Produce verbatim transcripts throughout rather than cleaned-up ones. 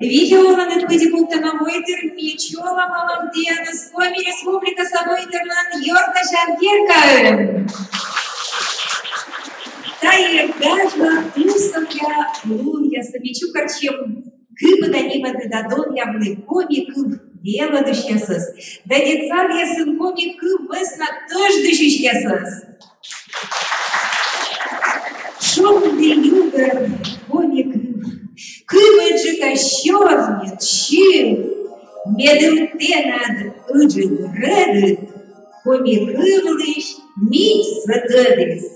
Видеолӧн пыдди пуктана войтыр ми чолӧмалам тіянӧс Коми Республикаса войтырлӧн ёртасян керкаын. Тайӧ гажлӧн тусовъя лунъясӧ ми чукӧртчим кыпыда нимӧдны да донъявны коми кыв велӧдысьясӧс да детсадъясын коми кыв вӧсна тӧждысьысьясӧс. сёрнит сьым, медым тэнад ыджыд рӧдыд коми кывлысь мичсӧ тӧдіс.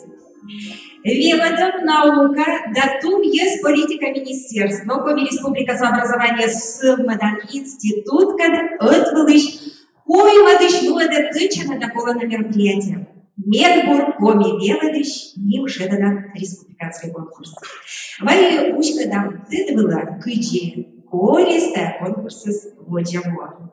Велӧдӧм, наука да тумъяс политика министерство но Коми Республикаса образованиеӧс сӧвмӧдан институткӧд ӧтвылысь коймӧдысь нуӧдӧ тӧдчана да колана мероприятие. «Медбур коми велӧдысь» ним шедӧдан республиканскӧй конкурс. Вай уськӧдам тӧд вылӧ, кыдзи колис тайӧ конкурсыс водзӧ во.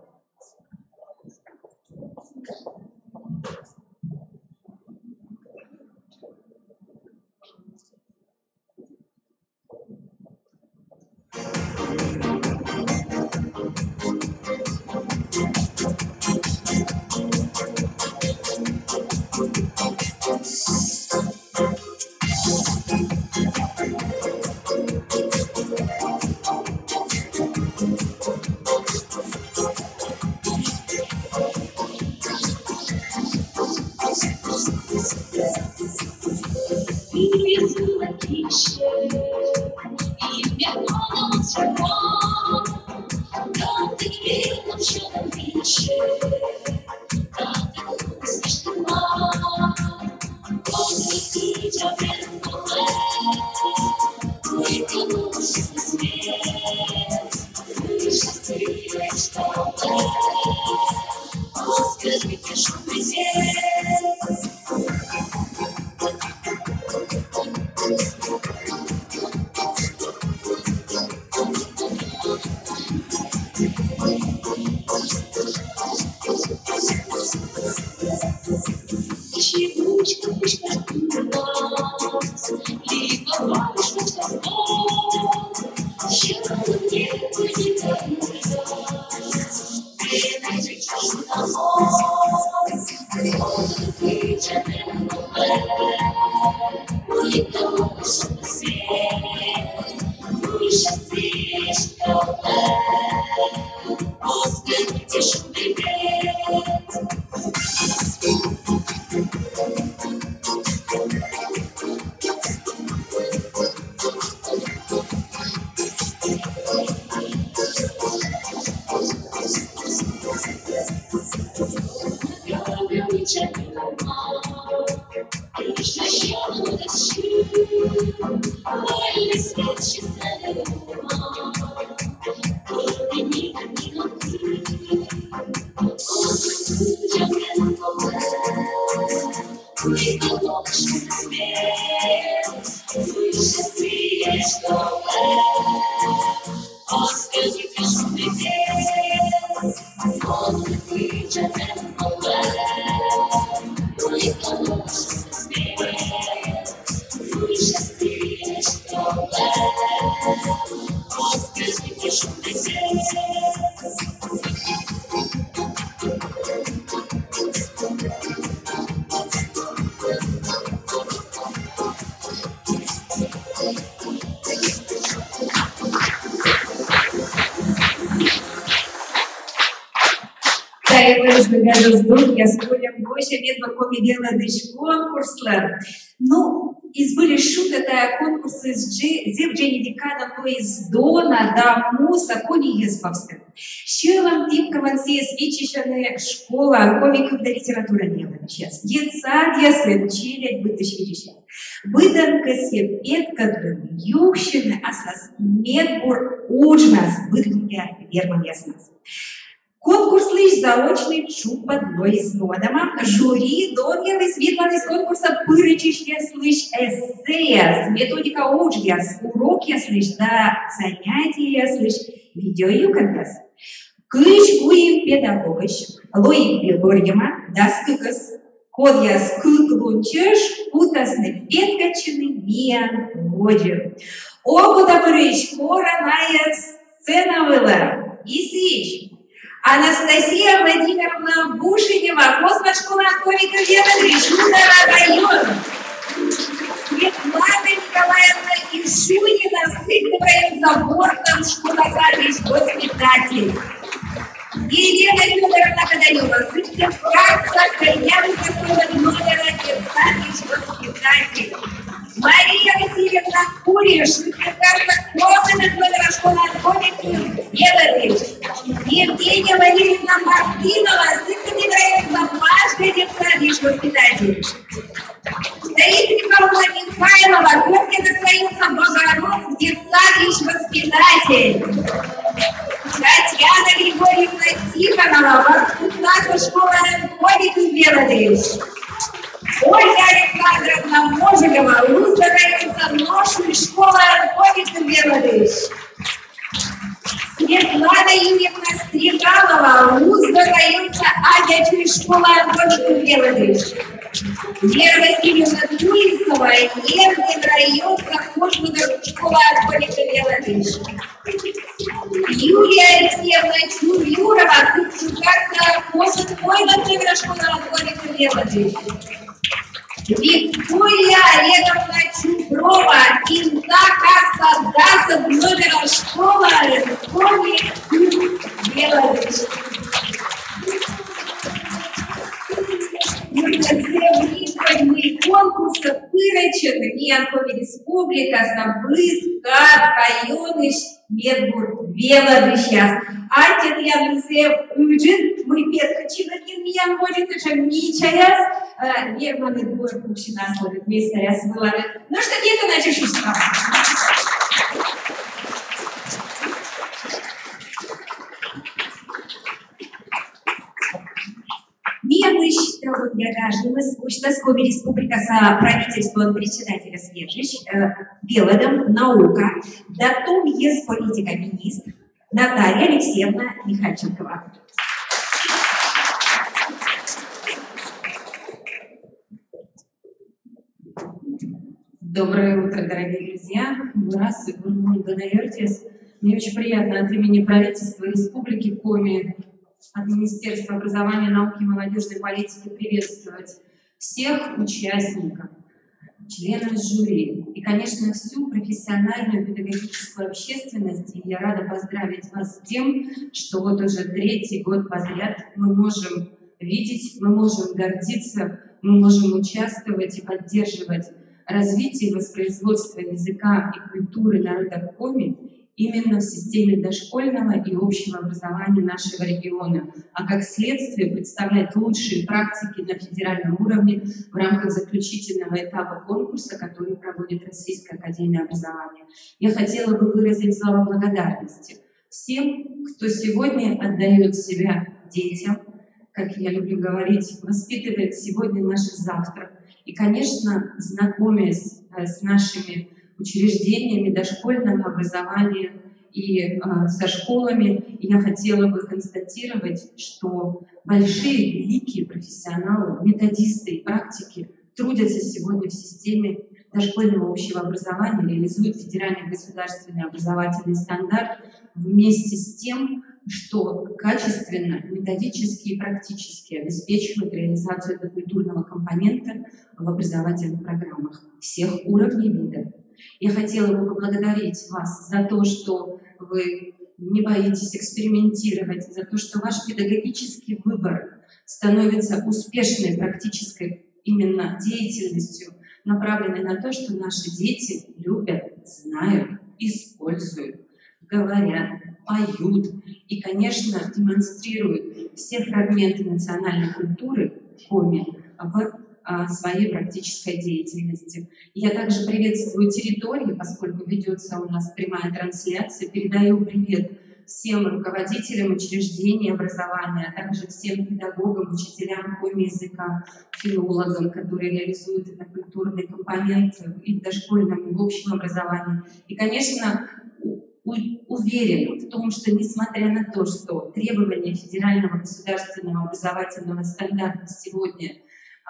Тайӧ лоис, дерт, здоровья, скоро больше медбур коми велӧдысь конкурслӧн. Ну, и збыльысь шуӧ, тайӧ конкурсыс зэв дженьыд кадӧ лоис дона да муса коньӧс пӧвстын. Сьӧлӧм тіпкӧмӧн сійӧс виччысьӧны школаын коми кыв да литература велӧдысьяс, детсадъясын челядь быдтысь видзысьяс. Быдӧн кӧсйӧ петкӧдлыны, юксьыны аслас медбур уджнас быдмӧгъя вермӧмъяснас. Конкурслысь заочнӧй тшупӧд лоис нуӧдӧма. Жюри донъяліс, видлаліс конкурсӧ пырӧдчысьяслысь эссеяс, методика уджъяс, урокъяслысь да занятиеяслысь видеоюкӧнъяс. Кызь куим педагогысь лои бӧрйӧма дас кыкӧс, кодъяс кык лун чӧж кутасны петкӧдчыны миян водзӧ. Окотапырысь кора найӧс сцена вылӧ. И сыысь Анастасия Владимировна Бушенева, Космат школаын коми кыв велӧдысь, Удара район. Светлана Николаевна Ишунина, Сыктыв районса Вордом школаса воспитатель. Елена Фёдоровна Кадарева, Сыктывкарса Кальян Костова Фёдора детсадысь воспитатель. Мария Васильевна Куриш, Сыктывкарса Кормина Фёдора школаын коми Евгения Валерьевна Мартынова, Сыктывкарский район, ваш детсад воспитатель. Таисия Николаевна Михайлова, Горький район, Богородск, детсад воспитатель. Татьяна Григорьевна Тихонова, Воркута школа, Горький велӧдысь. Ольга Александровна Можелева, Лузган районса Ношуй школа, Горький велӧдысь. Светлана Юрьевна Стригалова, Лузган районса Адячуй школа, Горький велӧдысь. Вера Васильевна Тулисова, Лезгин районса Кожмудыр школа, Горький велӧдысь. Юлия Алексеевна Чурюрова, Сыктывкарса Кожмудыр школа, Горький велӧдысь. Виктория Олеговна Чуброва, Интакарса дас номера школа, Горький велӧдысь. Конкурсӧ пырӧдчӧны миян Коми Республикаса быд кад районысь медбур велӧдысьяс. Аттьӧ тіянлы зэв ыджыд, мый петкӧдчинныд миян водзын сэтшӧм мичаяс, э, верманныд бур пуксьыны асланыд местаяс вылас. Ну что, кекӧначӧ шусьтам. Миянлысь талун гажӧмыс босьтас Коми Республикаса Правительствоын председательӧс ежысь, э, велӧдӧм, наука да том йӧз политика министр Наталья Алексеевна Михальченкова. Доброе утро, дорогие друзья! Бур ас, бур мунӧ, ёртъяс! Мне очень приятно от имени правительства Республики Коми, от Министерства образования, науки и молодежной политики приветствовать всех участников, членов жюри и, конечно, всю профессиональную педагогическую общественность. И я рада поздравить вас с тем, что вот уже третий год подряд мы можем видеть, мы можем гордиться, мы можем участвовать и поддерживать развитие и воспроизводство языка и культуры народа коми именно в системе дошкольного и общего образования нашего региона, а как следствие представлять лучшие практики на федеральном уровне в рамках заключительного этапа конкурса, который проводит Российская академия образования. Я хотела бы выразить слова благодарности всем, кто сегодня отдает себя детям, как я люблю говорить, воспитывает сегодня наше завтра. И, конечно, знакомясь, э, с нашими учреждениями дошкольного образования и, э, со школами, я хотела бы констатировать, что большие, великие профессионалы, методисты и практики трудятся сегодня в системе дошкольного общего образования, реализуют федеральный государственный образовательный стандарт вместе с тем, что качественно, методически и практически обеспечивают реализацию этнокультурного компонента в образовательных программах всех уровней вида. Я хотела бы поблагодарить вас за то, что вы не боитесь экспериментировать, за то, что ваш педагогический выбор становится успешной практической именно деятельностью, направленной на то, что наши дети любят, знают, используют, говорят, поют и, конечно, демонстрируют все фрагменты национальной культуры коми в, а, своей практической деятельности. Я также приветствую территории, поскольку ведется у нас прямая трансляция. Передаю привет всем руководителям учреждений образования, а также всем педагогам, учителям коми языка, филологам, которые реализуют этнокультурный компонент и в дошкольном, и в общем образовании. И, конечно, у-, у-, уверена в том, что, несмотря на то, что требования федерального государственного образовательного стандарта сегодня,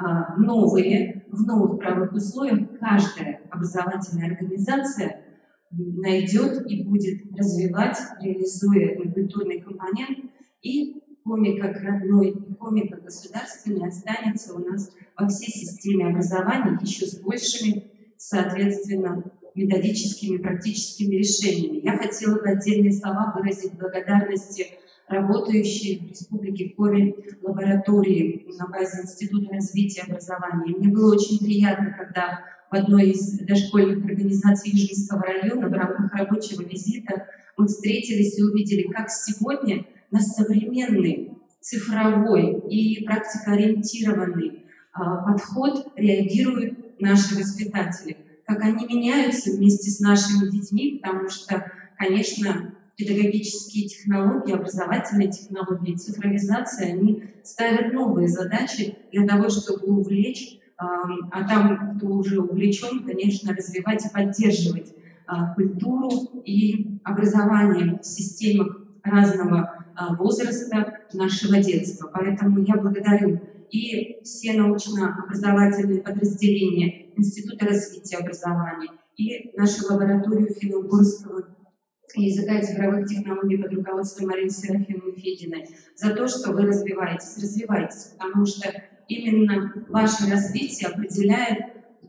а, новые, в новых правовых условиях, каждая образовательная организация найдёт и будет развивать, реализуя этнокультурный компонент, и коми как родной, и коми как государственный останется у нас во всей системе образования ещё с большими, соответственно, методическими, практическими решениями. Я хотела бы отдельные слова выразить благодарности работающей в Республике Коми лаборатории на базе Института развития образования. Мне было очень приятно, когда в одной из дошкольных организаций Южинского района в рамках рабочего визита мы встретились и увидели, как сегодня на современный, цифровой и практикоориентированный а, подход реагируют наши воспитатели, как они меняются вместе с нашими детьми, потому что, конечно, педагогические технологии, образовательные технологии, цифровизация, они ставят новые задачи для того, чтобы увлечь, а там, кто уже увлечен, конечно, развивать и поддерживать а, культуру и образование в системах разного а, возраста нашего детства. Поэтому я благодарю и все научно-образовательные подразделения Института развития образования, и нашу лабораторию финно-угорского языка и цифровых технологий под руководством Марины Серафимовны Фединой за то, что вы развиваетесь, развиваетесь, потому что именно ваше развитие определяет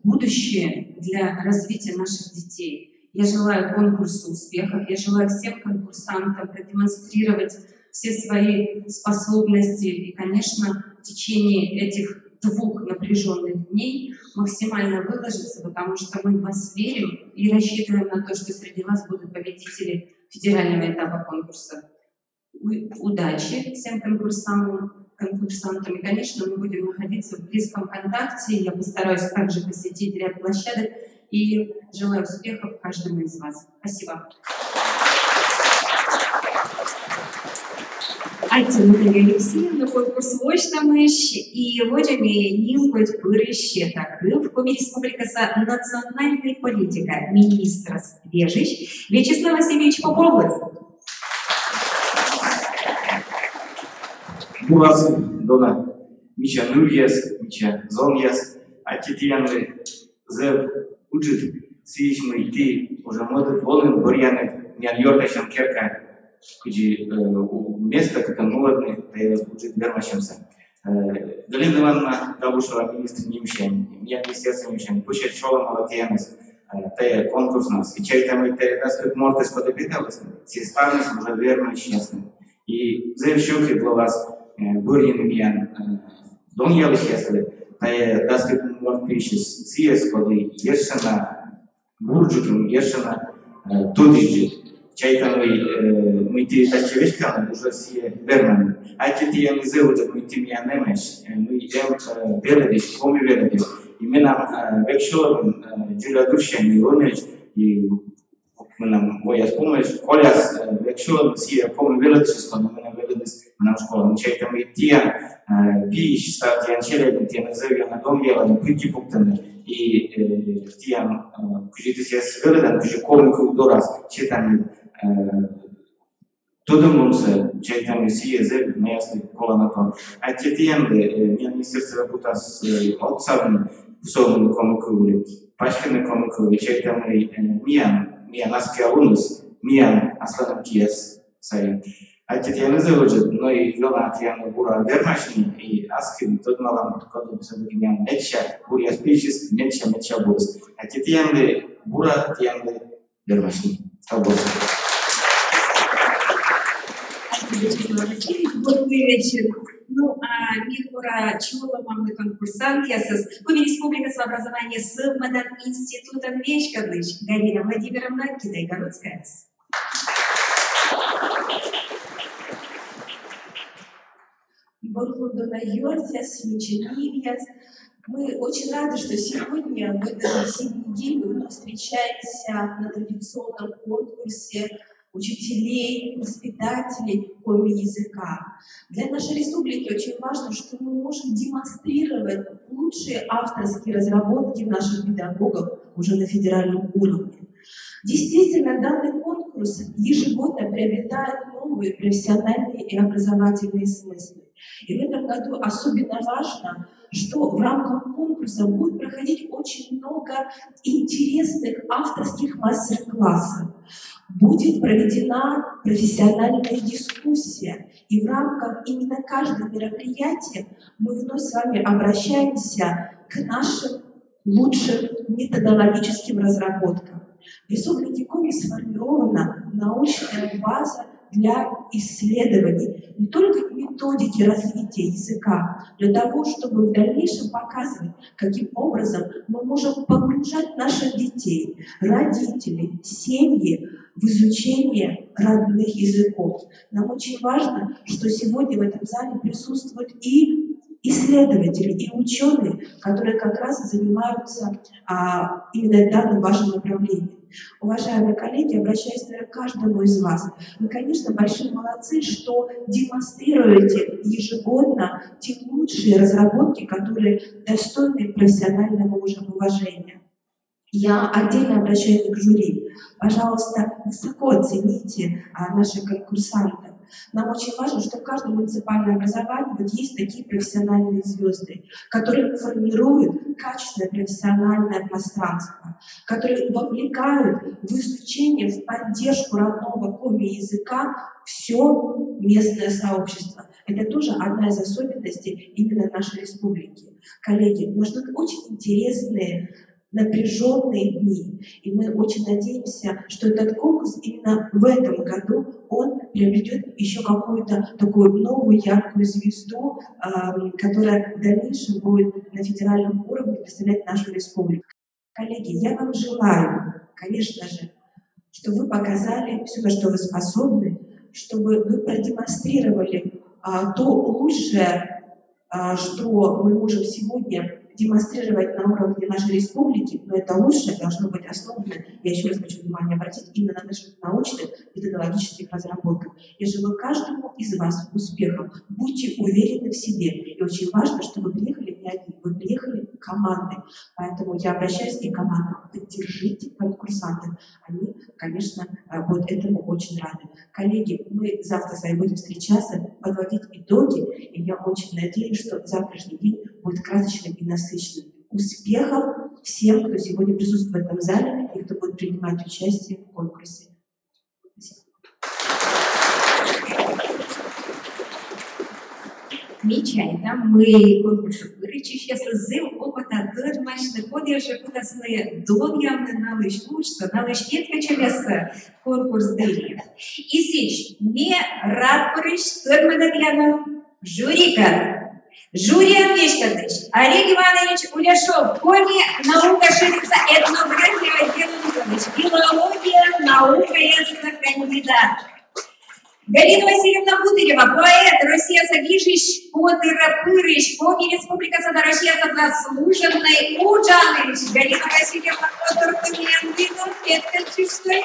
будущее для развития наших детей. Я желаю конкурсу успехов, я желаю всем конкурсантам продемонстрировать все свои способности и, конечно, в течение этих двух напряженных дней максимально выложиться, потому что мы в вас верим и рассчитываем на то, что среди вас будут победители федерального этапа конкурса. Удачи всем конкурсантам, конкурсантам. И, конечно, мы будем находиться в близком контакте. Я постараюсь также посетить ряд площадок и желаю успехов каждому из вас. Спасибо. Аттьӧ, Наталья Алексеевна, конкурс восьтамысь. И водзӧ ме нимӧдз пырысь сета кыв Коми Республикаса национальнӧй политика министрӧс вежысь Вячеслав Васильевич Поповлы. Бур асыв, дона мича нывъяс, мича зонъяс. Аттьӧ тіянлы зэв ыджыд сыысь, мый ті уже мӧдыд волін, бӧрйинныд миян ёртасян керкаӧ, кыдзи э, места, кытӧн нуӧдны тайӧ ыджыд вермасьӧмсӧ. Э, Галина Ивановна Габушева министр нимсянь, миян министерство нимсянь пӧсяс чолӧмала тіянӧс э, тайӧ конкурснас. И чайта, мый тайӧ дас кык мортыс, коді петавлісны, сійӧ ставныс уже вермасьӧны. И зэв сьӧкыд лоас э, бӧрйыны миян э, донъялысьяслы тайӧ дас кык морт пиысь сійӧс, коді ещӧ на бурджык, ещӧ на э, тӧдзӧдз. Чайта, мый э, мый ті татчӧ веськаланныд, уже сійӧ верманныд. Аттьӧ тіянлы зэв ыджыд, мый ті миян эмӧсь, э, мый эм э, велӧдысь, коми велӧдысь. И менам э, век сьӧлӧмын э, дзоля дырсянь и ӧнӧдз, и менам вояс помӧдз, коляс э, век сьӧлӧмын сійӧ коми велӧдысьыс, кодӧс менам велӧдіс менам школаын. Чайта, мый тіян э, пиысь, став тіян челядьыд, тіянӧс зэв ёна донъялӧны, пыдди пуктӧны. И э, тіян э, кыдзи ті сійӧс велӧдан, кыдзи коми кыв дорас сетанныд э, тӧдӧмлунсӧ, чайта, мый сійӧ зэв мияныслы колана тон. Аттьӧ тіянлы, э, миян министерствоӧ кутас э, отсавны, кусӧ овны коми кывлы, паськыны коми кывлы. Чайта, мый э, миян, миян аскиа луныс миян асланым кияс сайын. Аттьӧ тіянлы зэв ыджыд, но и ёна тіянлы бура вермасьны, и аски ми тӧдмалам, коді всё-таки миян медся буръяс пиысьыс, медся, медся бурыс. Аттьӧ тіянлы бура, тіянлы вермасьны. Став бурсӧ. Добрый вечер. Ну, а ми кора чолӧмам конкурсантъясӧс Коми Республикаса образование сӧвмӧдан институтӧн веськӧдлысь Галина Владимировна Китай-Городская. Бур лун, дона ёртъяс, мича нывъяс. Мы очень рады, что сегодня, в этот зимний день, мы вновь встречаемся на традиционном конкурсе учителей, воспитателей коми языка. Для нашей республики очень важно, что мы можем демонстрировать лучшие авторские разработки наших педагогов уже на федеральном уровне. Действительно, данный конкурс ежегодно приобретает новые профессиональные и образовательные смыслы. И в этом году особенно важно, что в рамках конкурса будет проходить очень много интересных авторских мастер-классов. Будет проведена профессиональная дискуссия. И в рамках именно каждого мероприятия мы вновь с вами обращаемся к нашим лучшим методологическим разработкам. В Республике Коми сформирована научная база для исследований не только методики развития языка, для того, чтобы в дальнейшем показывать, каким образом образом мы можем погружать наших детей, родителей, семьи в изучение родных языков. Нам очень важно, что сегодня в этом зале присутствуют и исследователи, и ученые, которые как раз занимаются а, именно данным важным направлением. Уважаемые коллеги, обращаюсь, наверное, к каждому из вас. Вы, конечно, большие молодцы, что демонстрируете ежегодно те лучшие разработки, которые достойны профессионального уже уважения. Я отдельно обращаюсь к жюри. Пожалуйста, высоко оцените а, наших конкурсантов. Нам очень важно, что каждое муниципальное образование вот есть такие профессиональные звезды, которые формируют качественное профессиональное пространство, которые вовлекают в изучение, в поддержку родного коми языка все местное сообщество. Это тоже одна из особенностей именно нашей республики. Коллеги, нас ждут очень интересные напряженные дни. И мы очень надеемся, что этот конкурс именно в этом году, он приобретет еще какую-то такую новую яркую звезду, которая в дальнейшем будет на федеральном уровне представлять нашу республику. Коллеги, я вам желаю, конечно же, чтобы вы показали все, на что вы способны, чтобы вы продемонстрировали а, то лучшее, а, что мы можем сегодня демонстрировать на уровне нашей республики, но это лучшее должно быть основано, я еще раз хочу внимание обратить, именно на наших научных методологических разработках. Я желаю каждому из вас успехов. Будьте уверены в себе. И очень важно, что вы приехали не одни, вы приехали командой. Поэтому я обращаюсь и к командам. Поддержите конкурсантов. Они, конечно, будут этому очень рады. Коллеги, мы завтра с вами будем встречаться, подводить итоги. И я очень надеюсь, что завтрашний день будет красочным и насыщенным. Успехов всем, кто сегодня присутствует в этом зале и кто будет принимать участие в конкурсе. Ми чайтам, мый конкурсӧ пырӧдчысьяслы зэв окота тӧдмасьны, кодъяс жӧ кутасны донъявны налысь уджсӧ, налысь ветлӧдчӧмъяссӧ конкурс дырйи. И сідз, ми рад пырысь тӧдмӧдӧмлам жюрикӧд. Жюриӧн веськӧдлысь Олег Иванович Уляшов, коми наука шӧринса этнография отделӧн завуч, филология наукаясса кандидат. Галина Васильевна Бутырева, поэт, Россияса гижысь, котырӧ пырысь, Коми Республикаса да Россияса заслуженнӧй уджалысь. Галина Васильевна, котыртымӧн вылын петкӧдчысьтӧй.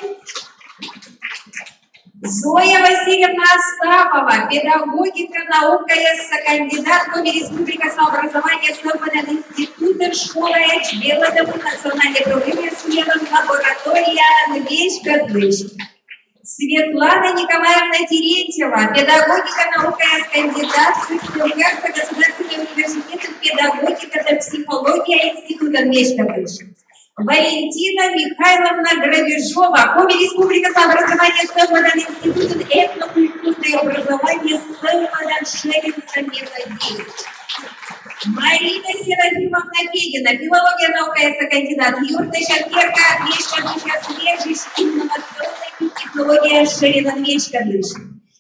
Зоя Васильевна Остапова, педагогика наукаясса кандидат, Коми Республикаса образование сӧвмӧдан институтын школаӧдз велӧдӧмын, национальнӧй проблемаяс сулалан лабораторияӧн веськӧдлысь. Светлана Николаевна Терентьева, педагогика наукаясса кандидат, Сыктывкарса государственнӧй университетын педагогика да психология институтӧн веськӧдлысь. Валентина Михайловна Грабежова, Коми Республикаса образование сӧвмӧдан институтын этнокультурнӧй образование сӧвмӧдан шӧринса методист. Марина Серафимовна Федина, филология наукаясса кандидат, юртъясӧн керкаӧн веськӧдлысьяс вежысь, инновационнӧй технология шӧринӧн веськӧдлысь.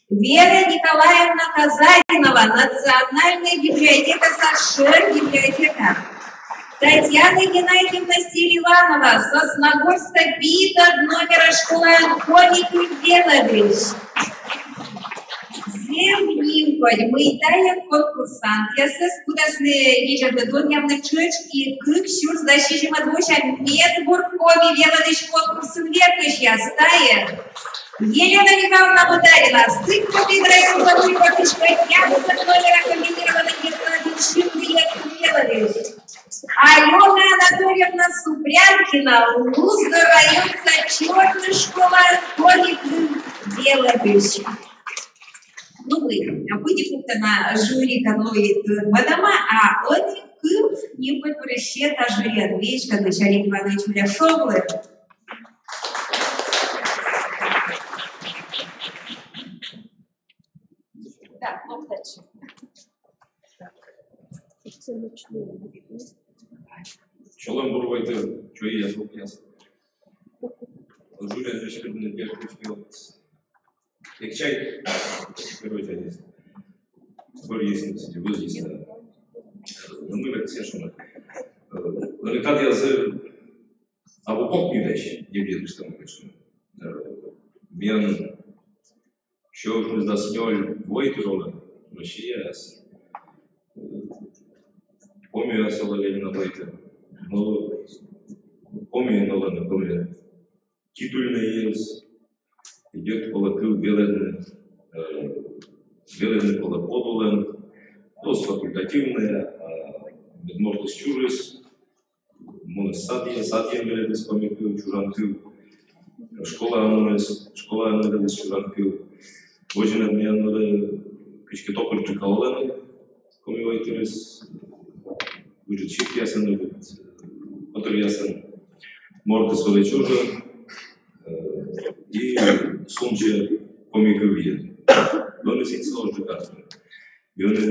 Вера Николаевна Казаринова, национальнӧй библиотекаса шӧр библиотекар. Татьяна Геннадьевна Селиванова, Сосногорскса питӧд номера школаын коми кыв велӧдысь. Зэв нимкодь, мый тайӧ конкурсантъясӧс кутасны видзӧдны донъявны тшӧтш и кык сюрс дас сизимӧд вося Медбур коми велӧдысь конкурсын ветлысьяс. Тайӧ Елена Михайловна Бутарина, Сыктывкар районса Вуйпортысь Котьяновса номера комбинированнӧй детсадын шымлы велӧдысь. Алёна Анатольевна Супрянкина, Луздор районса Чёрный школаын коми кыв велӧдысь. Ну, мый, пыдди пуктана жюрикӧд лои тӧдмӧдӧма, а ӧні кыв нимкодь пырысь сета жюриӧн веськӧдлысь Олег Иванович Уляшовлы. Да, локтӧдчы. Чолӧм, бур войтыр, чойяс, лукъяс. Жюриӧн веськӧдлыны пертчӧ. Эг чайт, первой чайт. Бӧр есть, кстати, вӧзйис. Но мый век сэтшӧм. Но кадъяс зэв абу кокни дась, дивдедлыштам, конечно. Э, миян сё ӧкмысдас нёль войтыр олӧны Россияас. Э, Комиас олӧны на войтыр. Но Комиын олӧны, например, титульнӧйыс, и дерт колӧ кыв велӧдны, э, велӧдны колӧ подулын, но оз факультативнӧй, а мед мортыс чужис, муніс садйӧ, садйӧ велӧдіс коми кыв, чужан кыв, школаӧ муніс, школаын велӧдіс чужан кыв. Водзынад миян вӧлі кыдзкӧ топыртчыка олӧны коми войтырыс, ыджыд сиктъясын, ыджыд котыръясын. Мортыс вӧлі чужӧн, э, и сунсьӧ коми кывйӧн. Ӧні сідз оз жӧ карса. И ӧні,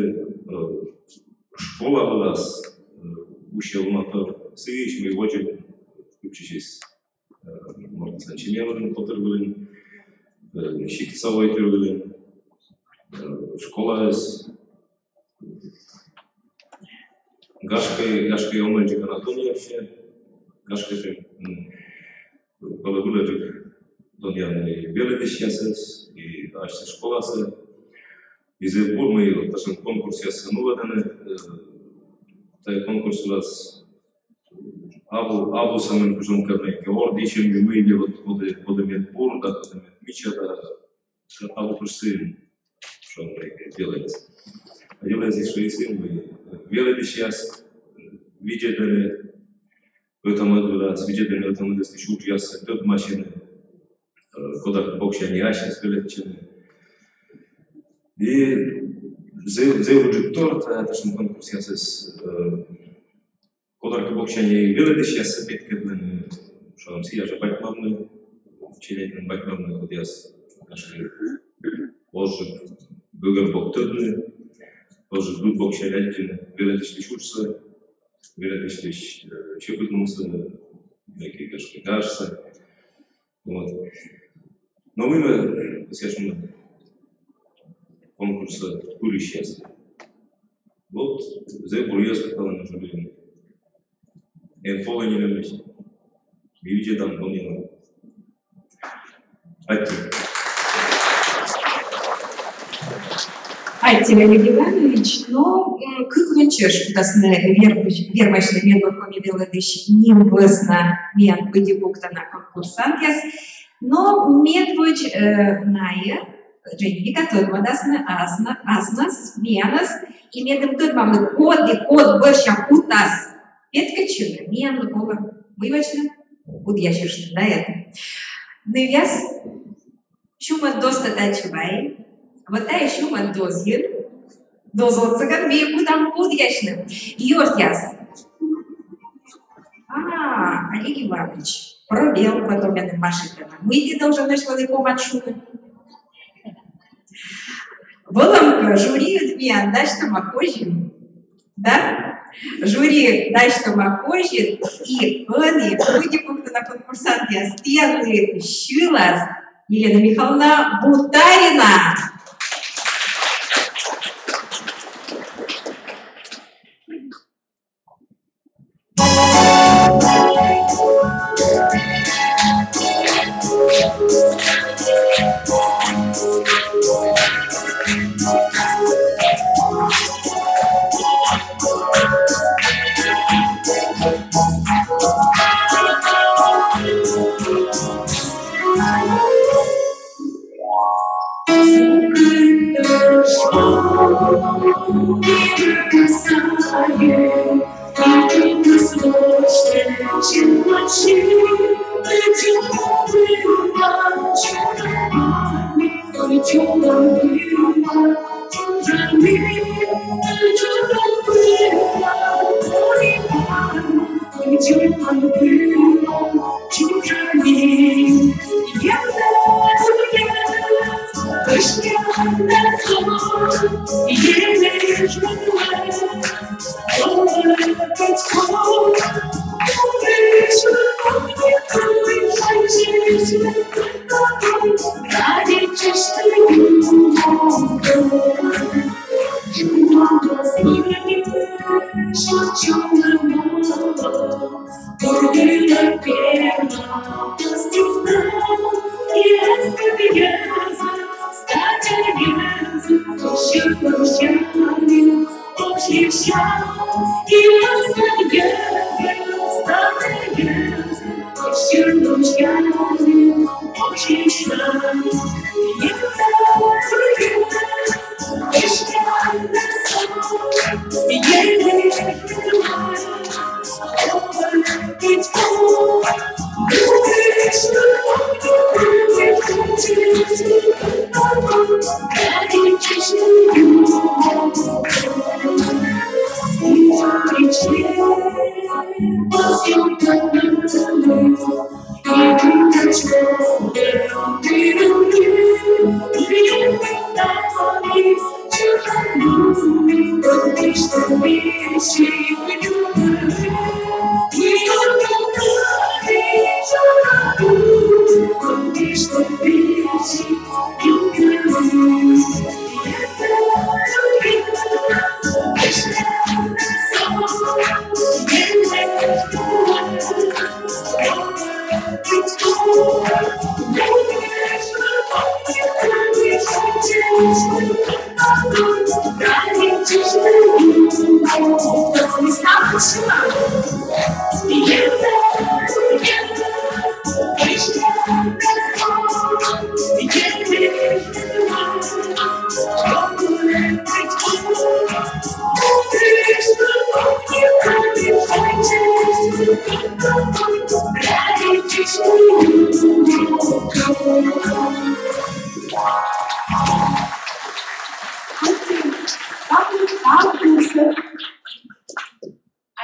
э, школа вылас, э, усьӧ уна тор сыысь, мый водзын кыпчысис, э, мортыслӧн семья вылын, котыр вылын, э, сиктса войтыр вылын, э, школаыс. Гашкӧ, гашкӧ, омӧльджык на донъявсьӧ, гашкӧ, м, колӧ вылӧджык донъявны велӧдысьясӧс и асьсӧ школасӧ. И зэв бур, мый вот татшӧм конкурсъяссӧ нуӧдӧны, э, тайӧ конкурс вылас абу, абу сӧмын кужӧмкӧ мыйкӧ ордйысьӧм, мый ли вот коді, коді мед бур да, коді мед мича да, абу кужӧм сыын, шуам, мыйкӧ делӧыс. А делӧыс эськӧ и сыын, мый велӧдысьяс видзӧдӧны ӧта-мӧд вылас, видзӧдӧны ӧта-мӧдыслысь уджъяссӧ, тӧдмасьӧны, э, коді боксянь асьныс велӧдчӧны. И зэв, зэв ыджыд тор, э, татшӧм конкурсъясыс, э, коді боксянь велӧдысьяссӧ петкӧдлыны, шуам, сійӧ жӧ бать-мамлы, челядьлӧн бать-мамлы, кодъяс, гашкӧ, оз жӧ быгӧм бок тӧдны, оз жӧ быд боксянь аддзыны велӧдысьлысь уджсӧ, велӧдысьлысь, э, сьӧкыдмунсӧ, мыйкӧ, гашкӧ, гажсӧ. Вот. Но мый ме, кӧсъя шуны, конкурсӧ пырысьяс. Вот, зэв бур йӧз кыдзи нин жюриын. Эн полӧй нинӧмысь. Ми видзӧдам, донъялам. Аттьӧ. Аттьӧ, Олег Иванович. Но, м, кык лунӧ чӧж кутасны вермась-, вермасьны «Мелыр-коми велӧдысь» ним вӧсна миян пыдди пуктана конкурсантъяс. Но медводз, э, найӧ дженьыдика тӧдмӧдасны асна-, аснас, миянӧс, и медым тӧдмавны, коді код бӧрся кутас петкӧдчыны, миянлы колӧ мый вӧчны, пудъясьыштны, да, это. Нывъяс, сюмӧд дозтӧ татчӧ вайӧ. Вот тайӧ сюмӧд дозйын, доз отсӧгӧн ми кутам пудъясьны. Ёртъяс. А, Олег Иванович, пробел, потом меным машитӧма. Мый тэ должен ещё помад шуны? Вӧлӧмкӧ, жюриыд миян дасьтӧма козин. Да? Жюри дасьтӧма козин, и ӧні пыдди пуктана конкурсантъяс, тіянлы сьылас Елена Михайловна Бутарина.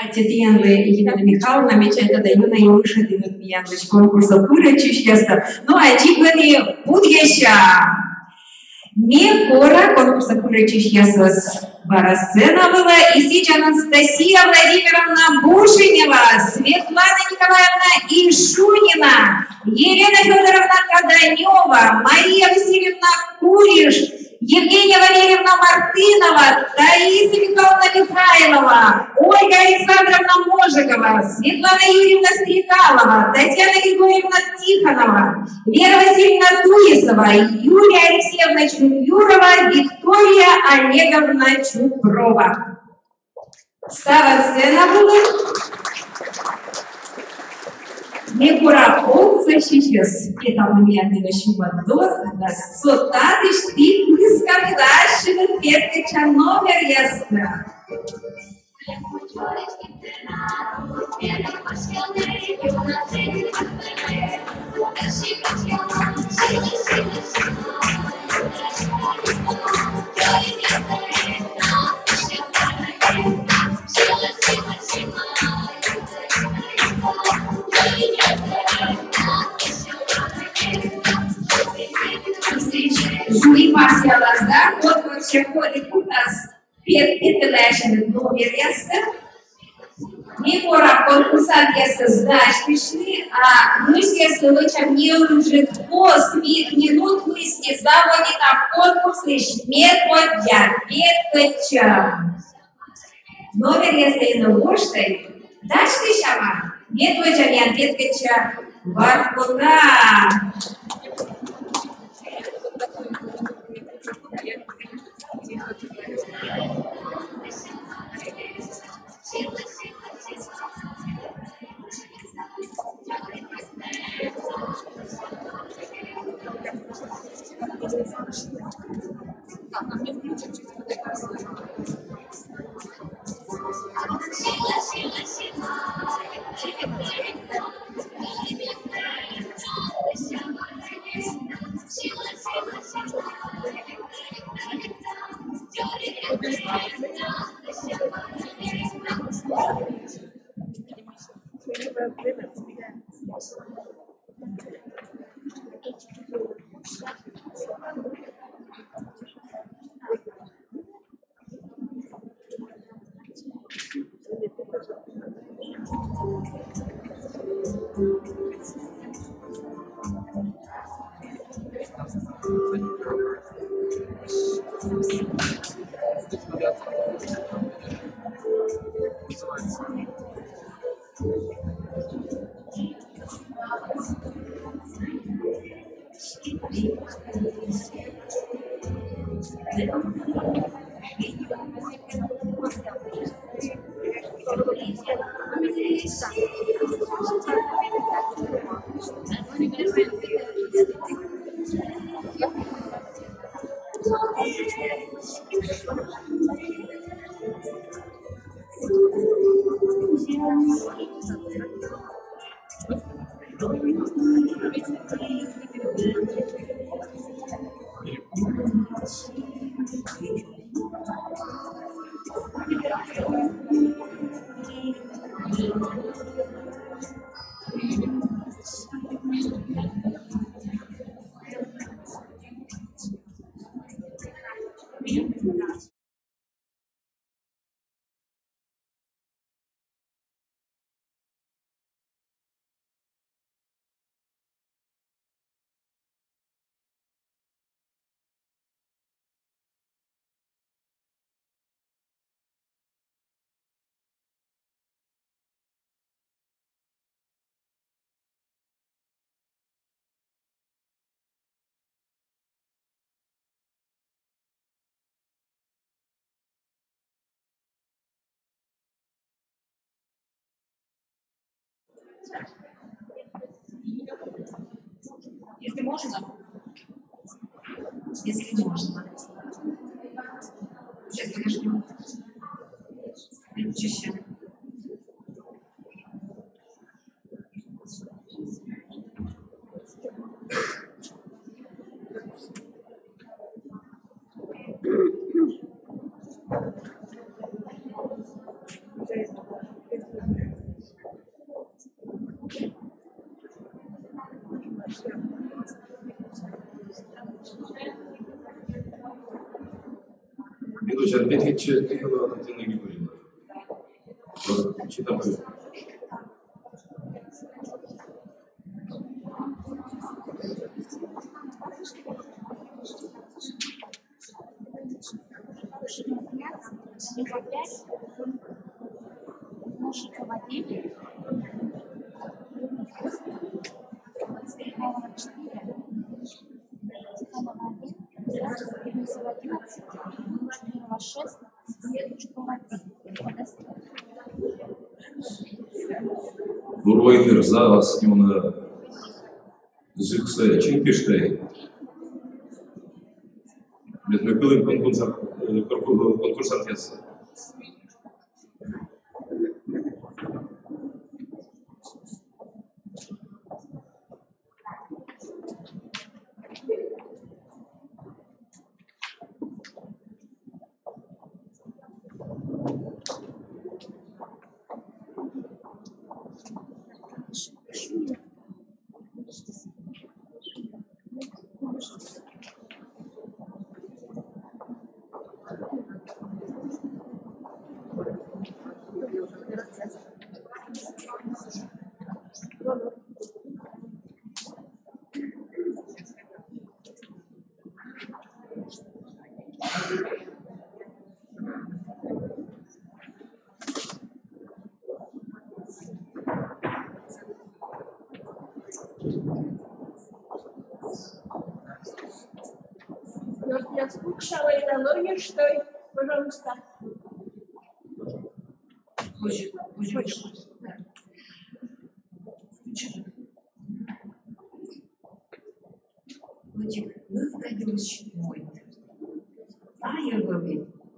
Аттьӧ тіянлы, Елена Михайловна, ме чайта да, юнӧй ӧшӧдінныд миянлысь конкурсӧ пырӧдчысьястӧ. Но а дзик ӧні будъясям. Ме кора конкурсӧ пырӧдчысьясӧс бара сцена вылӧ, и сідз Анастасия Владимировна Бушенева, Светлана Николаевна Ишунина, Елена Фёдоровна Каданёва, Мария Васильевна Куриш, Евгения Валерьевна Мартынова, Таиса Михайловна Михайлова, Ольга Александровна Можикова, Светлана Юрьевна Стрекалова, Татьяна Григорьевна Тихонова, Вера Васильевна Туесова, Юлия Алексеевна Чунгюрова, Виктория Олеговна Чупрова. Ставӧн сцена вылӧ. Ме кора отсасьысьяс петавны миянлы нӧшта сюмӧд дозсӧ, да со татысь ті кыскаланныд ассьыныд петкӧдчан номеръястӧ. Жюри пасъялас да, вот вообще коді кутас пет-, петкӧдлыны ассьыныд номеръястӧ. Ме кора конкурсантъясӧс дасьтысьны, а нывъяслы вӧчам неыджыд кост, вит минут, кӧні заводитам конкурсысь «Медводдза петкӧдчӧ». Номеръястӧ эн гожтӧй, дасьтысям, а «Медводдза» миян петкӧдчӧ «Воркута». Если можно, если можно. Сейчас, подожди. Чище. Минут пять, четыре, Татьяна Григорьевна. Вот, читаю. Бур войтыр, за вас, ёна. Зыксэ чинтыштэ. Мед ми кылим конкурсант, э, конкур-, конкурсантъёссэ. Пожалуйста. Ӧтик ныв кадь улысь мойд. Тайӧ вӧлі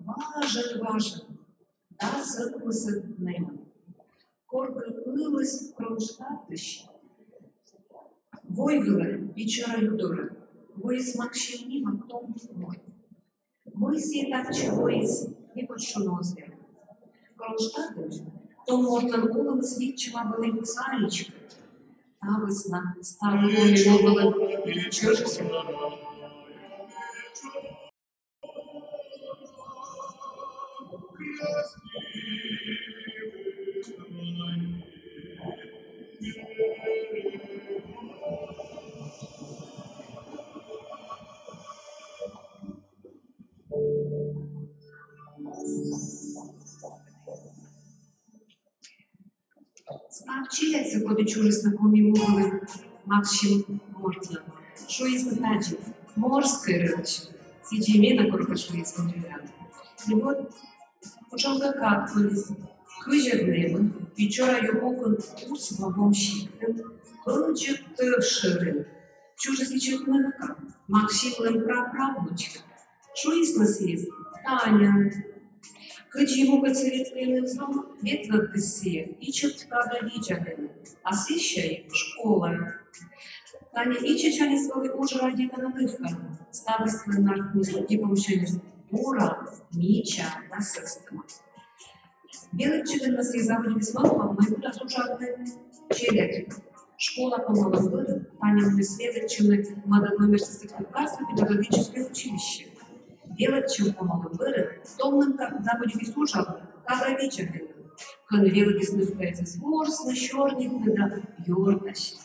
важӧн-важӧн, дас ӧкмысӧд нэм. Коркӧ ыліс Кронштадтысь войвылӧ, Печора ю дорӧ, воис максьым нима том морт. Мый сійӧ татчӧ воис, некод шуны оз вермы. Кронштадтын том мортлӧн олӧмыс виччысьӧма вӧлі саричкӧд. Та вӧсна став коми ловлӧн чӧжсӧ. Став Челядьсӧ, коді чужисны коми му вылын Максим мортлӧн, шуисны тадзи: «Морскӧй рӧдчӧм». Сідзи и менӧ коркӧ шуисны. И вот кутшӧмкӧ кад вӧлі. Кызьӧд нэмын, Печора ю бокын, Усва вом сиктын, кӧдзыд тӧв шӧрын чужис ичӧт нывка, Максимлӧн праправнучка. Шуисны сійӧс Таня. Кыдзи мукӧд советскӧй нывзон, ветлӧдліс сійӧ ичӧт кадӧ видзӧдны, а сэсся и школаӧ. Таня ичӧтсяньыс вӧлі уджӧ радейтана нывка, ставыслӧн артмис и помасяньыс бура, мича да сӧстӧма. Велӧдчигӧн сійӧ заводитіс мӧвпавны, мый кутас уджавны челядьӧн. Школа помалӧм бӧрын Таня ӧні велӧдчӧ мӧдӧд номерсӧ Сыктывкарса педагогическӧй училищеын. Велӧдчӧм помалӧм бӧрын томным заводитіс уджавны кадрӧ видзӧдӧмын, кӧн велӧдісны нывкаясыс ворсны, сёрнитны да ёртасьны.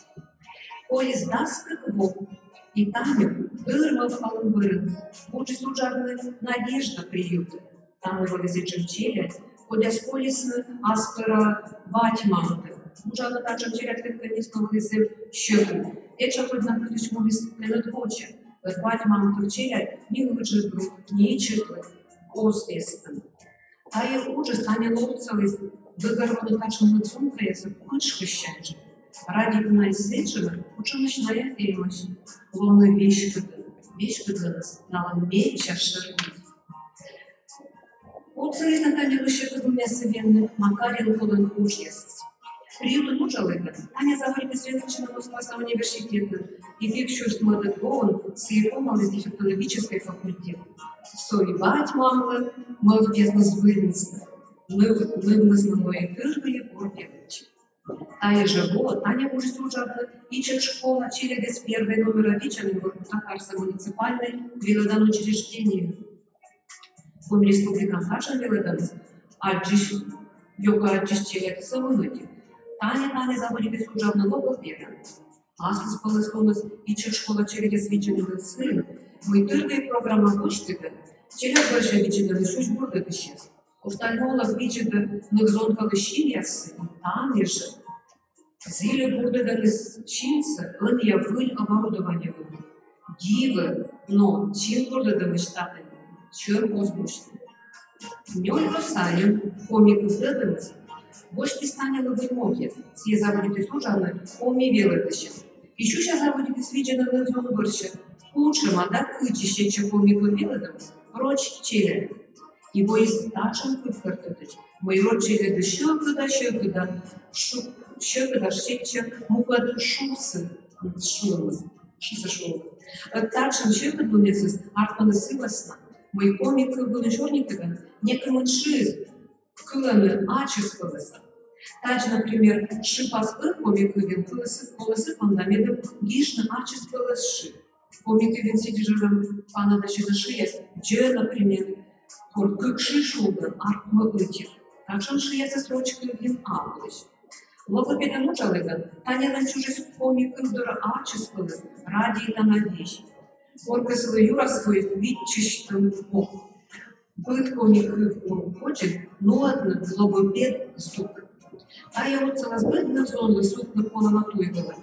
Колис дас кык во, и Таня дыр мӧвпалӧм бӧрын вуджис уджавны «Надежда» приютын. Тані вӧлі сэтшӧм челядь, кодъяс колисны ас пӧра бать-мамтӧ. Уджавны татшӧм челядькӧд кӧнкӧ вӧлі зэв сьӧкыд. Этша кодь на кытысь муніс тэныд водзӧ. Ӧд бать-мамтор челядь ни ыджыд друг, ни ичӧтлы оз эстын. Тайӧ уджыс Танялы отсаліс гӧгӧрвоны татшӧм нывзонкаясӧс пытшкӧссяньыс. Радейтана сэтшӧмӧ, кутшӧмӧсь найӧ эмӧсь, лоны веськыдӧн, веськыдлӧныс налӧн медся шӧриныс. Отсалісны Танялы сьӧкыдлунъяссӧ венны Макаренколӧн уджъясыс. Приютын уджалігӧн Таня заводитіс велӧдчыны Москваса университетын, и кык сюрс мӧдӧд воын сійӧ помаліс дефектологическӧй факультет. Со и бать-мамлӧн мӧвпъясныс збыльмисны. Ныв-, нывныс нин лои тырвыйӧ бур велӧдчи. Тайӧ жӧ воӧ Таня вуджис уджавны ичӧт школа челядьӧс первой номера видзӧдны Воркута карса муниципальнӧй велӧдан учреждениеын. Коми Республикаын татшӧм велӧданыс аддзысь, ёка аддзысь челядьсӧ ӧні. Таня, Таня заводитіс уджавны логопедӧн. Аслыспӧлӧслуныс ичӧт школа челядьӧс видзӧдӧны сыын, мый тырвыйӧ программа босьтігӧн челядь бӧрся видзӧдӧны сюсь бурдӧдысьяс. Офтальмолог видзӧдӧ нывзонкалысь синъяссӧ, и тані жӧ зільӧ бурдӧдӧны синсӧ ӧнія выль оборудованиеӧн. Дивӧ, но син бурдӧдӧмысь татӧн сьӧм оз босьтны. Нёль во сайын коми кывдӧдӧмыс босьтіс Танялы выль мокъяс. Сійӧ заводитіс уджавны коми велӧдысьӧн. И сюся заводитіс видзӧдны нывзон бӧрся, кутшӧма да кыдзи сетчӧ коми кыв велӧдӧмӧ роч челядь. И воис татшӧм кывкӧртӧдысь, мый роч челядьыс сьӧкыда, сьӧкыда, шу-, сьӧкыда сетчӧ мукӧд шусӧ шуӧмыс, шусӧ шуӧмыс. Ӧд татшӧм сьӧкыдлунъясыс артмӧны сы вӧсна, мый коми кыв вылын сёрнитігӧн некымын шыыс кылӧны ачыс пӧлӧсӧ. Тадзи, например, шыпас ӧ коми кывйын колӧ сы-, колӧ сыкӧн да медым гижны ачыс пӧлӧс шы. Коми кывйын сідзи жӧ паныдасьӧны шыяс дзӧ, например, кор кык шы шулӧны, артмӧ ӧти. Татшӧм шыясыс роч кывйын абу. Логопедӧн уджалігӧн Танялӧн чужис коми кыв дорӧ ачыс пӧлӧс радейтана везь. Коркӧ сылы юрас воис виччысьтӧм бок. Быд коми кыв урок водзын нуӧдны логопед звук. Тайӧ отсалас быд нывзонлы сувтны колана туй вылӧ.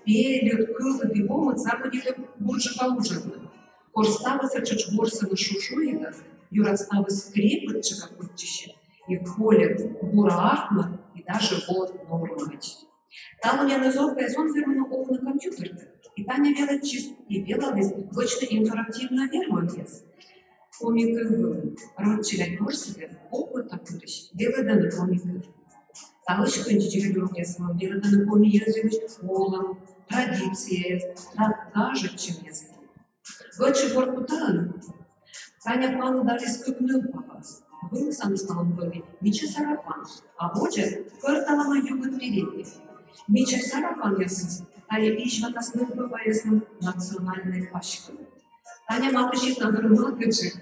Пельыд, кылыд и вомыд заводитӧ бурджыка уджавны. Кор ставыс сэтшӧм ворсӧмыс шу шуигас, юрас ставыс крепӧдчыка кутчысьӧ, и кольӧ бура артмӧ, и даже воӧ нормаӧдз. Талунъя нывзонкаяс он вермыны овны компьютертӧ, и Таня велӧдчис и велаліс вӧчны интерактивнӧй вермӧмъяс коми кыв вылын. Роч челядь ворсігӧн опыта кутысь велӧдӧны коми кыв. Таысь кындзи челядь урокъяс вылын велӧдӧны коми йӧз йылысь олӧм, традицияяс да гажӧдчӧмъяс. Вӧчӧм Воркутаын Таня паныдаліс кык нывбабаӧс. Вылысаныс налӧн вӧлі мича сарапан, а водзӧ кӧрталана югыд передник. Мича сарапанъясыс — тайӧ изьватас нывбабаяслӧн национальнӧй паськыд. Таня матыстчис на дорӧ матыстчысь,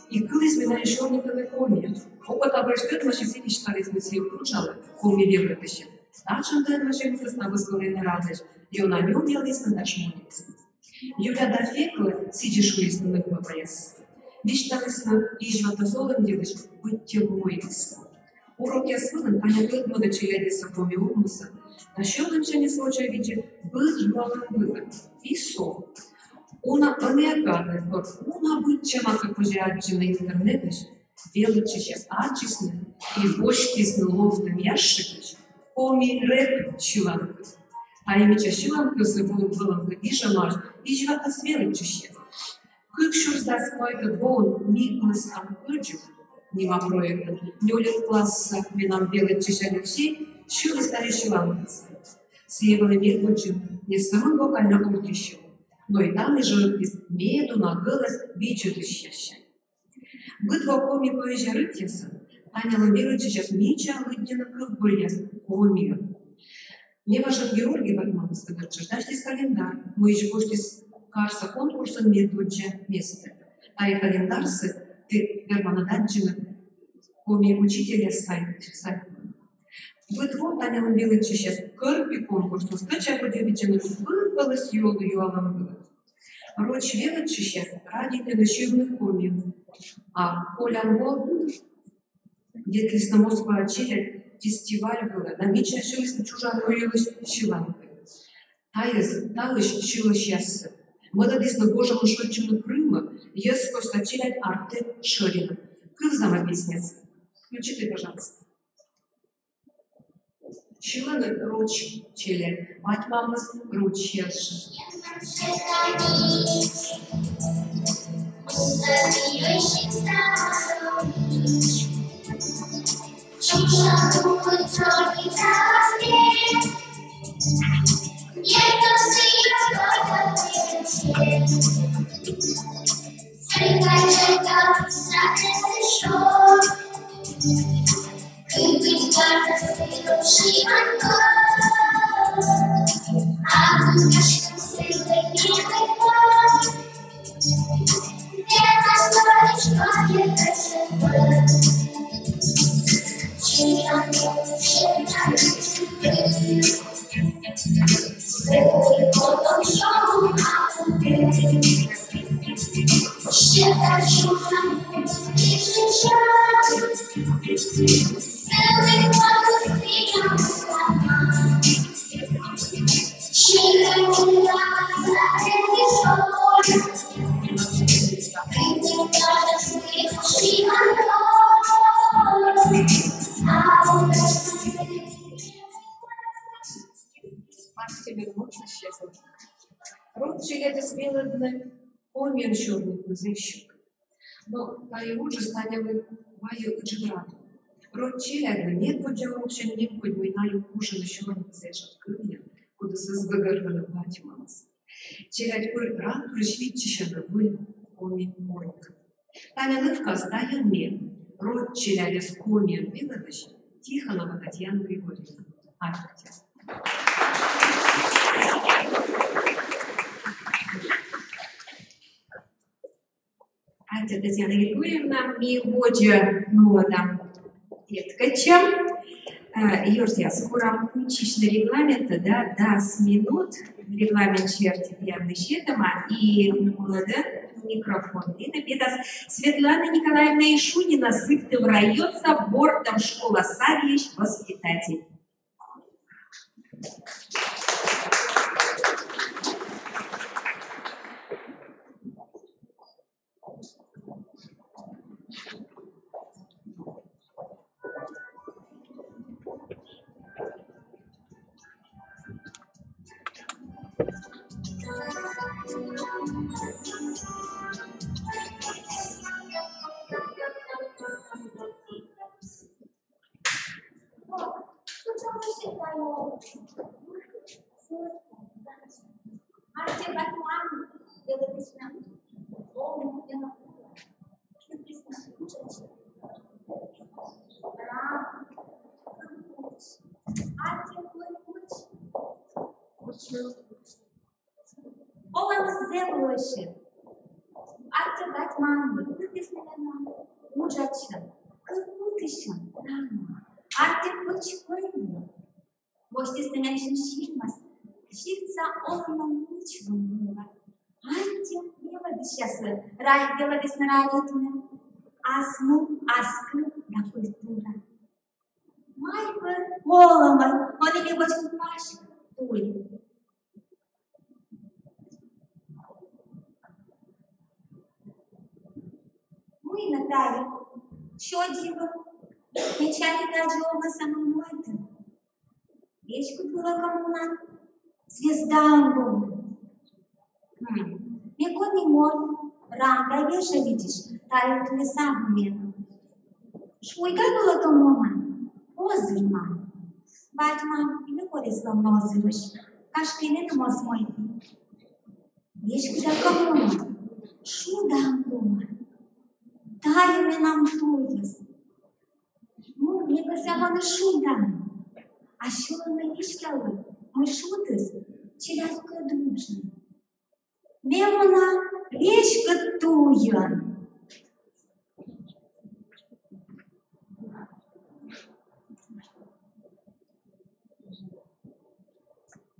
и кыліс, мый найӧ сёрнитӧны комиӧн. Опыта бӧрся тӧдмасис и висьталіс, мый сійӧ уджалӧ коми велӧдысьӧн. Татшӧм тӧдмасьӧмыс ставыслы радӧсь, и ёна нюмъялісны да шмонитісны. Юля да Фекла сідзи шуисны нывбабаяс. Висьталісны изьватас олӧм йылысь быттьӧ мойдіс. Урокъяс вылын Таня тӧдмӧдӧ челядьӧс коми овмысӧн, Да сьӧлӧмсяньыс вочавидзӧ быд юалӧм вылӧ. И со уна, ӧнія кадӧ, кор уна быдсямасӧ позьӧ аддзыны интернетысь велӧдчысьяс аддзисны и босьтісны локтӧм ящикысь коми рэп сьыланкыв. Тайӧ мича сьыланкывсӧ вӧлӧмкӧ гижӧмаӧсь изьватас велӧдчысьяс. Кык сюрс дас квайтӧд воын «Ми кылыськам кӧдзук» нима проектын нёльӧд класса менам велӧдчысь Алексей сьыліс тайӧ сьыланкывсӧ. Сійӧ вӧлі медводдза не сӧмын вокальнӧй ордйысьӧм, но и тані жӧ ӧтіс медуна гӧлӧс видзӧдысьяссянь. Быд во коми поэзия рытъясын Танялӧн велӧдчысьяс мича лыддьӧны кывбуръяс комиӧн. Неважӧн Георгий Батманыс, кодъяс дасьтіс календарь, мыйысь гожтіс карса конкурсын медводдза места. Тайӧ календарсӧ ті верманныд аддзыны «Коми учительяс» сайт, сайтлы. Быд во Танялӧн велӧдчысьяс «Кӧрпи» конкурсын стӧча позьӧ видзӧдны быд вылыс юалӧм вылӧ. Роч велӧдчысьяс радейтӧны сьывны комиӧн. А колян во ветлісны Москваӧ челядь фестиваль вылӧ да мича сьылісны чужан му йылысь сьыланкыв. Таысь, таысь сьылысьяс мӧдӧдісны гожӧмын шойччыны Крымӧ, йӧзкостса челядь артӧ шӧринӧ. Кывзам песнясӧ. Включите, пожалуйста. Сьылӧны роч челядь, бать-мамыс рочьяс жӧ. Роч челядьыс велӧдӧны комиӧн сёрнитны зэв сьӧкыд. Но тайӧ уджыс Танялы вайӧ ыджыд радук. Роч челядьлы медводдза уроксянь нимкодь, мый найӧ кужӧны сёрнитны зэв шат кывйӧн, кодӧс эз гӧгӧрвоны бать-мамыс. Челядь пыр рад турысь виччысьӧны выль коми урок. Тані нывкаыс — тайӧ ме, роч челядьӧс комиӧн велӧдысь Тихонова Татьяна Григорьевна. Аттьӧ. Аттьӧ, Татьяна Григорьевна. Ми водзӧ нуӧдам петкӧдчӧм. Э, ёртъяс, корам кутчысьны регламентӧ, да, дас минут регламент серти тіянлы сетӧма, и мукӧдӧн микрофон тіянлы петас Светлана Николаевна Ишунина, Сыктыв районса Бордӧм школа садйысь воспитатель. Олӧмыс зэв лӧсьыд. Аттьӧ бать-мамлы, кытісны менам уджачӧн, кыв кутысьӧн. Аттьӧ пӧч кӧинлы, босьтісны менсьым синмас, сиктса олӧмын мичмӧм вылӧ. Аттьӧ велӧдысьяслы, рай велӧдісны радейтны ас му, ас кыв да культура. Ай пӧ, олӧмӧ, ӧні ме водзын паськыд туй. Мый нӧ тайӧ? Сёдзигӧн. Ме чайта, тадзи овлӧ сӧмын войтыр. Веськыд вылӧ кӧ мунан, звездаӧн лоан. Хм. Ме коми морт, ранга вежӧ видзысь, тайӧ туйыс абу менам. Шуйга вылӧ кӧ мунан, озырман. Бать-мам, ме корис вӧлі озырысь, гашкӧ, меным оз мойдны. Веськыда кӧ мунан, шудаӧн лоан. Тайӧ менам туйыс. Ну, ме кӧсъя ӧні шудаӧн. А сьӧлӧмӧй висьталӧ, мый шудыс челядькӧд уджын. Ме муна веськыд туйӧн.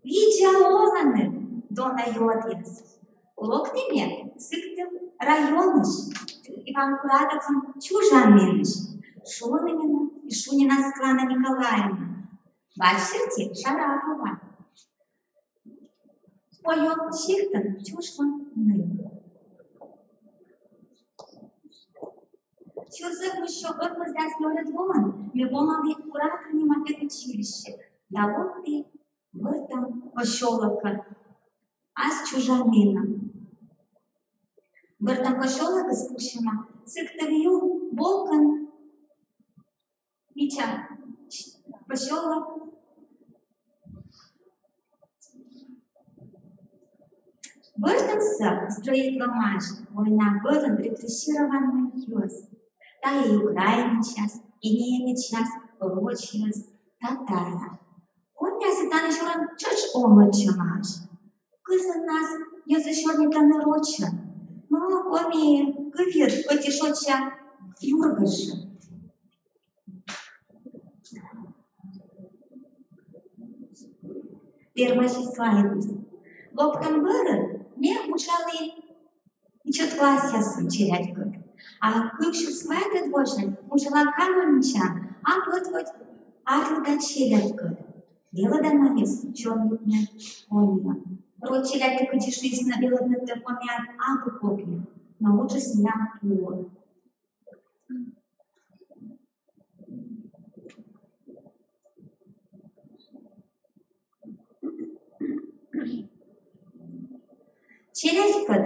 Видза оланныд, дона ёртъяс. Локті ме Сыктыв районысь, Иван Куратовлӧн чужаніныс. Шуны менӧ Ишунина Светлана Николаевна. Бать серти Шарапова. Пӧ ёнджыка сиктын чужлӧн ныв. Сюрс ӧкмыссё ӧкмысдас нёльӧд воын ме помалі Куратов нима педучилище да локті Бӧртан посёлокӧ ас чужанінӧ. Бӧртан посёлокыс пуксьӧма Сыктыв ю бокын. Мича посёлок. Бӧртансӧ стрӧитлӧмаӧсь война бӧрын репрессированнӧй йӧз. Тайӧ украинъяс, и немецъяс, рочьяс, татаръяс. Комияс тані сёрӧн тшӧтш овмӧдчӧмаӧсь. Кызвыннас йӧзыс сёрнитӧны рочӧн, но коми кывйыд ӧти шоча юргыд жӧ. Вермась слайдыс. Локтан бӧрын ме уджалі ичӧт классъясын челядькӧд. А кык сюрс квайтӧд воын уджала Камӧр мичаын, а пӧртводз арлыда челядькӧд. Велӧда найӧс сёрнитны комиӧн. Роч челядьтӧ, кыдзи шуисны, велӧдны комиӧн абу кокни, но уджыс миян пуӧ. Челядькӧд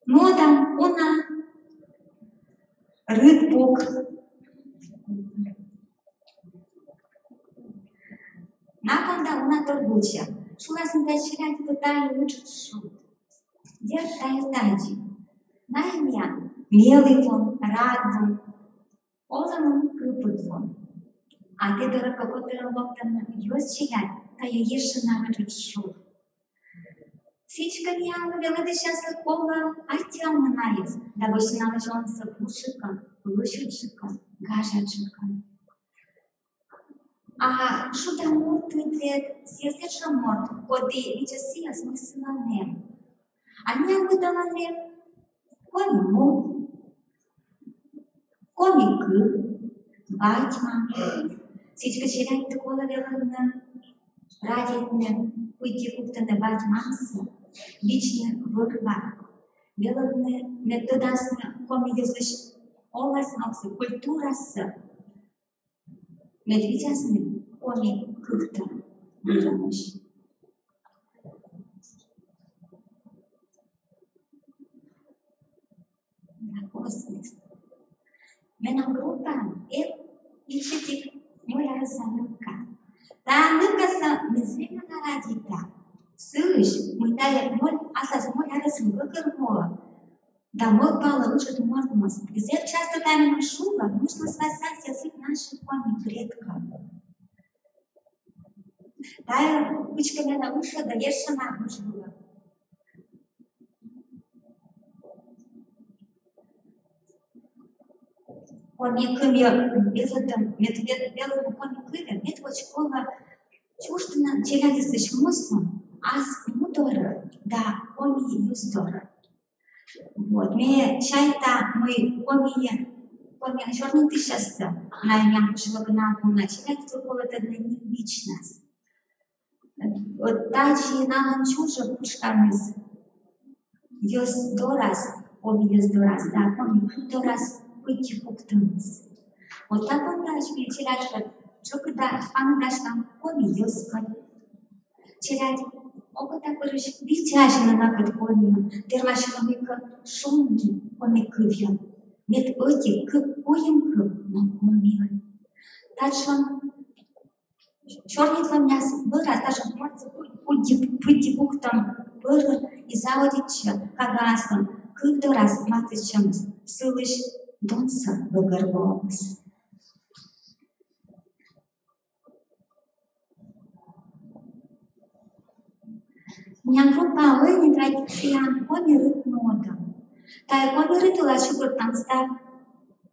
нуӧдам уна рытпук. На понда уна торгуча. Шуласны, тайӧ челядькӧд, тайӧ ыджыд шуд. Дерт, тайӧ тадзи. Найӧ миян мелі вун, рад вун, олӧмын кыпыд вун. А тэ дорӧ кӧ котырӧн локтӧны йӧз челядь, тайӧ ещӧ на ыджыд шуд. Сідзкӧ, миянлы, велӧдысьяслы, колӧ аттьӧалны найӧс да вӧчны налы чонсӧ пушкыдджыкӧн, лӧсьыдджыкӧн, гажаджыкӧн. А шуда морт — тӧдӧ сійӧс ещӧ морт, коді видзӧ сійӧс, мый сылӧн эм. А миянлы талун эм коми му, коми кыв, бать-мам. Сідзкӧ, челядьтӧ колӧ велӧдны радейтны, пыдди куктыны бать-мамсӧ, видзны вӧр-ва, велӧдны, мед тӧдасны коми йӧзлысь оласногсӧ, культурасӧ. Мед видзасны коми кывтӧ вӧрынӧсь. Менам группаын эм ичӧтик нёль арӧса нывка. Та нывкасӧ ме зэв ёна радейта. Сыысь, мый тайӧ нёль, аслас нёль арӧсын гӧгӧрвоӧ да мӧвпалӧ ыджыд мортмӧс. И зэв часто тайӧ меным шуӧ, мый сійӧ вӧсна сійӧ сыкӧ на шуӧ коми предкӧн. Тайӧ кыдзкӧ менӧ ышӧдӧ ещӧ на ыджыдӧ. Коми кывйӧ велӧдӧм, мед вел-, велӧдны коми кывйӧ, медводз колӧ чуждыны челядьыслысь муслун ас му дорӧ да коми йӧз дорӧ. Вот. Ме чайта, мый коми Коми сёрнитысьяссӧ на миянлы кыдз локтӧны на челядьлы, колӧ тӧдны нин личнӧс. Вот тадзи налӧн чужӧм пытшкӧмыс йӧз дорас, коми йӧз дорас, да, коми дорас пыдди пуктӧмыс. Вот та понда ми челядькӧд тшӧкыда паныдасям коми йӧзкӧд. Челядь окотапырысь видзасьӧны накӧд комиӧ, вермасьӧны мыйкӧ шуны коми кывйӧн. Мед ӧти кыв, куим кыв, но комиӧн. Татшӧм сёрнитлӧмъяс бӧрас, татшӧм пыдди, пыдди пуктӧм бӧрын и заводитчӧ кагаыслӧн кыв дорас матыстчӧмыс, сылысь донсӧ гӧгӧрвоӧмыс. Миян группаын ӧні традицияӧн коми рыт нуӧдӧм. Тайӧ коми рыт вылас чукӧртам став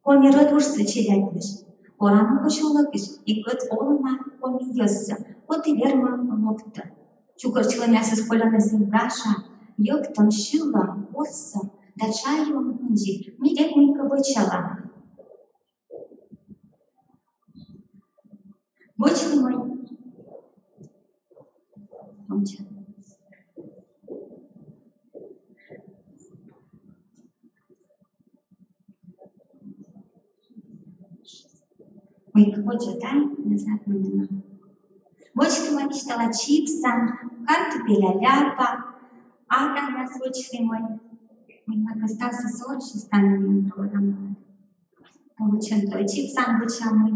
коми рӧдвужсӧ челядьлысь. Корам кодь олӧмысь и кӧть олӧма коми йӧзсӧ, коді вермӧ, локтӧ. Чукӧртчылӧмъясыс кольӧны зэв гажа, йӧктӧм, сьылӧм, ворсӧм да чайӧм кындзи ми век мыйкӧ вӧчалам. Вӧчлы мый. Ой, квоча, да? Не знаю, как именно. Вӧчлы мый, висьтала, чипсан, картупеля ляпа, аганяс вӧчлы мый. Мый ме кӧ ставсӧ сорысь ставнӧ миянлы программаын. Вӧчӧм то чипсан вӧчам мый.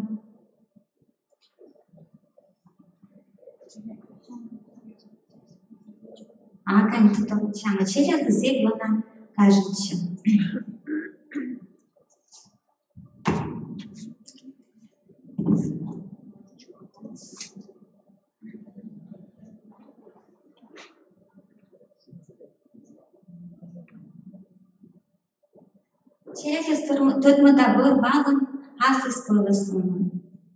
А кань тута вӧчам, челядьлы зэв ёна кажитчӧ. Челядьӧс тӧдмӧда бӧр валӧн аслыспӧлӧс лунӧн.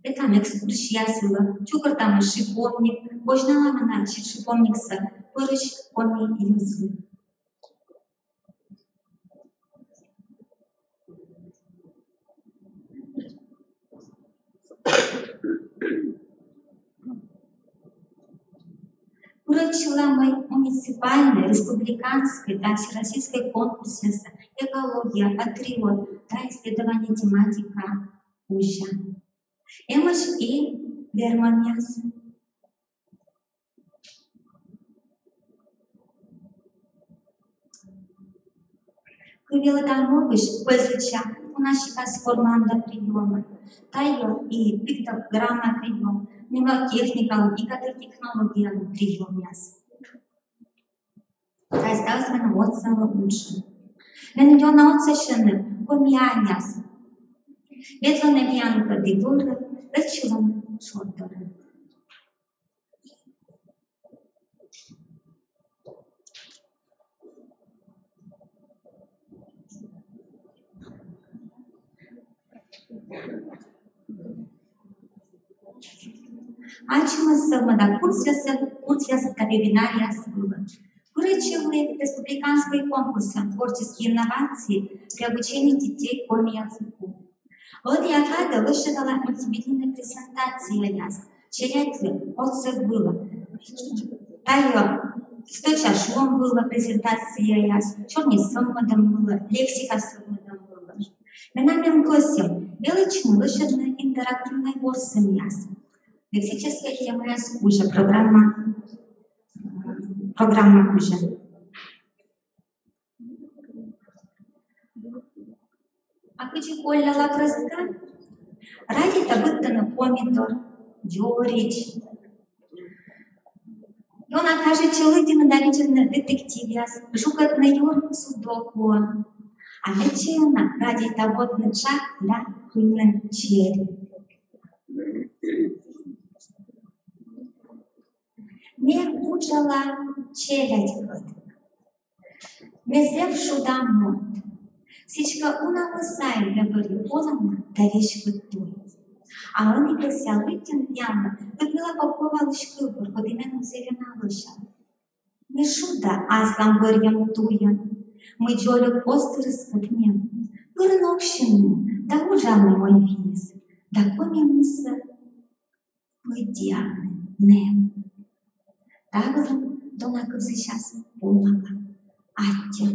Ветлам экскурсияс вылӧ, чукӧртам шип-помник, козьналам на шип-помниксӧ пӧрысь коми йӧзлы. Курегчылам мый муниципальнӧй, республиканскӧй да всероссийскӧй конкурсъясӧ «Экология», «Патриот» да «Исследование тематика» кузя. Эмӧсь и вермӧмъяс. Кывъялӧм могысь пользуйтчам уна сикас формаӧн да приёмӧн. Тайӧ и пиктограмма приём, мнемотехникалӧн и кадыр технологиялӧн приёмъяс. Тайӧ ставыс меным отсалӧ уджын. Меным ёна отсасьӧны коми аньяс. Ветлӧны миянкӧд и вӧрӧ, рӧдчылӧны шор дорӧ. Ачымӧс сӧвмӧда курсъяс, курсъяс да вебинаръяс вылӧ. Курегчывлі республиканскӧй конкурсӧ «Творческие инновации при обучении детей коми языку». Ӧнія кадӧ лӧсьӧдала мультимедийнӧй презентацияяс челядьлы отсӧг вылӧ. Тайӧ стӧча шуӧм вылӧ презентацияяс, сёрни сӧвмӧдӧм вылӧ, лексика сӧвмӧдӧм вылӧ. Менам эм кӧсйӧм велӧдчыны лӧсьӧдны интерактивнӧй ворсӧмъяс лексическӧй темаяс кузя, программа, программа кузя. А кыдзи коллялӧ крӧстка? Радейта быдтыны помидор, дёридз. Ёна кажитчӧ лыддьыны да видзӧдны детективъяс, жугӧдны юр судокуӧн. А медся ёна радейта водны тшак да кыны чери. Ме уджала челядькӧд. Ме зэв шуда морт. Сідзкӧ, уналӧ сайын ме бӧрйи олана да веськыд туй. А ӧні кӧсъя лыддьыны миянлы Людмила Поповалысь кывбур, коді меным зэв ёна лӧсялӧ. Ме шуда аслам бӧрйӧм туйӧн, мый дзолюк оз тырыс кӧть нем пыр ноксьыны, Да уджавны мый виис, да коми мусӧ пыдди на. Та вылын дона кывзысьяс помала. Аттьӧ.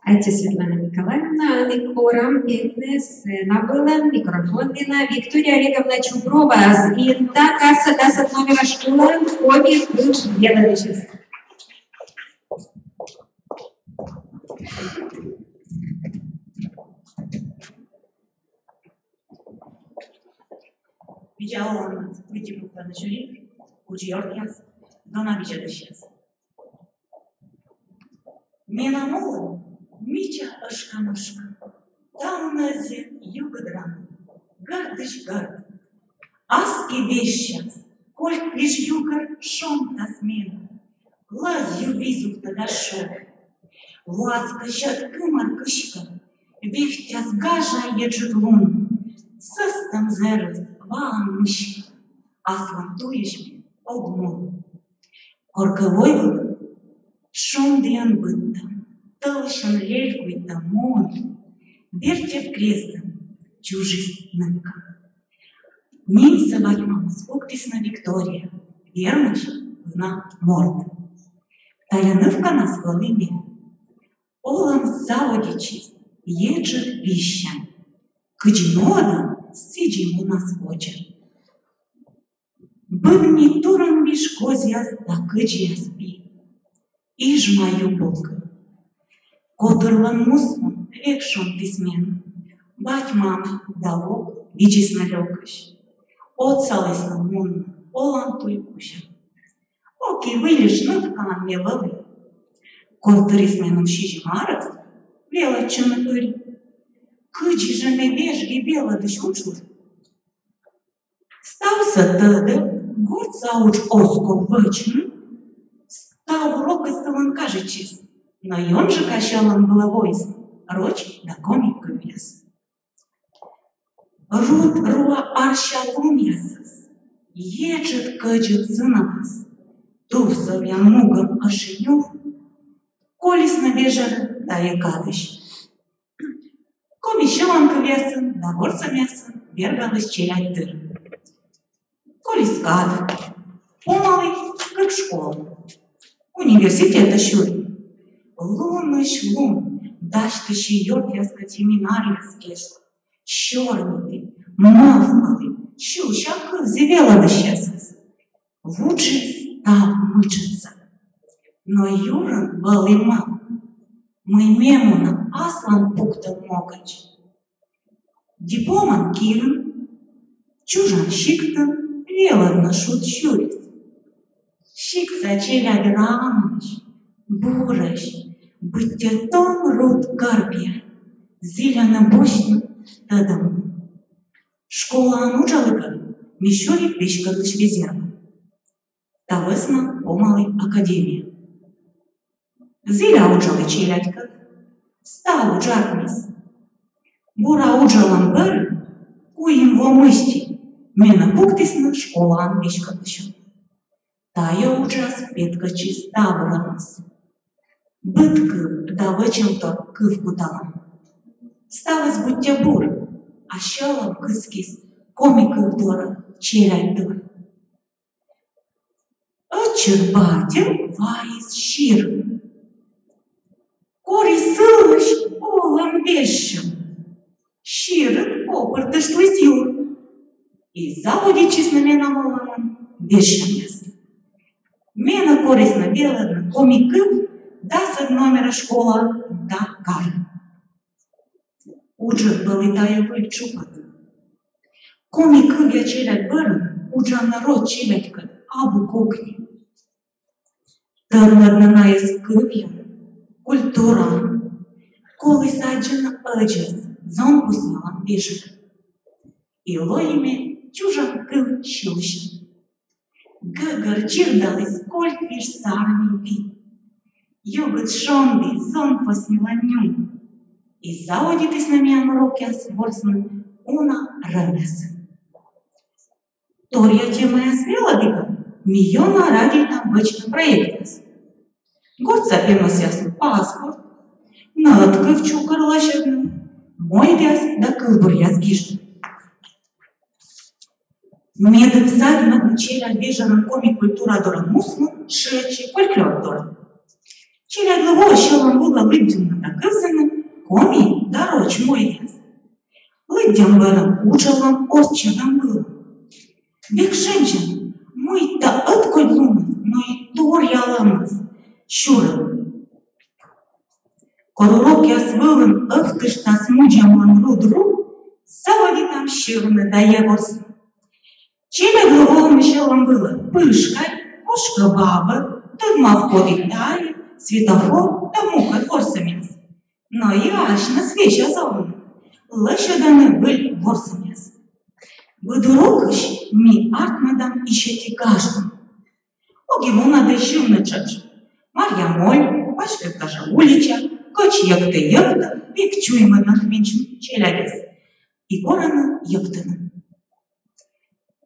Аттьӧ, Светлана Николаевна. Ӧні корам петны сцена вылӧ микрофон дінӧ Виктория Олеговна Чуброва, Инта карса дасӧд номера школаын коми кыв велӧдысьӧс. Видза оланныд, пыдди пуктана жюри, удж ёртъяс, дона видзӧдысьяс. Менам олӧм мича ӧшкамӧшка, тан нӧзйӧ югыд рана, гӧрдысь гӧрд. Аски вежсяс, кольк виж югӧр шонтас менӧ, лӧз ю визувтӧ да шуӧ: «Вуас кӧ сьӧд кымӧр кыськӧ, вевттяс гажа еджыд лун, сӧстӧм зэрӧс ваан мыськӧ, аслам туйысь ме ог мун». Коркӧ войвыв шондіӧн быдта, тӧлысьӧн лелькуйтта муын, вертев грездын чужис нывка. Нимсӧ бать-мамыс пуктісны Виктория, вермысь ӧні морт. Тайӧ нывканас вӧлі ме. Олӧм заводитчис еджыд визсянь. Кыдзи нуӧдан, сідзи мунас водзӧ. Быдми турунвиж козъяс да кыдзьяс пи. Ижма ю бокын. Котырлӧн муслун век шонтіс мен. Бать-мам да вок видзисны лёкысь. Отсалісны мунны олан туй кузя. Ок и выльысь нывкаӧн ме вӧлі. Котырис меным сизим арӧс велӧдчыны пыр. Кыдзи жӧ ме вежги велӧдысь уджлы? Ставсӧ тӧдӧ, гортса удж оз ков вӧчны. Став урокыс сылӧн кажитчис, но ёнджыка сьӧлӧм вылӧ воис роч да коми кывъяс. Руд руа арся лунъясас, еджыд кӧдзыд сынавас, тувсовъя мугӧм ӧшинь ув колисны вежӧрӧ тайӧ кадысь. Коми сьыланкывъясын да ворсӧмъясын бергалысь челядьдыр. Колис кад, помалі кык школа, университетӧ сюри. Лунысь лун дасьтысьӧ ёртъяскӧд семинаръяс кежлӧ, сёрниті, мӧвпалі, сьывсьӧ-кывзӧ велӧдысьясӧс. Вуджис став мытшӧдсӧ. Но юрын вӧлі мӧвп, мый ме муна аслам пуктӧм могӧдз. Дипломӧн киын, чужан сиктын велӧдны шуд сюрис. Сиктса челядь рамӧсь, бурӧсь, быттьӧ том руд кӧрпъя, зільӧны босьтны тӧдӧмлы. Школаын уджалігӧн ме сюри веськӧдлысь визьӧдлӧм. Та вӧсна помалі академияӧ. Зіля уджалі челядькӧд, став удж артмис. Бура уджалӧм бӧрын, куим во мысти, менӧ пуктісны школаын веськӧдлысьӧн. Тайӧ уджас петкӧдчис став рӧмас. Быд кыв да вӧчӧмтор кывкуталӧм. Ставыс быттьӧ бур, а сьӧлӧм кыскис коми кыв дорӧ, челядь дорӧ. Ӧтчыд батьӧ вайис сир. Кори сылысь олӧм вежсьӧм. Сирыд копыртыштліс юр. И заводитчисны менам олӧмын вежсьӧмъяс. Менӧ корисны велӧдны коми кыв дасӧд номера школа да кар. Уджыд вӧлі тайӧ выль чупӧд. Коми кывъя челядь бӧрын уджавны роч челядькӧд абу кокни. Тӧдмӧдны найӧс кывйӧн, культураӧн, коліс аддзыны ӧдзӧс, зонпоснялан вежӧрӧ. И лои ме чужан кыв сьылысьӧн. Гӧгӧр дзирдаліс кольк виж сарни ви. Югыд шонді, зонпоснялан нюм. И заводитісны миян урокъяс ворсны уна рӧмъясын. Торъя темаяс велӧдігӧн Ми ёна радейтам вӧчны проектъяс. Гортса пемӧсъяслы паспорт, нӧдкыв чукӧр лӧсьӧдны, мойдъяс да кывбуръяс гижны. Медым садьмӧдны челядь вежӧрын коми культура дорӧ муслун, шыӧдчи фольклор дорӧ. Челядьлы воӧ сьӧлӧм вылӧ лыддьыны да кывзыны коми да роч мойдъяс. Лыддьӧм бӧрын уджалам орччӧдӧм вылӧ. Век шензьӧны, мыйта ӧткодь луныс, но и торъялӧмыс сюрӧ. Кор урокъяс вылын ӧвтыштас мудзӧмлӧн руд-ру, заводитам сьывны да йӧ ворсны. Челядьлы воӧ сьӧлӧм вылӧ «Пышкарь», «Кошкӧ-бабӧ», «Тӧдмав, коді тайӧ», «Светофор» да мукӧд ворсӧмъяс. Но и асьныс весяс овны, лӧсьӧдӧны выль ворсӧмъяс. Быд урокысь ми артмӧдам ичӧтик гажӧдӧм. Огӧ мунӧдӧй сьывны тшӧтш. Марья моль, паськыд гажа улича, кӧч йӧктӧ-йӧктӧ, век чуймӧдӧны менсьым челядьӧс. И корӧны йӧктыны.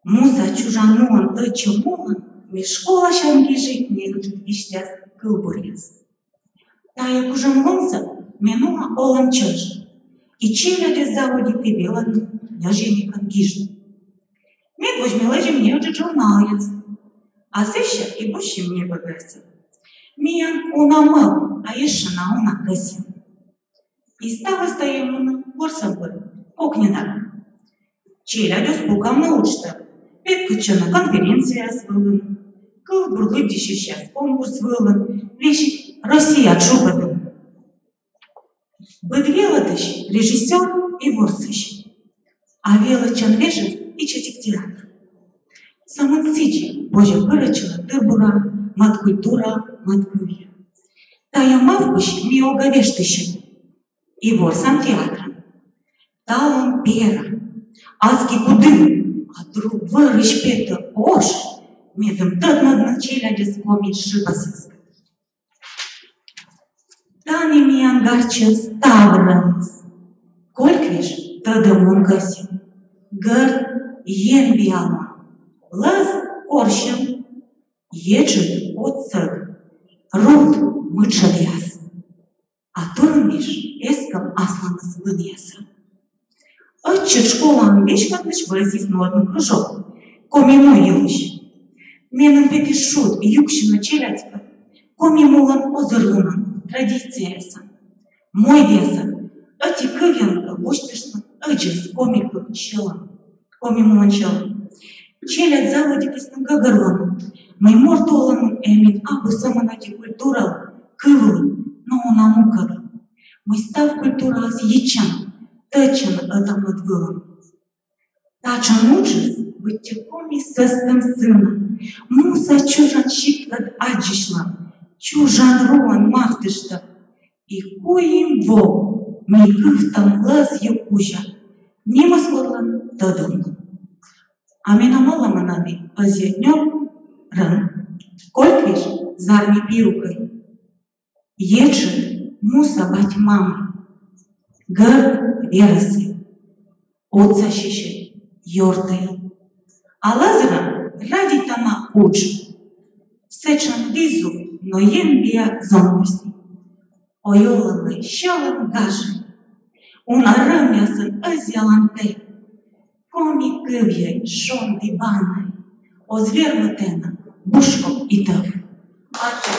Муса чужан муӧн тӧдчӧм улын ми школасянь гижим неыджыд висьтас кывбуръяс. Тайӧ кужӧм лунсӧ ме нуа олӧм чӧж, и челядьыс заводиті велӧдны ньӧжйӧникӧн гижны. Медводз ми лэдзим неыджыд журналъяс, а сэсся и босьтчим некодъяссӧ. Миян уна мӧв, а ещӧ на уна кӧсйӧм. И ставыс тайӧ мунӧ ворсӧм пыр, кокньыда. Челядьыс пукалӧны уджтӧ, петкӧдчӧны конференцияяс вылын, кывбур лыддьысьысьяс конкурс вылын, весиг Россия тшупӧдын. Быд велӧдысь — режиссёр и ворсысь, а велӧдчан вежӧр — ичӧтик театр. Сӧмын сідзи позьӧ пырӧдчыны тыр-бура, мад культура, мад кывйӧ. Тайӧ мавпысь ми огӧ вештысьӧй и ворсам театрын. Талун пера, аски кудын, а друг вӧрысь петӧ ош, медым тӧдмӧдны челядьӧс коми шыпасъяскӧд. Тані миян гартчӧ ставрӧмыс. Кольквиж — тӧдӧмлун кӧсйӧм, гӧрд — енбиалӧм, лӧз — корсьӧм, еджыд — отсӧг, руд — мытшӧдъяс. А турунвиж — эскӧм асланыс вынъясӧ. Ӧтчыд школаын веськӧдлысь вӧзйис нуӧдны кружок коми му йылысь. Меным петіс шуд юксьыны челядькӧд коми мулӧн озырлунӧн, традицияясӧн, мойдъясӧн, ӧти кывйӧн кӧ босьтыштны ӧдзӧс коми кыв сьӧлӧм, коми мулӧн сьӧлӧм. Челядь заводитісны гӧгӧрвоны, мый морт олӧмын эм ӧд абу сӧмын ӧти культуралӧн, кывлӧн, но уна мукӧдлӧн, мый став культураыс йитчӧны, тӧдчӧны ӧта-мӧд вылын. Татшӧм уджыс быттьӧ коми сӧстӧм сынӧ, муса чужан сиктыд аддзысьлӧн, чужан руӧн мавтыштӧ. И куим во ми кывтам лӧз йӧг кузя, нимыс кодлӧн тӧдӧмлӧн. А менам олӧмын ӧні ӧзйӧ нёрӧн кольквиж — зарни пиукӧй, еджыд — муса бать-мама, гӧрд — верӧсӧй, отсасьысьӧй — ёртӧй. А лӧзрӧн радейтана удж. Сэтшӧм визув, но енбиа зонмыс. Ой, олӧмӧй, сьӧлӧм гажӧй, уна рӧмъясӧн ӧзъялан тэ. Коми кывйӧй, шонді банӧй, оз вермы тэнӧ бушков и тӧв. Аттьӧ.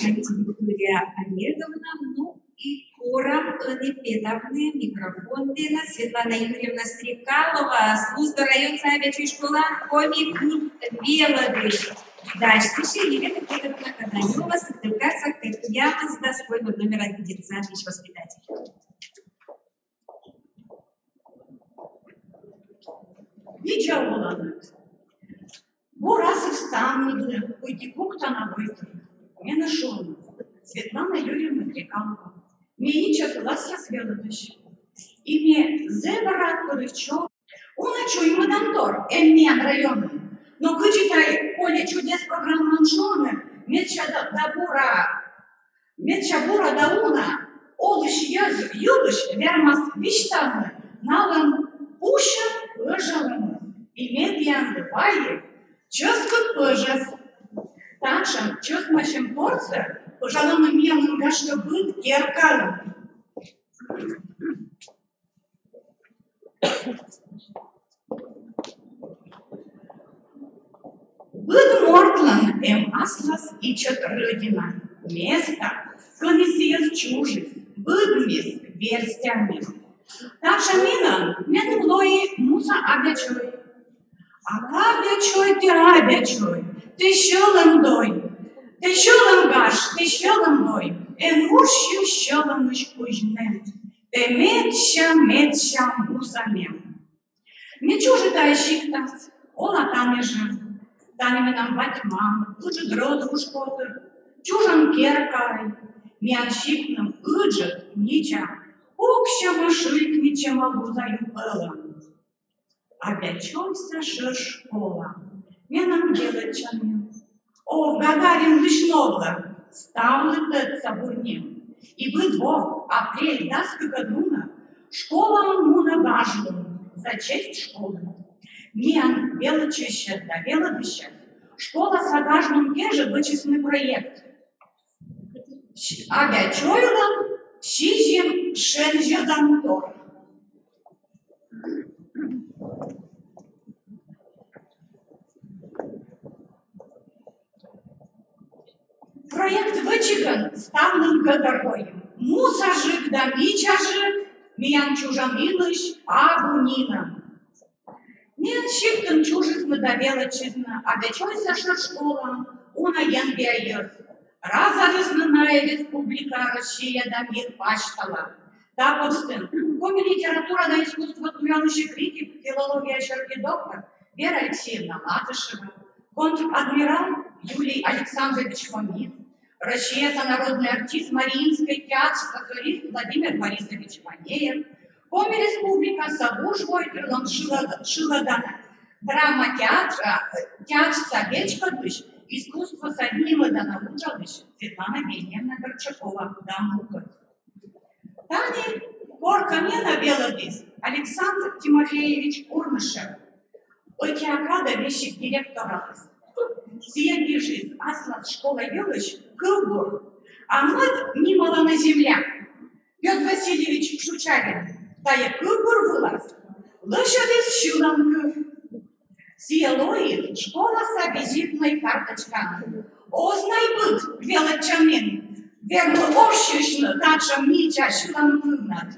Виктория Олеговна, ну и корам ӧні петавны микрофон дінӧ. Светлана Юрьевна Стрекалова, Слуздор районса абъячой школа коми кыв велӧдысь. Дасьтысьӧ Елена Фёдоровна Каданёва, Сыктывкарса кӧкъямысдас коймӧд номера детсадысь воспитатель. Видза оланныд. Бур асыв ставныдлы, кыдзи пуктана войтыр. Менӧ шуӧны Светлана Юрьевна Стрекалова. Ме ичӧт классъяс велӧдысь. И ме зэв рад, кыдзи чо-, уна чуймӧдантор эм миян районын. Но кыдзи тай «Поле чудес» программаын шуӧны, медся да, да бура, медся бура да уна. Олысь йӧз йылысь вермас висьтавны налӧн пусьӧ пӧжалӧмыс, и ме тіянлы вайи чӧскыд пӧжӧс. Татшӧм чӧсмасьӧм торсӧ пӧжалӧны миянын, гашкӧ, быд керкаын. Быд мортлӧн эм аслас ичӧт рӧдина, места, кӧні сійӧс чужис, быдмис, верстямис. Татшӧм инӧн меным лои муса абиачой. А абиачой тэ, абиачой, тэ сьӧлӧм дой, тэ сьӧлӧм гаж, тэ сьӧлӧм дой, эн ошйы сьӧлӧмысь кузь нэм, тэ медся, медся муса нэм. Ме чужи тайӧ сиктас, ола тані жӧ. Тані менам бать-мам, ыджыд рӧдвуж котыр, чужан керкаӧй. Миян сиктным ыджыд, мича, пуксьӧма, шыльк мичӧма луза ю пӧлӧн. Абиачойса шӧр школа менам велӧдчанін. Ов, Гагаринлысь новлӧ, ставлы тӧдса бур ним. И быд во апрель дас кыкӧд лунӧ школаын мунӧ гажлун «За честь школы». Миян велӧдчысьяс да велӧдысьяс школаса гажлун кежӧ вӧчисны проект. Абиачойлӧн сизим шензьӧдан тор. Проект вӧчигӧн ставным гӧгӧрвоим: мусажык да мичажык миян чужан инлысь абу нинӧм. Миян сиктын чужисны да велӧдчисны абиачойса шӧр школаын уна енбиа йӧз. Разорисны найӧ республика, Россия да мир пасьтала. Та постын коми литература да искусство туялысь критик, филология сьӧрті доктор Вера Алексеевна Латышева, контр-адмирал Юлий Александрович Фомин, Россияса народный артист, Мариинскӧй театрса солист Владимир Борисович Ванеев, Коми Республикаса вужвойтырлӧн шылада-, шылада драма театра, театрса веськӧдлысь, искусствоса нимӧдана уджалысь Светлана Гениевна Горчакова да мукӧд. Тані коркӧ менӧ велӧдіс Александр Тимофеевич Урмышев, ӧтиа кадӧ весиг директораліс. Сійӧ гижис аслас школа йылысь кывбур, а мӧд нималана «Земля». Пётр Васильевич Шучавин тайӧ кывбур вылас лӧсьӧдіс сьыланкыв. Сійӧ лои школаса визитнӧй карточкаӧн. Оз на и быд велӧдчанін вермы ошйысьны татшӧм мича сьыланкывнад.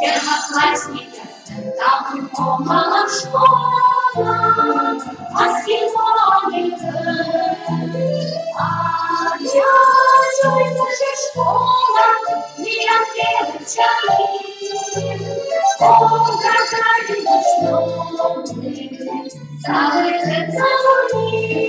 Первоклассник. Там помала школа, а с кем он играл? А я чувствую, что школа не отвечает. Он какая весной, целый день целый.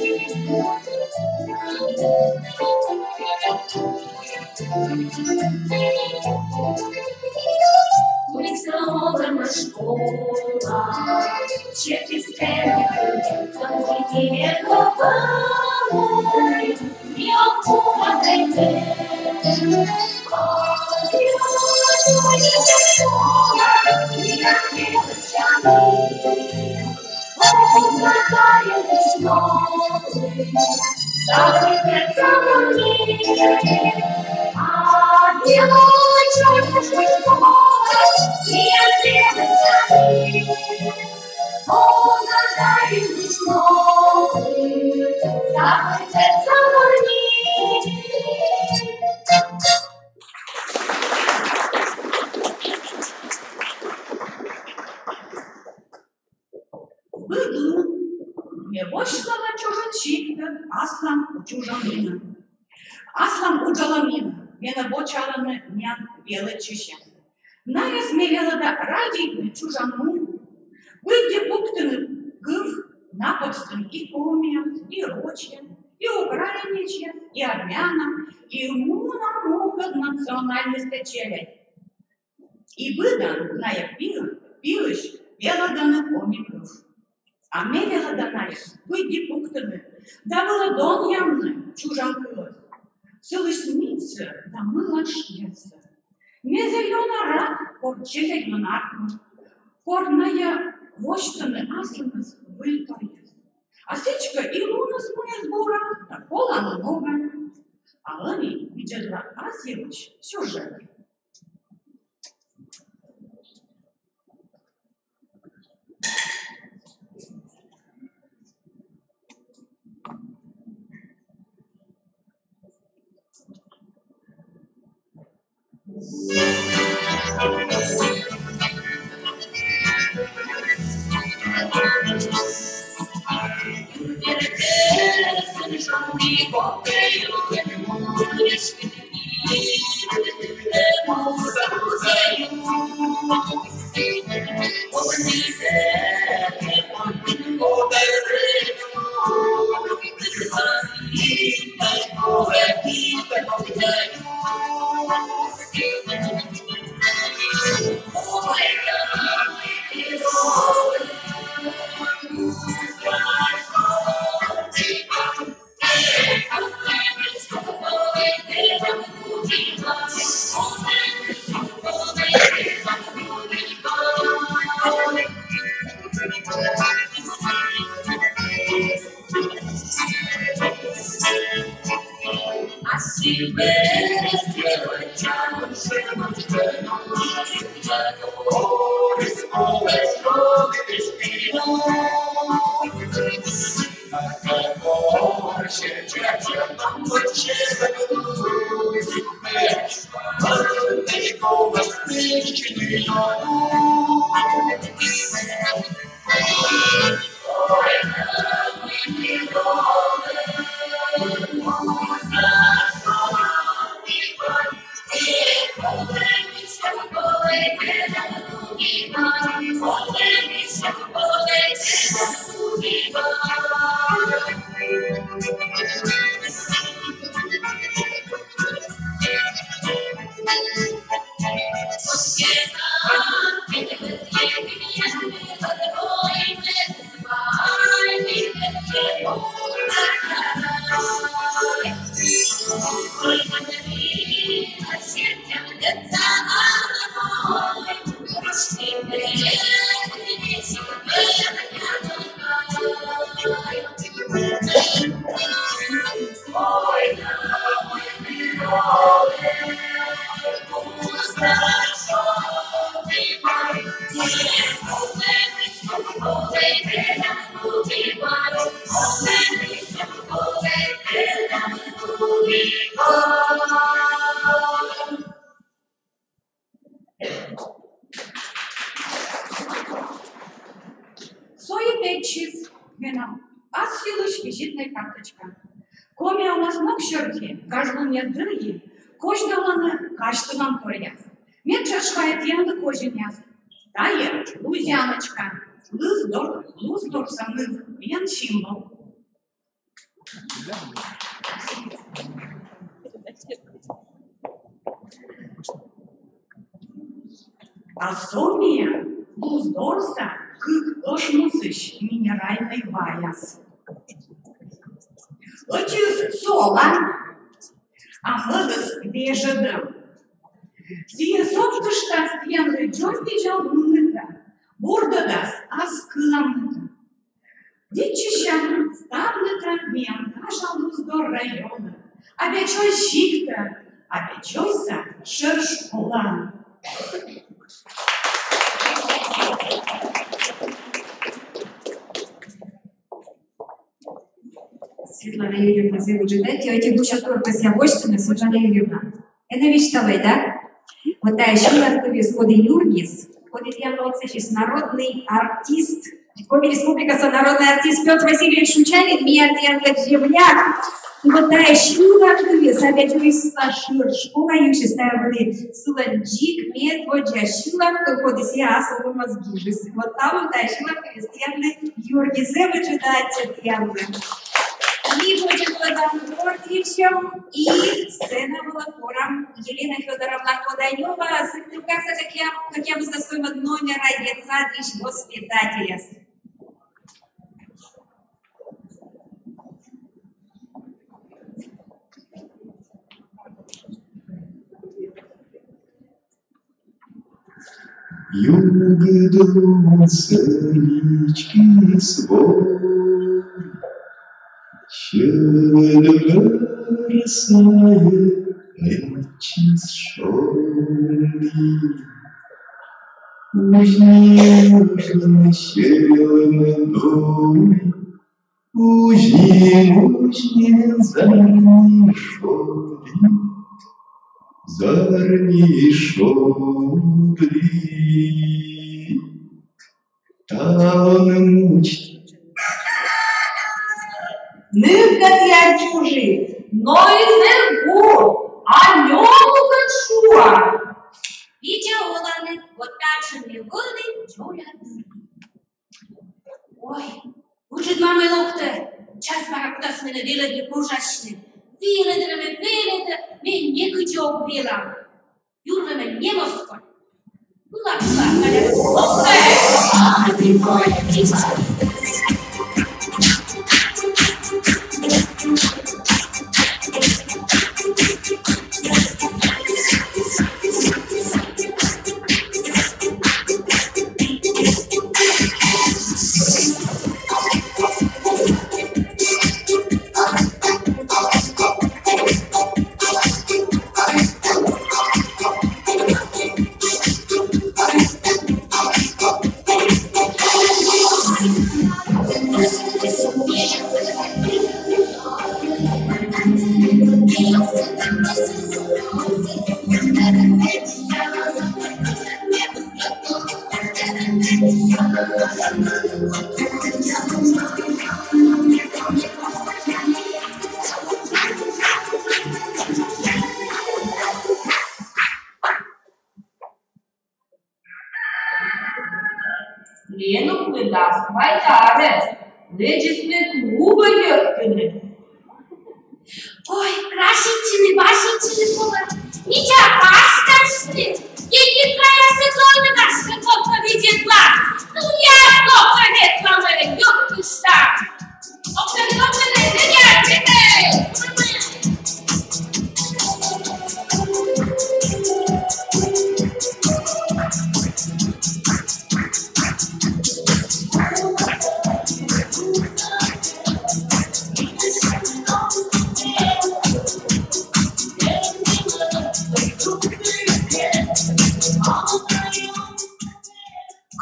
чужан нин. Аслам уджалан нин менӧ вочаалӧны миян велӧдчысьяс. Найӧс ме велӧда радейтны чужан му. Пыдди пуктыны кыв на пӧвстын и комиӧн, и рочӧн, и украинечьӧн, и армянӧн, и муна мукӧд национальностьса челядь. И быдӧн найӧ пиысь велӧдӧны коми кыв. А ме велӧда найӧс пыдди пуктыны да велӧдӧны чужан кывйӧн сылысь нимсӧ да мылашъяссӧ. Ме зэв ёна рад, кор челядьлӧн артмӧ, кор найӧ восьтӧны аслыныс выльторъяс. А сідзкӧ и луныс муніс бура да коланым ногӧн. А ӧні видзӧдлам ас йылысь сюжет. Со и тӧдчис менам ас йылысь визитнӧй карточка. Коми оласног серти гажлунъяс дырйи козьналӧны казьтылан торъяс. Ме тшӧтш вайӧ тіянлы козинъяс. Тайӧ лузяночка, луздор, луздорса ныв, миян символ. А со миян луздорса кык ӧшмусысь минеральнӧй ваяс. Ӧтиыс солан, а мӧдыс вежӧдӧм. Сійӧ содтыштас тіянлы дзоньвидза луннытӧ, бурдӧдас ас кыламнытӧ. Дичи сетӧ ставнытӧ миян гажа Луздор районӧ, Абъячой сиктӧ, Абъячойса шӧр школаӧ. Светлана Юрьевна, зэв ыджыд ӧти, ӧти гусяк кор кӧсъя восьтыны, Светлана Юрьевна. Энӧ висьталӧй, да? Вот тайӧ сьылан кывйыс, коді юргис, коді тіянлы отсасис народный артист Коми Республикаса народный артист Пётр Васильевич Шучалин, миян тіянлы земляк. Вот тая сьыланкывйыс, сабя чурис са шӧр школа йывсьыс, тая вӧлі сылӧн дзик медводдза сьыланкыв, коді сійӧ ас олӧмас гижис. Вот талун тая сьыланкывйыс тіянлы юргис, зэв ыджыд аттьӧ тіянлы. Ми водзӧ кӧдам гордитчӧм и сцена вылӧ корам Елена Фёдоровна Коданёва, Сыктывкарса, как я, как я бы сказала, номера детсадысь воспитательяс. Югыд лунсӧ личкис вой, сьӧд вӧр сайӧ лэччис шонді. Узьны, узьны сьӧлӧмӧ дой, узьны, узьны зарни шонді, зарни шонді. Талун муч. Нывкӧд я чужи, но и зэв бур, а нёлукӧд шуа. Видза оланныд, вот татшӧм и вӧлі дзоля дыр. Ой, ыджыд ма мый локтӧ, час бара кутас менӧ велӧдны, кожасьны. Велӧдӧ ме, велӧдӧ, ме некыдз ог велав. Юрвемӧн нем оз коль. Была, была, Галя, локтӧ. Ленук лыдас вайтарӧ, лэдзис пӧ клубӧ йӧктыны. Ой, краситчыны, васитчыны колӧ, мича паськасьны, кикитраясӧ колӧ, гашкӧ, кокӧ видзӧдлас, ну, я кокӧ ветлам, йӧктышта.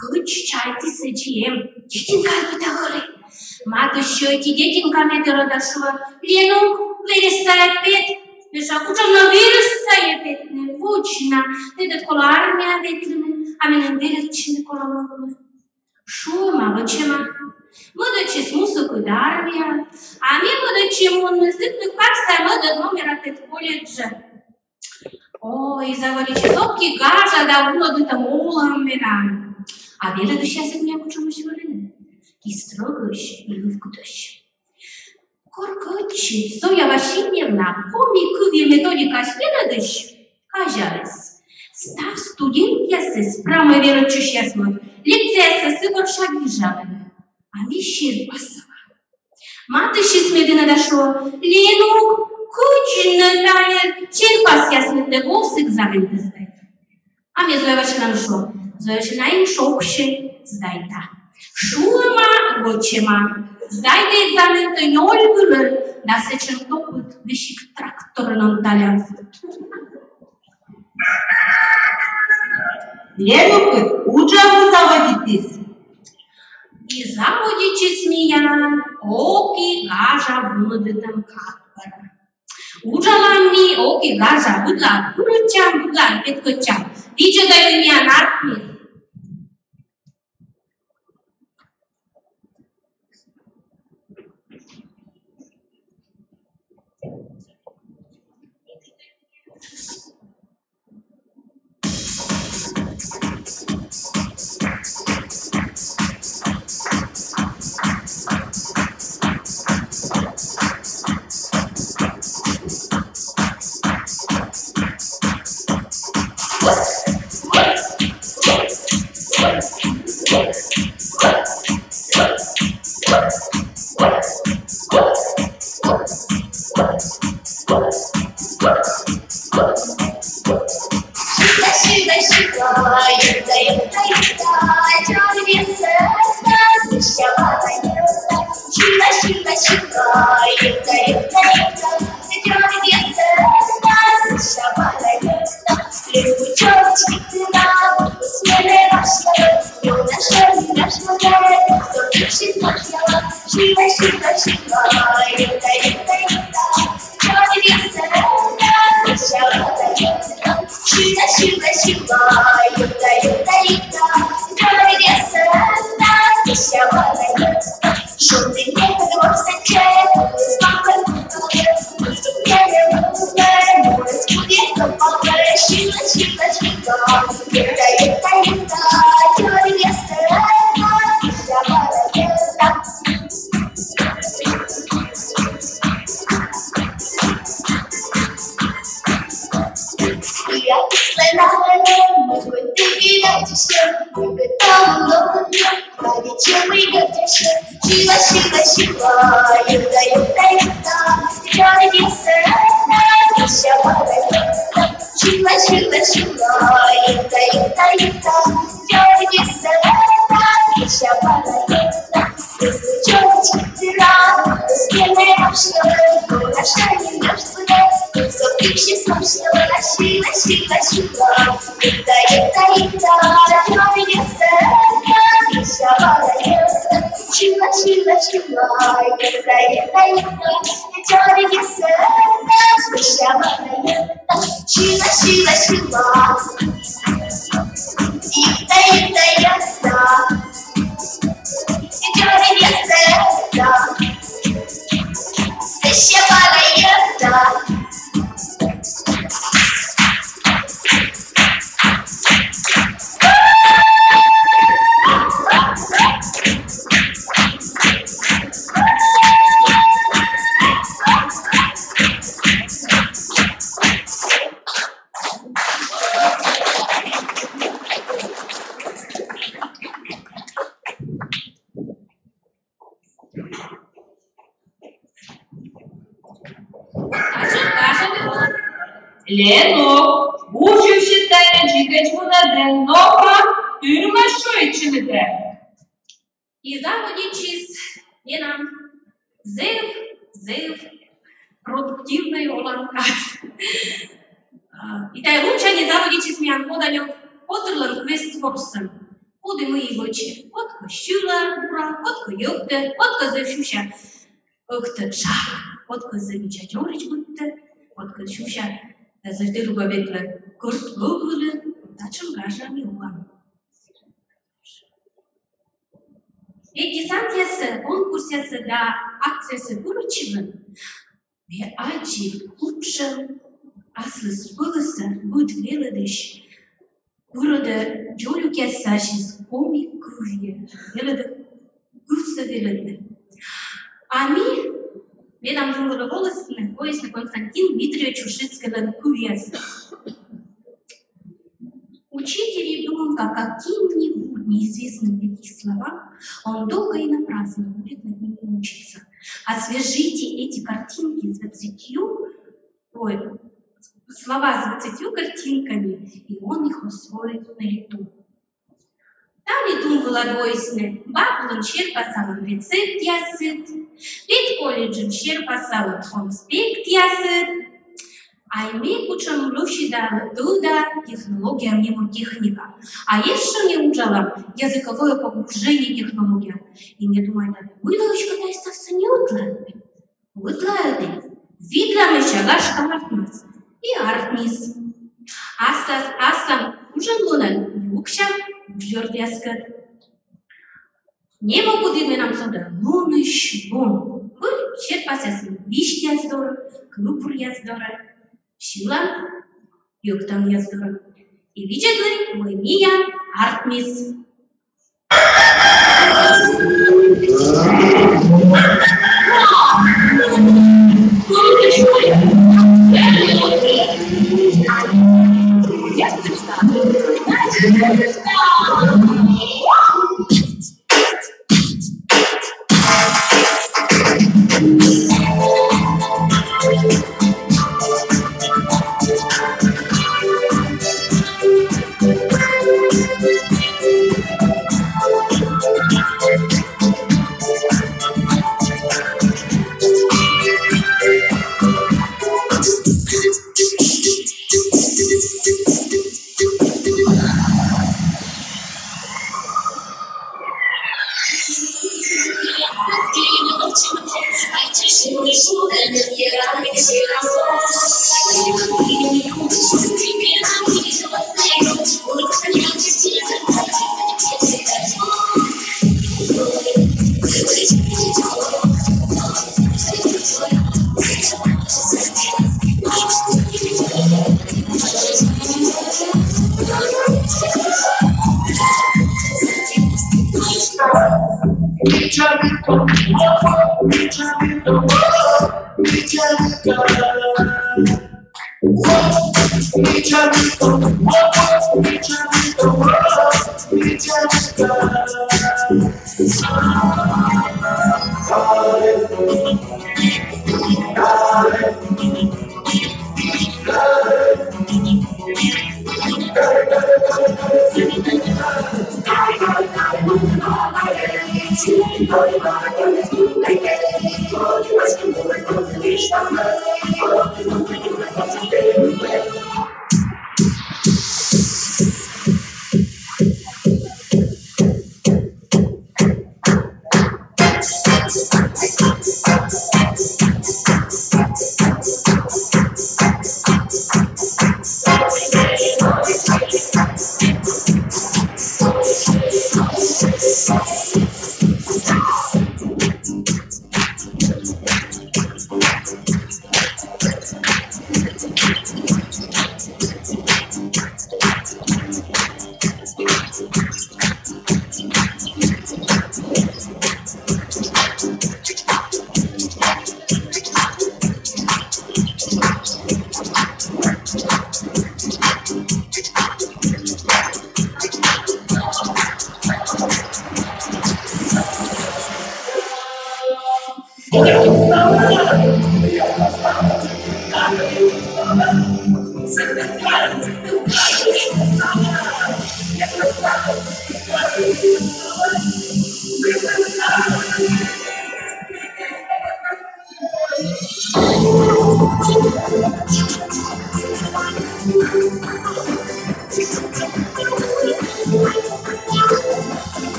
Кыдз чайтіс, сідзи эм, детинка быттьӧ вӧлі. Матысь ӧти детинка медбӧрӧ да шуӧ: «Ленук, верӧс сайӧ пет». Ме шуа: «Кутшӧм нӧ верӧс сайӧ петны? Водз на, тэнад колӧ армияӧ ветлыны, а меным велӧдчыны колӧ мунны». Шуӧма, вӧчӧма. Мӧдӧдчис мусукыд армияӧ, а ме мӧдӧдчи мунны Сыктывкарса мӧдӧд номера педколледжӧ. Ой, заводитчис ӧти гажа да вунӧдытӧм олӧм менам. А велӧдысьясыд миян кутшӧмӧсь вӧліны: и строгӧсь, и лывкутӧсь. Коркӧ ӧтчыд Зоя Васильевна, коми кывйӧ методикаысь велӧдысь, казяліс: став студентъясӧс, прамӧй велӧдчысьясӧс, лекцияяссӧ сы бӧрся гижалӧны. А ме серпасала. Матыстчис ме дінӧ да шуӧ: «Ленук, кыдз нӧ тайӧ серпасъяснытӧ госэкзаменсӧ сдайта?» А ме Зоя Васильевналы шуа: «Зоя Васильевна, эн шогсьӧй, сдайта». Шуӧма, вӧчӧма. Сдайті экзаменсӧ нёль вылӧ, да сэтшӧм топыд, весиг тракторын он таляв. Ленукыд уджавны заводитіс. И заводитчис миян ӧти гажа вунӧдытӧм кад бӧрын. Уджалам ми ӧти гажа, быдлаӧ пырӧдчам, быдлаӧ петкӧдчам. Видзӧдӧй миян артмис. Ленук, учусь тайӧ дзикӧдз мунӧдӧн, но-ка, тырмас шойччыны тайӧ. И заводитчис менам зэв, зэв продуктивнӧй олан кад. А, и тайӧ лунсянь заводитчис миян коданьӧн котырлӧн квест-ворсӧм. Коді мый вӧчӧ. Кодкӧ сьыла, бура, кодкӧ йӧктӧ, кодкӧ зэв сюся ӧктӧ тшак, кодкӧ зэв видза дзоридз быдтӧ, кодкӧ сюся да зэв дыр уга ветлӧ кӧрт вӧв вылӧ. Татшӧм гажа ми олам. Ведь десантъясӧ, конкурсъясӧ да акцияясӧ пырӧдчывлӧн ме аддзи, кутшӧм аслыспӧлӧсӧ быд велӧдысь пырӧдӧ дзолюкъяс ассьыс коми кывйӧ, велӧдӧ кывсӧ велӧдны. А ми, менам дум вылӧ волісны, воисны Константин Дмитриевич Ушицкийлӧн кывъясыс. Учитель и думал, как каким-нибудь неизвестным пяти словам, он долго и напрасно будет над ними мучиться. Освяжите эти картинки с двадцатью, ой, слова с двадцатью картинками, и он их усвоит на лету. Тані дум вылад воисны баблӧн серпасалӧм рецептъясыд, педколледжын серпасалӧм конспектъясыд, а ме кутшӧм лӧсьыда тӧда технология, мнемотехника. А ещӧ ме уджалам языковое погружение технология. И ме думайта, мыйла эськӧ тайӧ ставсӧ не ӧтлаӧдны. Ӧтлаӧдны, видлам, мися, гашкӧ, артмас. И артмис. Аслас, аслам уджын лунӧн юксям уджъёртъяскӧд. Нэмӧ куті менам содӧ лунысь лун. Вӧлі серпасъяс висьтъяс дорӧ, кывбуръяс дорӧ, сьылан, йӧктанъяс дорӧ. И видзӧдлы, мый миян артмис.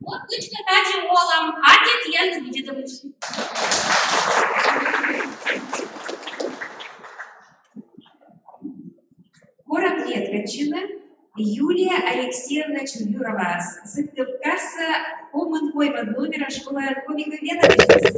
Вот точно так же олам, аттьӧ тіянлы видзӧдӧмысь. Корӧм ветлӧмтчыны Юлия Алексеевна Чуюрова, Сыктывкарса комын коймӧд номера школаын комиковед.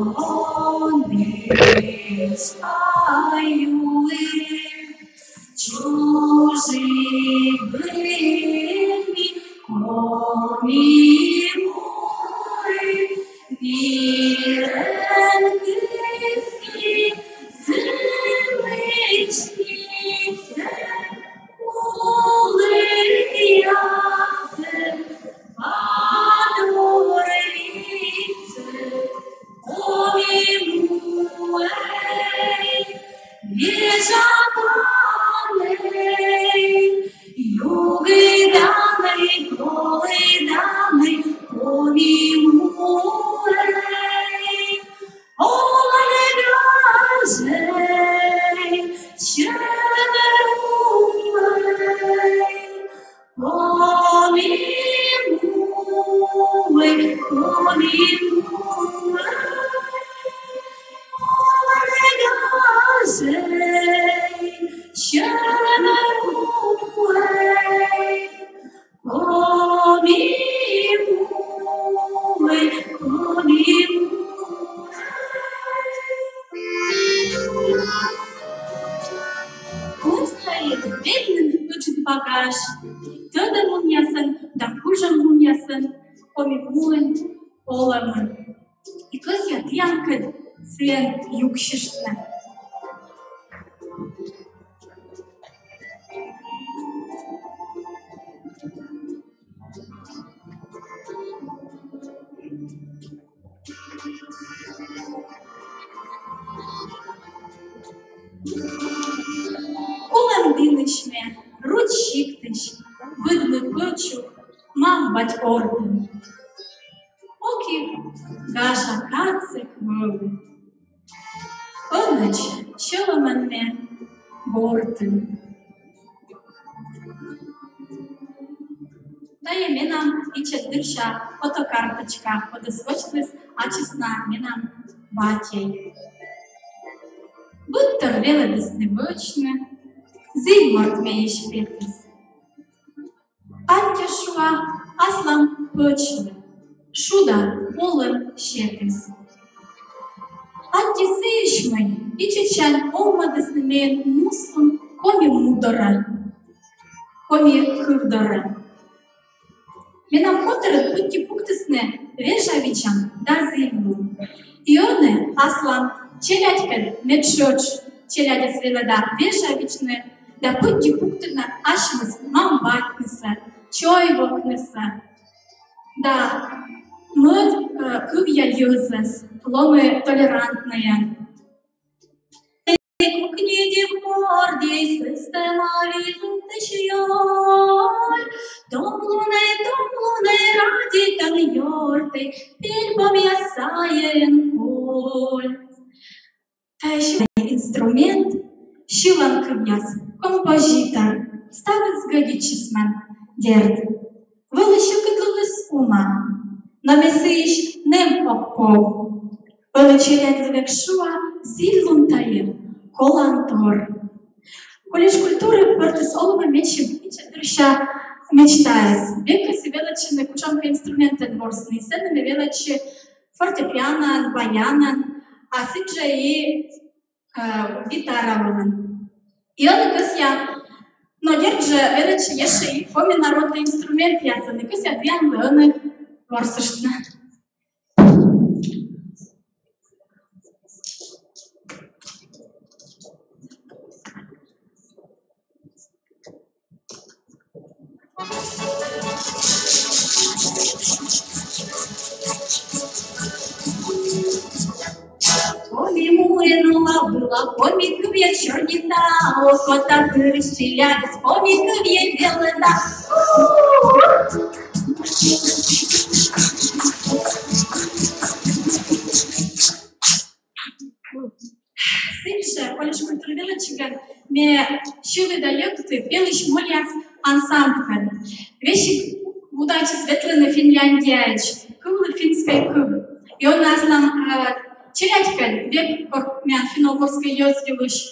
Коми муэм, чужи быдми, коми муэм, вирен кыски, зынычкисэ, улыясэ, вадорисэ, коми муэм, вежапанэ, югыданэ, толыданэ, коми муэм. Оланэ гажем, чебер улэ, коми муэм, коми муэм. Оланэ гажем, чебер улэ, коми муэм, коми муэм. Кунсаид ведьмын ыджыд багаж, тӧдӧм лунъясӧн да кужӧм лунъясӧн коми муын олӧмын. И кӧсъя тіянкӧд сійӧн юксьыштны. Кулӧм дінысь ме, Руч сиктысь, быдмы пӧчук, мам-бать ордын. Ок и гажа кадсӧ вӧлі. Ӧнӧдз сьӧлӧмӧн ме гортын. Тайӧ менам ичӧт дырся фотокарточка, кодӧс вӧчліс ачыс на менам батьӧй. Быдтор велӧдісны вӧчны, зіль морт меысь петіс. Аттьӧ, шуа, аслам пӧчлы, шуда полӧм сетіс. Аттьӧ сыысь, мый ичӧтсянь овмӧдісны менӧ муслун коми му дорӧ, коми кыв дорӧ. Менам котырын пыдди пуктісны вежавидзан да зіль лун. И ӧні аслам челядькӧд ме тшӧтш челядьӧс велӧда вежавидзны да пыдди пуктыны ассьыныс мам-батьнысӧ, чой-вокнысӧ. Да мӧд, э, кывъя йӧзӧс, лоӧмы толерантнӧйӧн. Кокни див морт, система визытысь ёль. Том лунӧ, том лунӧ, радейтан ёртӧй, пельпомъяс сайын коль. Тайӧ сьылан инструмент, сьылан кывъяс, композитор, ставыс гӧгиччис мем, дерт. Вӧлі сьӧкыдлуныс уна, но ме сыысь нэм ог пов. Ӧні челядьлы век шуа: зіль лун тайӧ колантор. Колледж культуры пӧртіс олӧмӧ менсьым ичӧт дырся мечтаыс. Век кӧсйи велӧдчыны кутшӧмкӧ инструментӧн ворсны. Сэні ме велӧдчи фортепианон, баянӧн, а сідзжӧ и, э, гитара вылын. И ӧні кӧсъя, но дерт жӧ, велӧдчи ещӧ и коми народнӧй инструментъясӧн, и кӧсъя тіянлы ӧні ворсыштны. Коми муын лабыла, коми кывйӧ сёрнита, окота пырысь челядьыс коми кывйӧ велӧда. Сідзжӧ колледж культуры велӧдчигӧн ме сьыві да йӧкті «Пелысь мольяс» ансамбльӧн. Весиг удайтчис ветлыны Финляндияӧдз, кывлі финскӧй кыв. И ӧні аслам, э, челядькӧд век, кор миян финно-угорскӧй йӧз йылысь,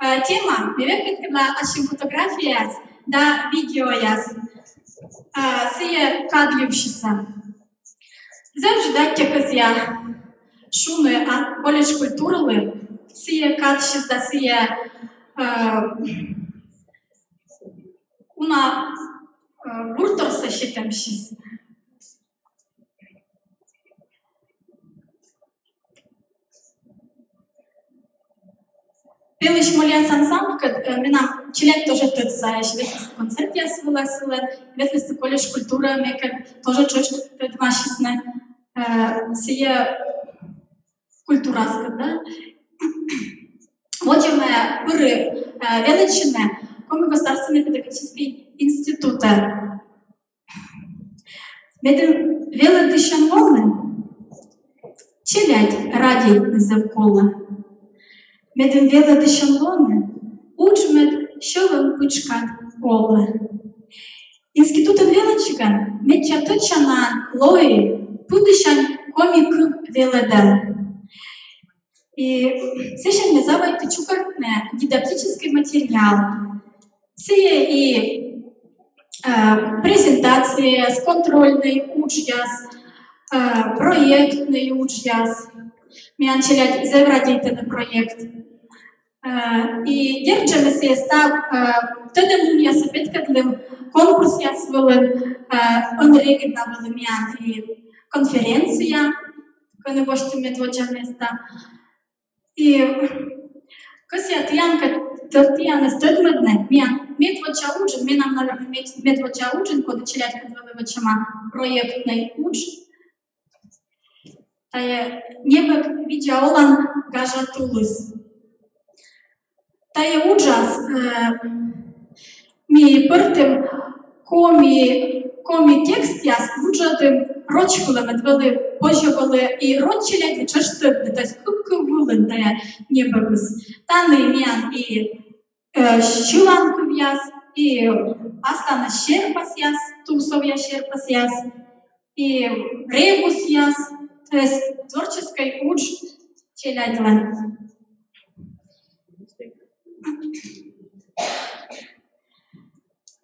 э, тема, ме век петкӧдла ассьым фотографияяс да видеояс. Э, сійӧ кад йывсьыс. Зэв жӧ аттьӧ кӧсъя шуны, а, колледж культуралы, сійӧ кадсьыс да сійӧ, э, уна, э, гуртса сетӧмсьыс. Пелысь мольяс ансамблькӧд, э, менам челядь тоже тӧдса, ещё ветлісны концертъяс вылас сылӧн, ветлісны колледж культураӧ, мекӧд тоже тшӧтш тӧдмасисны, э, сійӧ культураыскӧд, да. Водзӧ ме пыри, э, велӧдчыны Коми государственнӧй педагогическӧй институтӧ. Медым велӧдысьӧн лоны, челядь радейтны зэв колӧ. Медым велӧдысьӧн лоны, уджмӧд сьӧлӧм пытшкад олӧ. Институтын велӧдчигӧн медся тӧдчанаӧн лои пыдісянь коми кыв велӧдӧм. И сэсянь ме заводиті чукӧртны дидактическӧй материал. Сійӧ и, э, презентацияяс, контрольнӧй уджъяс, э, проектнӧй уджъяс. Миян челядь зэв радейтӧны проект. Э, и дерт жӧ, ми сійӧс став, э, тӧдӧмлунъясӧ петкӧдлім конкурсъяс вылын, э, ӧні регыд на вӧлі миян и конференция, кӧні босьтім медводдза места. И кӧсъя тіянкӧд, тӧ-, тіянӧс тӧдмӧдны, миян медводдза уджын, менам, наверно, мед-, медводдза уджын, коді челядькӧд вӧлі вӧчӧма, проектнӧй удж. Тайӧ «Небӧг видза олан гажа тулыс». Тайӧ уджас, э, ми пӧртім коми, коми текстъяс вуджӧдім роч кылӧ, мед вӧлі, позьӧ вӧлі и роч челядьлы тшӧтш тӧдны, то есть кык кыв вылын тайӧ небӧгыс. Тані миян и, э, сьыланкывъяс, и асланыс серпасъяс, тувсовъя серпасъяс, и ребусъяс, то есть творческӧй удж челядьлӧн.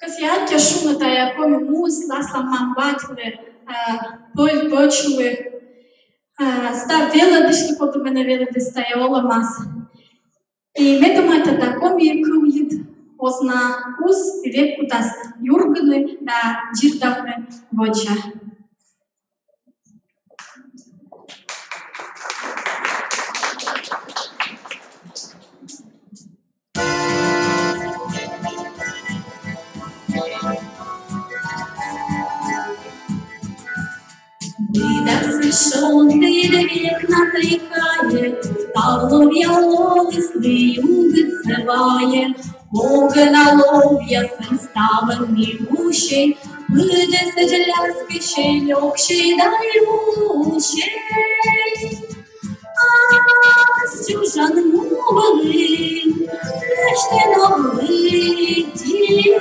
Кӧсъя аттьӧ шуны тайӧ Коми муыслы, аслам мам-батьлы, э, пӧль-пӧчлы, э, став велӧдысьлы, коді менӧ велӧдіс тайӧ олӧмас. И ме думайта, да, коми кывйыд оз на куз, век кутас юргыны да дзирдавны водзӧ. Быдӧнсӧ шонді да век на тай кайӧ, став ловъя лолыслы югыд сӧвайӧ. Ог на ловъясӧн ставӧн ми усьӧй, быдӧсӧдз ляскысьӧй, лёксьӧй да юсьӧй. Ас чужан му вылын лэсьтӧма лыддьысь.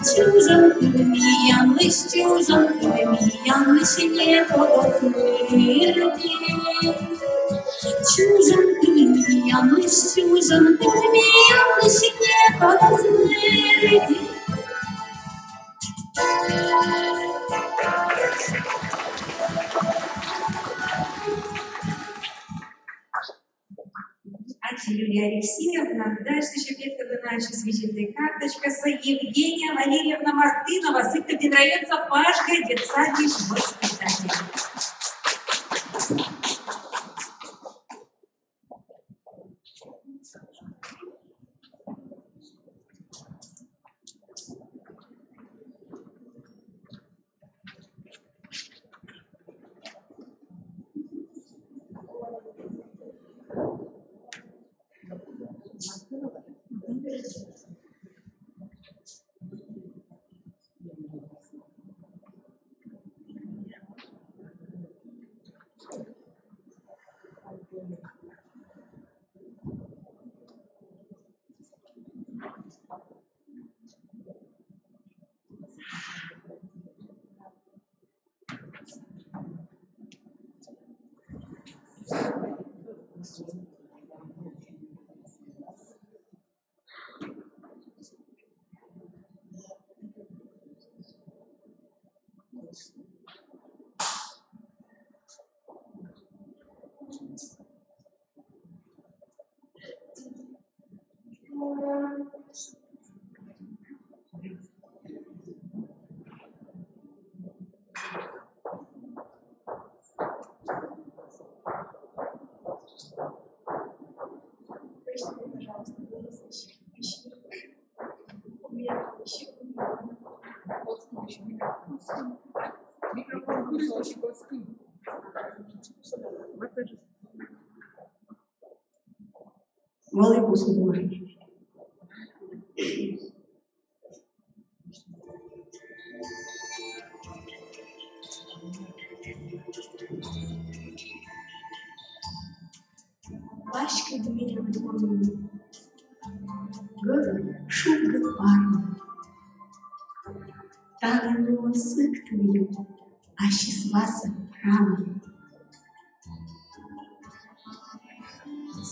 Чужан кыв миянлысь, чужан кыв миянлысь некодӧс нырйи. Чужан кыв миянлысь, чужан кыв миянлысь некодӧс нырйи. Аттьӧ, Юлия Алексеевна. Дальше ещё петкӧдлыны ачыс визитнӧй карточкасӧ. Евгения Валерьевна Мартынова, Сыктывдін районса Пажгӧй детсадйысь воспитатель. Вӧлі пусйӧма. Паськыд менам дорын гӧгӧр шуггӧ парны. Тані нуӧ Сыктыв ю, ассьыс васӧ рамӧн.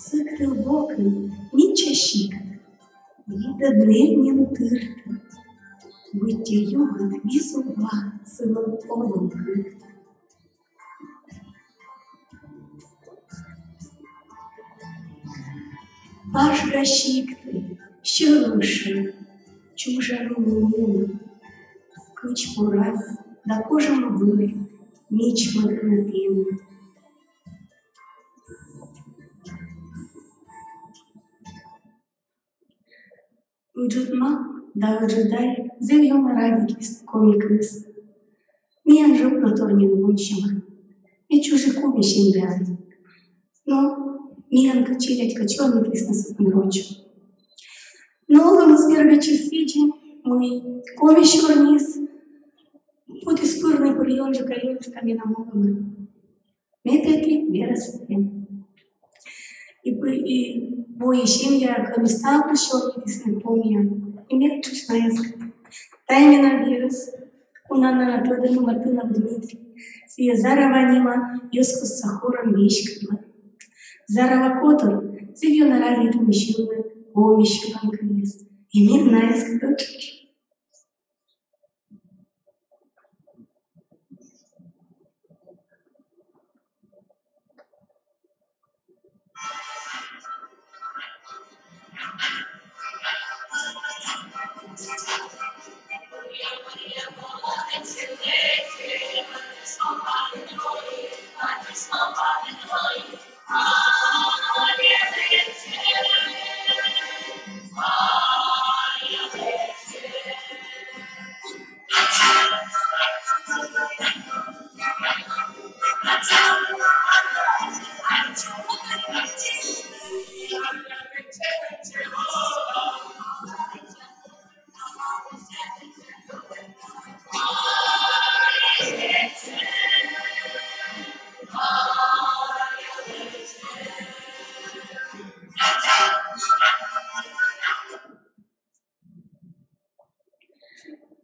Сыктыв бокын мича сикт, видӧд нель нин тыртӧ, быттьӧ югыд визувва сылӧн овын кыктӧ. Важга сиктын сьӧлӧм шӧр, чужан лун, кыдз порас да кожӧм вӧр мичмӧдны тэныд. Ыджыд ма да ыджыд ай зэв ёна радейтісны коми кывйыс. Миян жӧ ӧтнатор нин вунсьӧма. Ме чужи коми семьяын. Но миян челядь кӧть сёрнитісны сӧмын рочӧн. Но олӧмыс бергӧдчис сідзи, мый коми сёрниыс кутіс пырны пыр ёнджыка-ёнджыка менам олӧмӧ. Ме петі верӧс эм. И пӧ-, и вои семьяӧ, кӧні ставныс сёрнитісны комиӧн, и ме тшӧтш найӧскӧд. Тайӧ менам верӧс, кунан нӧ на тӧданныд, Мартынов Дмитрий. Сійӧ «Зарава» нима йӧзкостса хорӧн веськӧдлӧ. «Зарава» котыр зэв ёна радейтӧ сьывны коми сьыланкывйӧс. И ме найӧскӧд тшӧтш.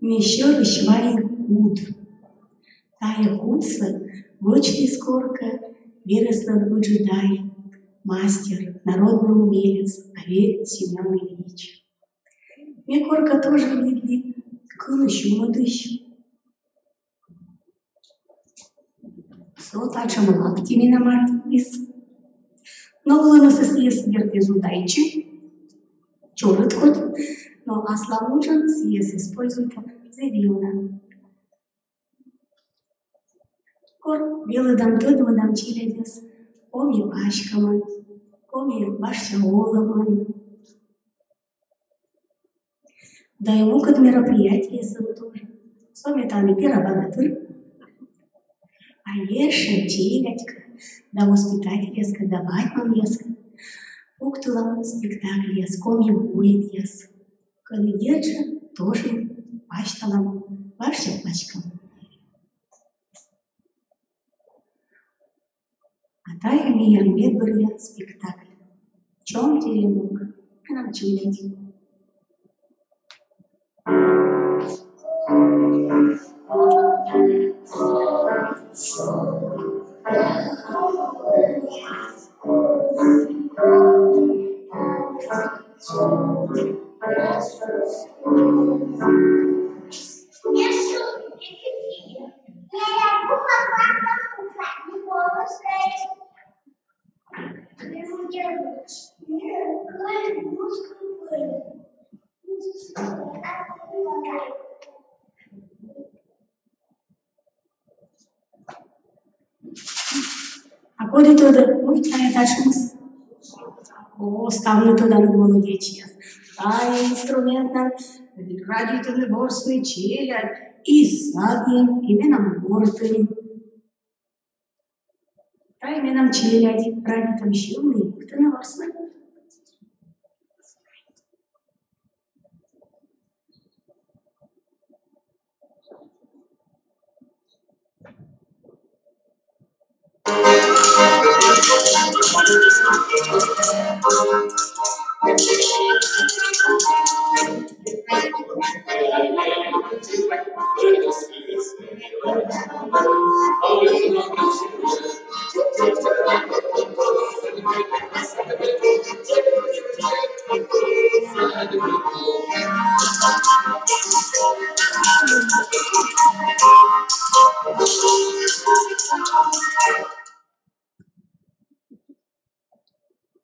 Ме сьӧрысь вайи куд. Тайӧ кудсӧ вӧчліс коркӧ верӧслӧн ыджыд ай, мастер, народный умелец Аверин Семён Ильич. Ме коркӧ тоже видлі кыны сюмӧдысь. Со татшӧм лапті менам артмис. Но вӧлӧмсӧ сійӧс, дерт, эз удайтчы, чорыд кодь, но аслам уджын сійӧс используйтӧ зэв ёна. Кор велӧдам, тӧдмӧдам челядьӧс коми паськӧмӧн, коми башня олӧмӧн. Да и мукӧд мероприятиесӧн тоже. Со ме тані пера бара тыр. А ещӧ челядькӧд да воспитательяскӧд да бать-мамъяскӧд пуктылам спектакльяс, коми войтъяс. Кӧні дерт жӧ, тоже пасьталам башня паськӧм. А тайӧ миян медбӧръя спектакль. Чом теремок, менам челядь. А коді тӧдӧ, мый тайӧ татшӧмыс? О, ставныс тӧданныд, молодечьяс. Тайӧ инструментнас радейтӧны ворсны челядь и садйын, и менам гортын. Тайӧ менам челядь, радейтӧм сьывны, кытӧн ворсны.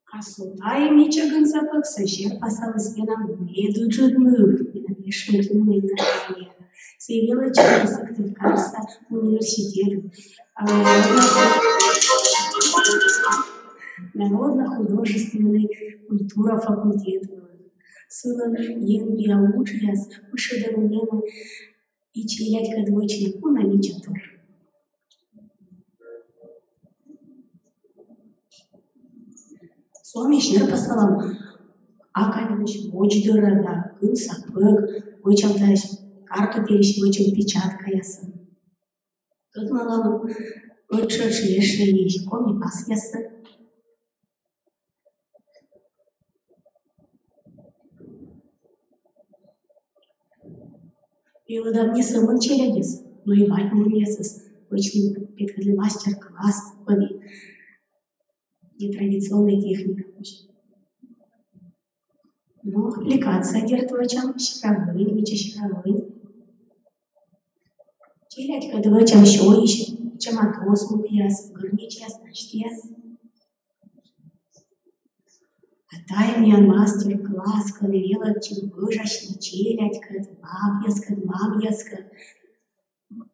А со тайӧ мича гын сапӧг, сійӧ серпасаліс менам медыджыд ныв, менам эшшӧ ӧти ныв. Сійӧ велӧдчӧ Сыктывкарса университетын, а, народно-художественнӧй культура факультет вылын. Сылӧн енбиа уджъяс пышйӧдӧны менӧ и челядькӧд вӧчны уна мичатор. Со ми серпасалам аканьысь водздӧра да кын сапӧг, вӧчам тайӧ картуперысь вӧчӧм печаткаясӧн. Тӧдмалам ӧтшӧтш ешӧй коми пасъяссӧ. Велӧдам не сӧмын челядьӧс, но и бать-мамъясӧс. Вӧчлі, петкӧдлі мастер-класс, коді нетрадиционнӧй техника. Но аппликация, дерт, вӧчам, сьӧравӧй, мича сьӧравӧй. Челядькӧд вӧчам сёйысь, вӧчам досмукъяс, гырнечьяс, насьтъяс. А тайӧ миян мастер-класс, кӧні велӧдчим вӧжасьны челядькӧд, бабъяскӧд, мамъяскӧд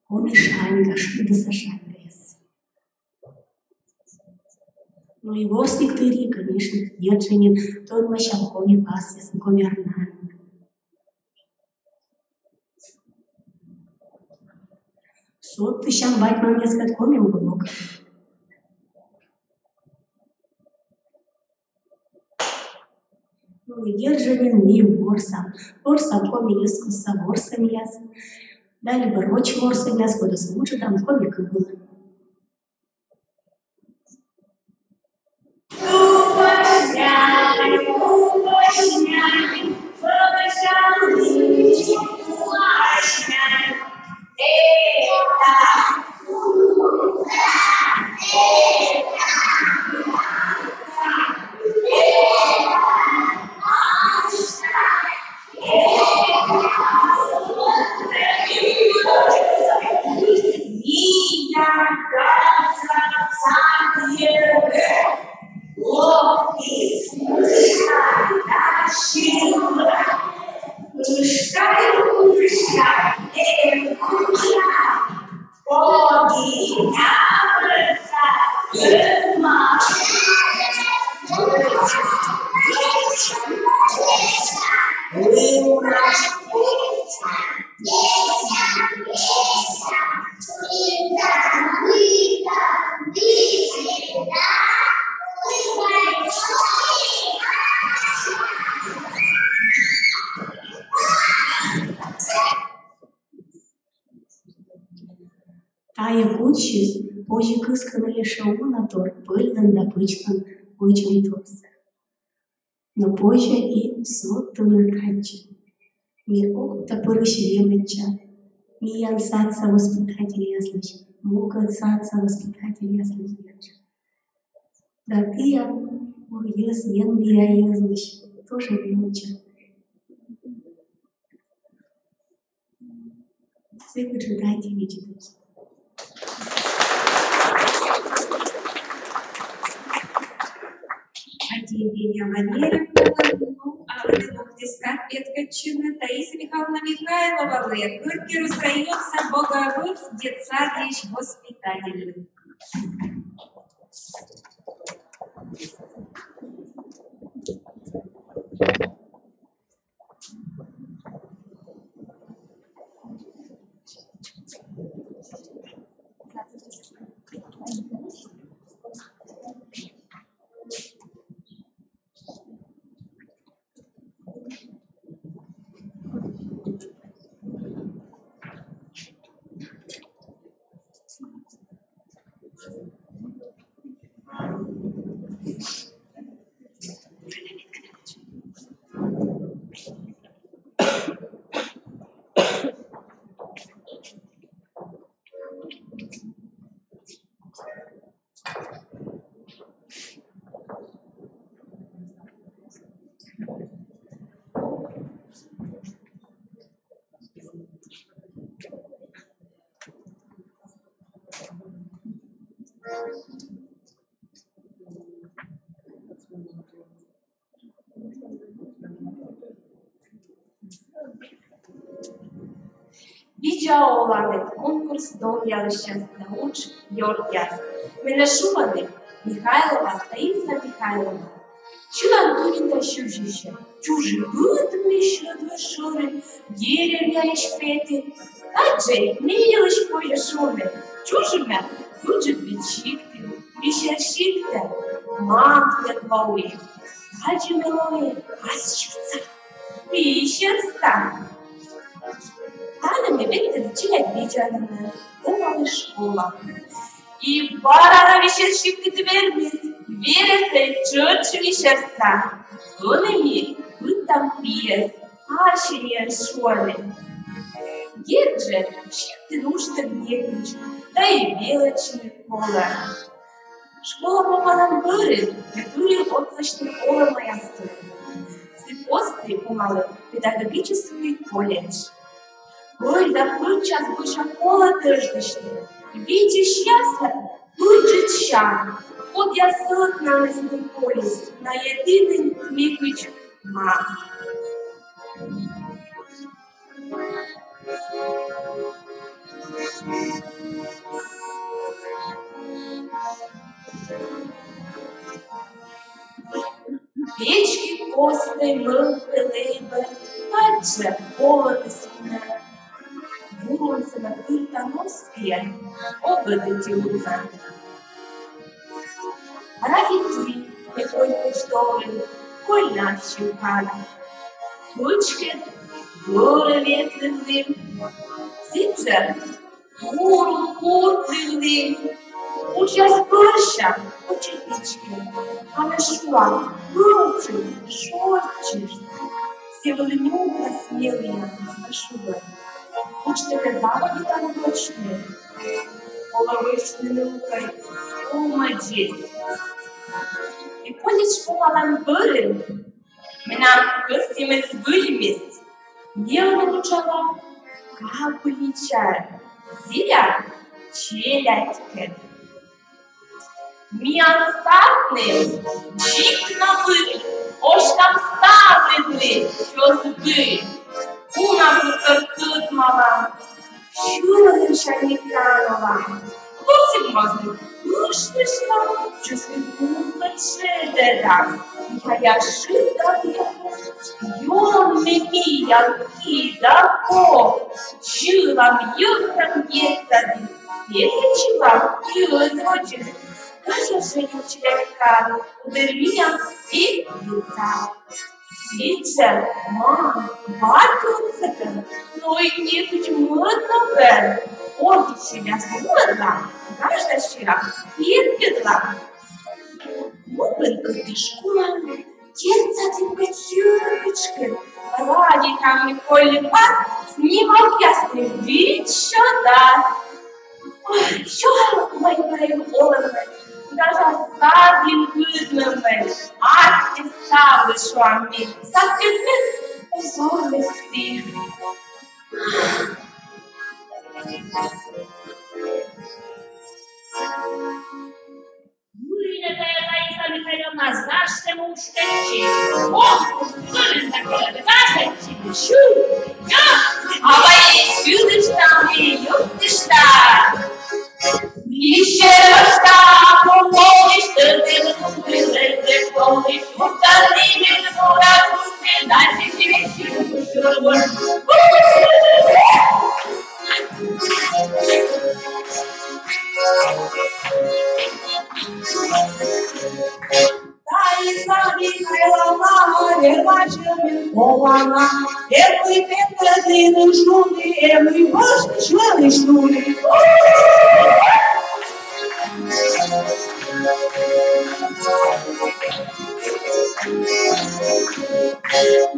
коми шаньга, шыдыса шаньгаяс. Ну и ворсігтырйи, конечно, дерт жӧ нин, тӧдмасям коми пасъясӧн, коми арнаӧн. Содтысям бать-мамъяскӧд коми урок. Ну и дерт жӧ нин, ми ворсам. Ворсам коми йӧзкостса ворсӧмъяс. Да либӧ роч ворсӧмъяс, кодӧс вуджӧдам коми кыв вылӧ. Тайӧ кутчис, позьӧ кыскыны ещӧ уна тор пӧльлӧн да пӧчлӧн вӧчӧмторсӧ. Но позьӧ и содтыны татчӧ. Ми окотапырысь велӧдчам миян садса воспитательяслысь, мукӧд садса воспитательяслысь. Да тіян, о, йӧз, енбиа йӧзлысь тоже велӧдчам. Сыктывкарса дядя Витя. Аддзысим Валерий, ну, а ӧні кутіс петкӧдчыны Таиса Михайловна Михайловалы, Кӧрткерӧс районса Богородск детсадысь воспитательлы. «Видза оланныд» конкурс донъялысьяс да удж ёртъяс. Менӧ шуӧны Михайлова Таиса Михайловна. Сьылан тунин да сюзьысь. Чужи быдмысь ӧд шӧрын деревняысь петіс. Тадзи ме йылысь позьӧ шуны: чужӧма ыджыд вит сиктын, Вишер сиктӧ мамтӧг лои. Тадзи ме лои ас сиктса, Вишерса. Тані ме ветлі челядь видзанінӧ, помалі школа. И бара на Вишер сиктыд вермис, верӧсӧй тшӧтш Вишерса. Ӧні ми быдтам пиӧс, Арсеньяс шуӧны. Дерт жӧ, сиктын уджтӧг некыдз, да и велӧдчыны колӧ. Школа помалӧм бӧрын ме пыри отсасьны олӧмаясӧ. Сы посты помалі педагогическӧй колледж. Кӧль да пӧчьяс бӧрся колӧ тӧждысьны. Видзысьяслӧн ыджыд сям, кодъяс сӧтнаныс нин колис, найӧ дінын некыдз ма. Печки костӧй мӧвпӧ-лэбӧ, тадзи олӧмыс менӧ. Вурунсӧ ме тыртан оз пиӧ, ог ӧтувтчы уна. Радейтӧ ме кольпӧдз дорын, коль на сьӧкыд. Кыдзкӧ вӧрӧ ветлывлі, сідзжӧ турун куртлывлі. Уджъяс бӧрся кӧть и пичкӧ, а ме шуа: бӧрдтышт, шойччышт. Сійӧ вӧлі нюкас меліян да шуӧ: уджтӧг заводитан вӧчны. Колӧ вӧчны нылукӧй сюмӧдзыс. И колледж помалӧм бӧрын менам кӧсйӧмыс выльмис. Ме ӧні уджала капличаын, зіля челядькӧд. Миян садным дзик на выль, оз там ставныдлы сё збыль. Уна быттьӧ тӧдмалам, сьӧлӧмсянь ме тані олам. Лӧсьыд мазі кышкышта, чӧскыд куртка шедӧда. Миян шыда век, ён ме миян кида кок. Сьылам, йӧктам детсадын, печылам йӧз водзын. Гажа жӧ нюрччылӧ кад, удыр миян петь йӧза. Сідзжӧ, мам, батьӧ отсӧгӧн, но и некыдз мӧд на вӧр. Ордйысьяс мӧдлам, гажа сера петкӧдлам. Мукӧд кӧть школаын, детсадын кӧть сьӧкыдджык. Радейтам ми колльяс, снимокъясным виччӧдас. Ой, сё вай вӧрӧ олӧмӧ, гажа садйын быдмӧмӧ, аттьӧ ставлы, шуам ми, сад петмӧд позорлӧ сійӧ. Юрий Николаевна, Лариса Михайловна, гажтӧм уж кӧть. Конкурс вылын да кылӧ гажӧдчыны. Шу, ё, а вай сьылыштам и юктыштам. Миссьӧ рӧста, пу полысь, тӧдӧ, тӧдӧ, полысь, уртан нимын, мура, кузьмин, дальше, через силу, сюрбур. Таиса Михайловна, вермачӧмын олана, эмлі петӧдны шуны, эмлі вӧчны сьылысь нуны.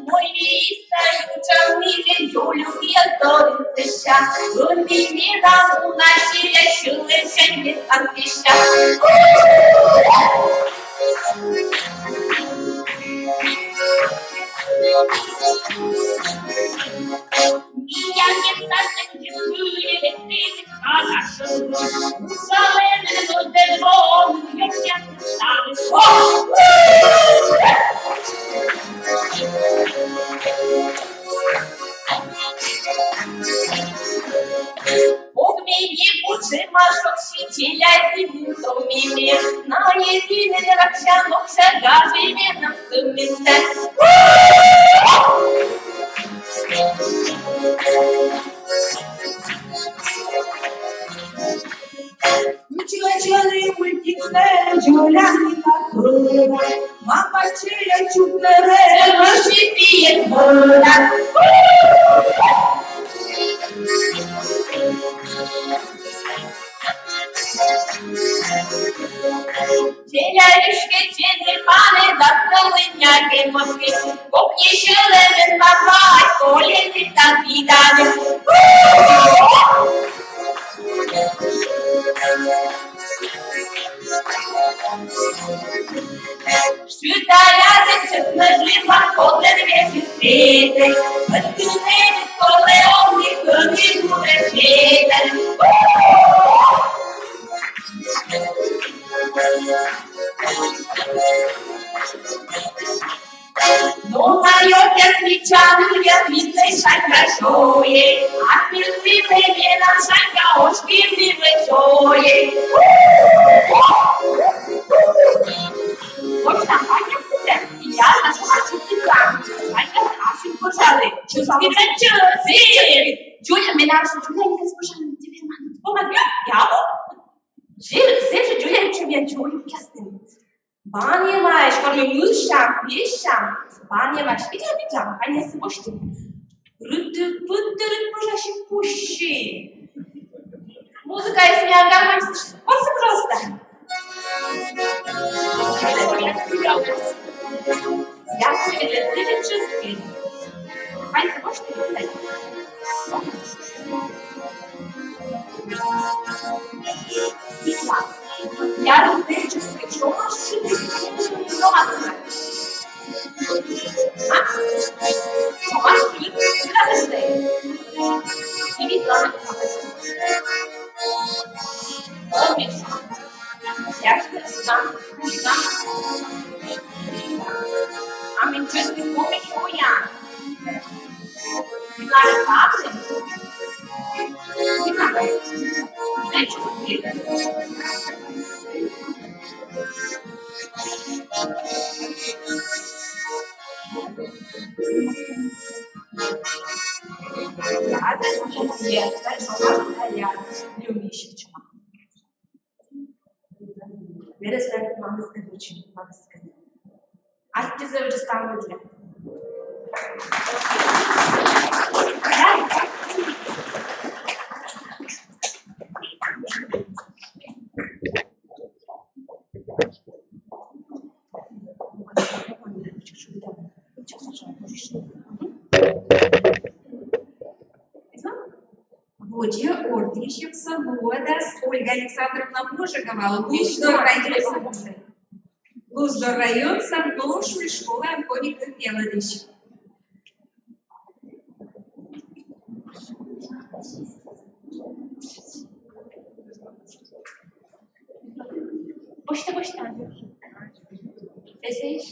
Мой виста юджан миле, дюлюк я торын сыща, ӧні мила уна силя, сьылын сянь мед ан пища. Миян детсадын дзик выль, Погмеме кутшӧма шогсьы, челядьлы мунтовмеме, найӧ нинӧм раксян окса гажӧй менам сӧмын. Чула-чула мультиксӧ дзоляник пӧрӧ, мапа челядь чукӧртӧ, мӧдӧдчӧ пӧлаӧ. Челядьыськӧ ченьӧ панӧ да сылы няньӧн мӧскӧ. Кокни сьӧлӧмӧн бабай, коли тан виданыс. Шыда язык честно жива, кодлӧн вежи светӧ. Пӧтыны колӧ овны, кӧні мудрӧй светӧ. Но майор я, мича, я, митлей шаньга шуэ, а митлей менам шаньга ош кирдывӧ шуэ. Костя, Ваня, я нашу хочу ты там. Ваня, Ашу, пожалуй. Чувствуй, чувствуй. Джуля, менам шу, Джуля, не пожалуй, тебе надо. Помоги, я. Зэв жӧ дзоля, чем я Джуля, ясно. Баньӧмаӧсь, кор ми мыйсям, весям, баньӧмаӧсь, видзӧд, видзӧд, баньӧсӧ босьтӧ. Рыт-пыт, рыт-пыт, пожалуйста, пусьӧ. Музыка, если не гармонь, пожалуйста. Я тебе для тебя чувствую. Баньӧсӧ босьтӧ. Я Вересов, мамыскӧд вӧчин, мамыскӧд. Аттьӧ зэв ыджыд ставныдлы. Водзӧ ордйысьӧмсӧ лоӧдас Ольга Александровна Можегова, Луздор районса, Луздор районса нош школаын комиктӧг велӧдысь. Босьтӧ, босьтӧ. Эсійысь.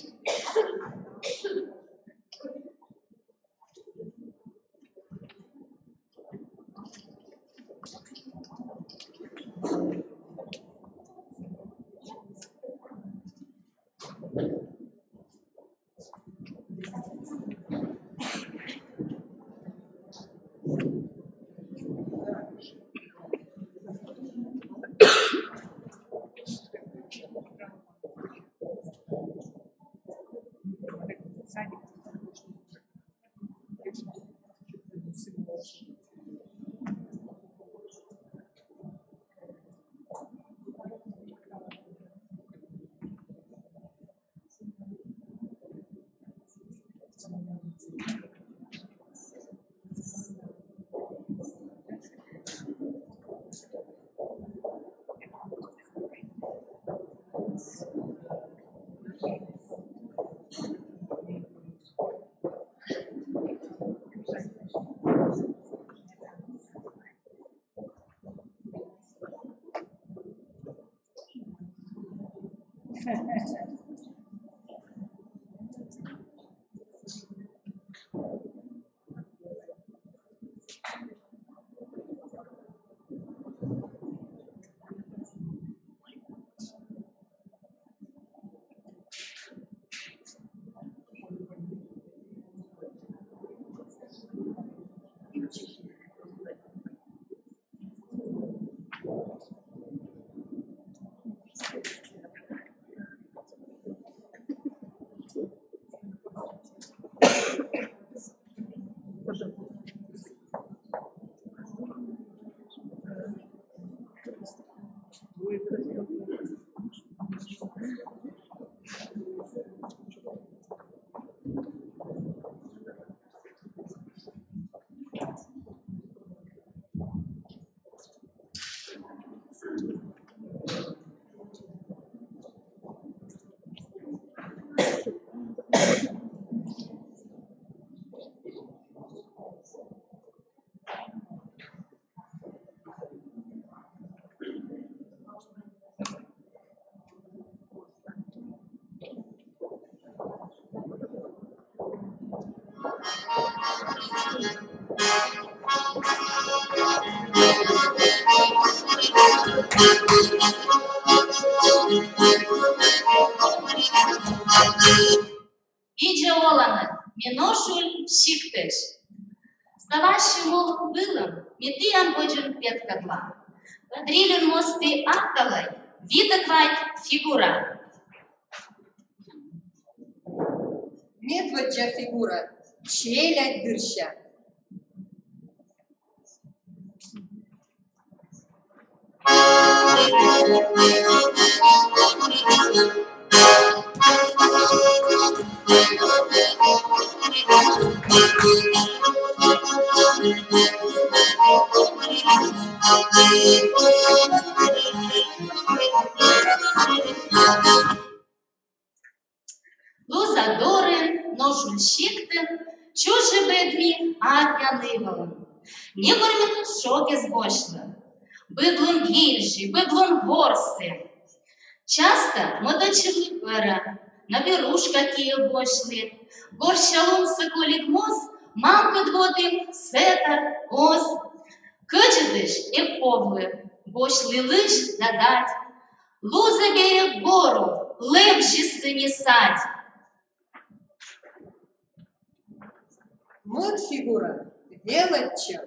Видза оланныд, ме Ношуль сиктысь. Ставающий мулы вылын ме тіян водзын петкӧдла. Квадрильон мості арталӧй, витӧд вайт фигура. Медводдза фигура — челядь дырся. Луза дорын, Ношуль сиктын, чужи быдми арня ны вылын. Некор меным шог эз босьтлы. Быд лун гильзи, быд лун ворсі. Частӧ мӧдӧдчывлі пӧра, но берушка киӧ босьтлі. Горся лунсӧ колльӧ моз, мамкӧд водім сэтӧр оз. Кӧдзыдысь эз повлы, босьтлі лызь да дадь. Луза берег гору лэбзис сійӧ садь. Мӧд фигура — велӧдчан.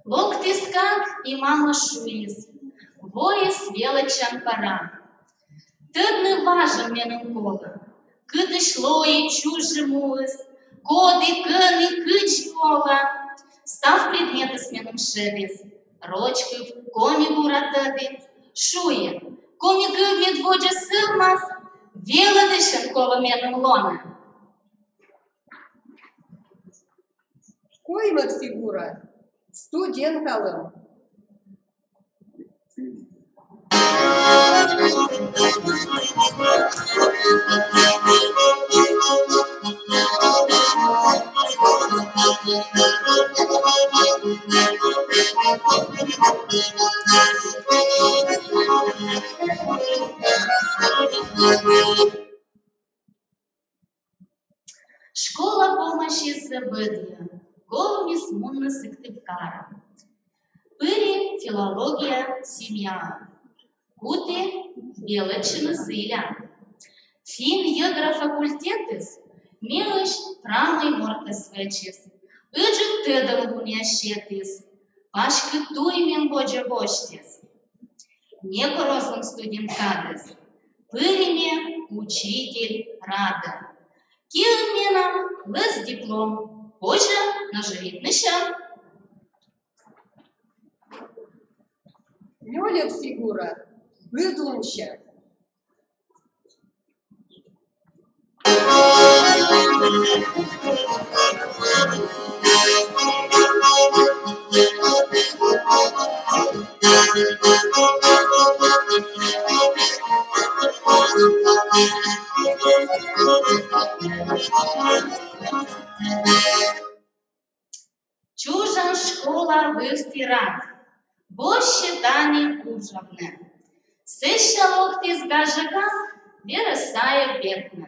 Локтіс кад и мама шуис: «Воис велӧдчан пӧра. Тӧдны важӧн меным колӧ, кытысь лои чужи муыс, коді, кӧні, кыдзи олӧ». Став предметыс меным шедіс. Роч кыв коми бура тӧді. Шуи: «Коми кыв медводдза сӧвмас, велӧдысьӧн колӧ меным лоны». Коймӧд фигура — студенталӧм. Школа помасис зэв ӧдйӧ, ковмис мунны Сыктывкарӧ. Пыри филология семьяӧ. Куті велӧдчыны зіля. Финн-йӧгра факультетыс мемысь прамӧй мортӧс вӧчис. Ыджыд тӧдӧмлунъяс сетіс. Паськыд туй мем водзӧ босьтіс. Некор оз лун студент кадыс. Пыри ме учитель радӧ. Киын менам лӧз диплом. Позьӧ, но жӧ витнысьӧм. Нёльӧд фигура — быдлунся. Чужан школа вывті рад. Босьтӧ тані уджавны. Сэсся локтіс гажӧгаӧн верӧс сайӧ петны.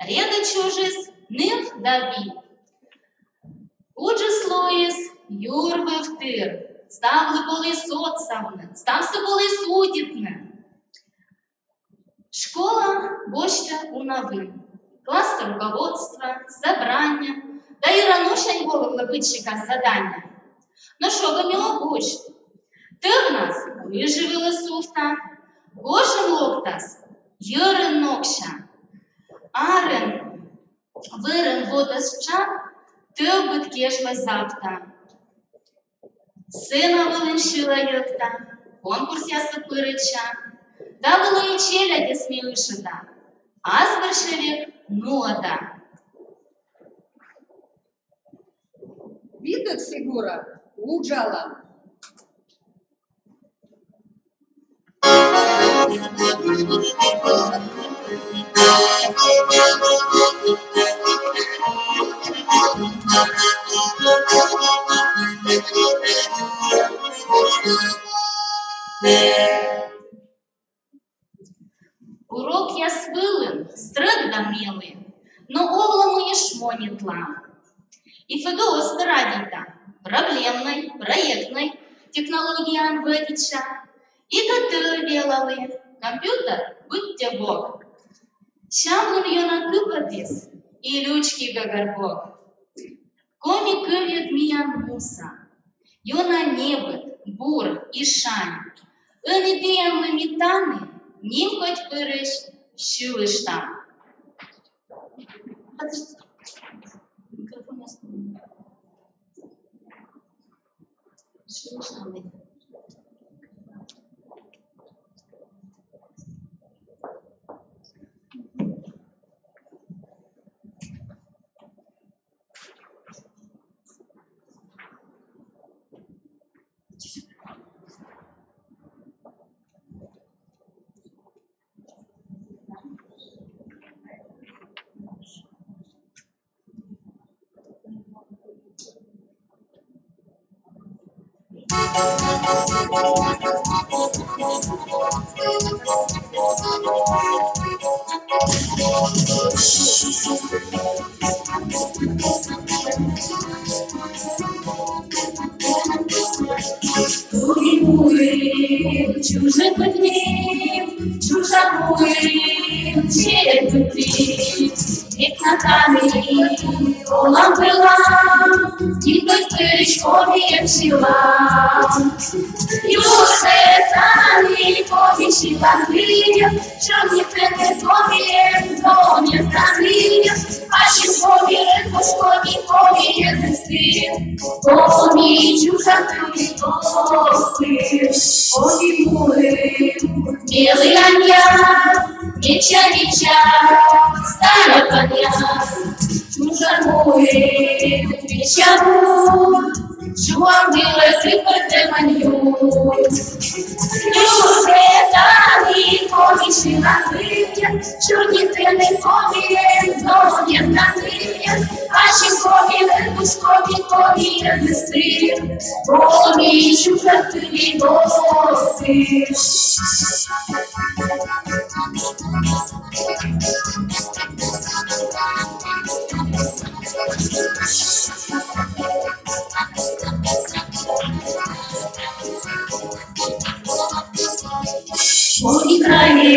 Регыд чужис ныв да би. Уджыс лоис юр вывтыр. Ставлы коліс отсавны, ставсӧ коліс удитны. Школа босьтӧ уна вын. Класс руководство, собрание, да и ранусянь волывлӧ быдсикас задание. Но шогӧмиӧ ог усьт. Тӧвнас ыжи вылӧ сувта, гожӧм локтас йӧрын нокся. Арын вӧрын водӧс тшап, тӧвбыд кежлӧ завта. Сцена вылын сьыла йӧкта, конкурсъясӧ пырӧдча, да вылӧ и челядьӧс ми ышӧда, ас бӧрся век нуӧда. Витӧд фигура — уджалан. Урокъяс вылын стрӧг да мелі, но овлӧ, мый и шмонитла. И ФГОС-тӧ радейта, проблемнӧй, проектнӧй технологияӧн вӧдитча, ИКТ велалі, компьютер быттьӧ вок. Сямлун ёна кыпӧдіс, и лючки гӧгӧр бок. Коми кывйыд миян муса, ёна небыд, бур и шань. Ӧні тіянлы ми тані нимкодьпырысь сьылыштам. Подожди. Микрофон я вспомнила. Сьылыштам. Чужан муын, чужан муын, челядь быдті. Век на тані олам-вылам, нимкодьпырысь комиӧн сьылам. Юрсӧ тані коми сьыланкывйӧ, чорнитӧны комиӧн зонъяс да мыйӧс, пасйим коми рытысь, коми, коми йӧзӧсті. Коми чужан тыви гостын, коми муын мелі аньяс, мича-мича старопанъяс. Чужан муын мича мур, чуам вылӧ кыпӧдӧмӧн юр. Юрсӧ тані коми сьыланкывйӧ, чорнитӧны комиӧн зонъяс да мыйӧс, пасйим коми рытысь, коми, коми йӧзӧсті. Коми чужан тыви гостын. Коми крае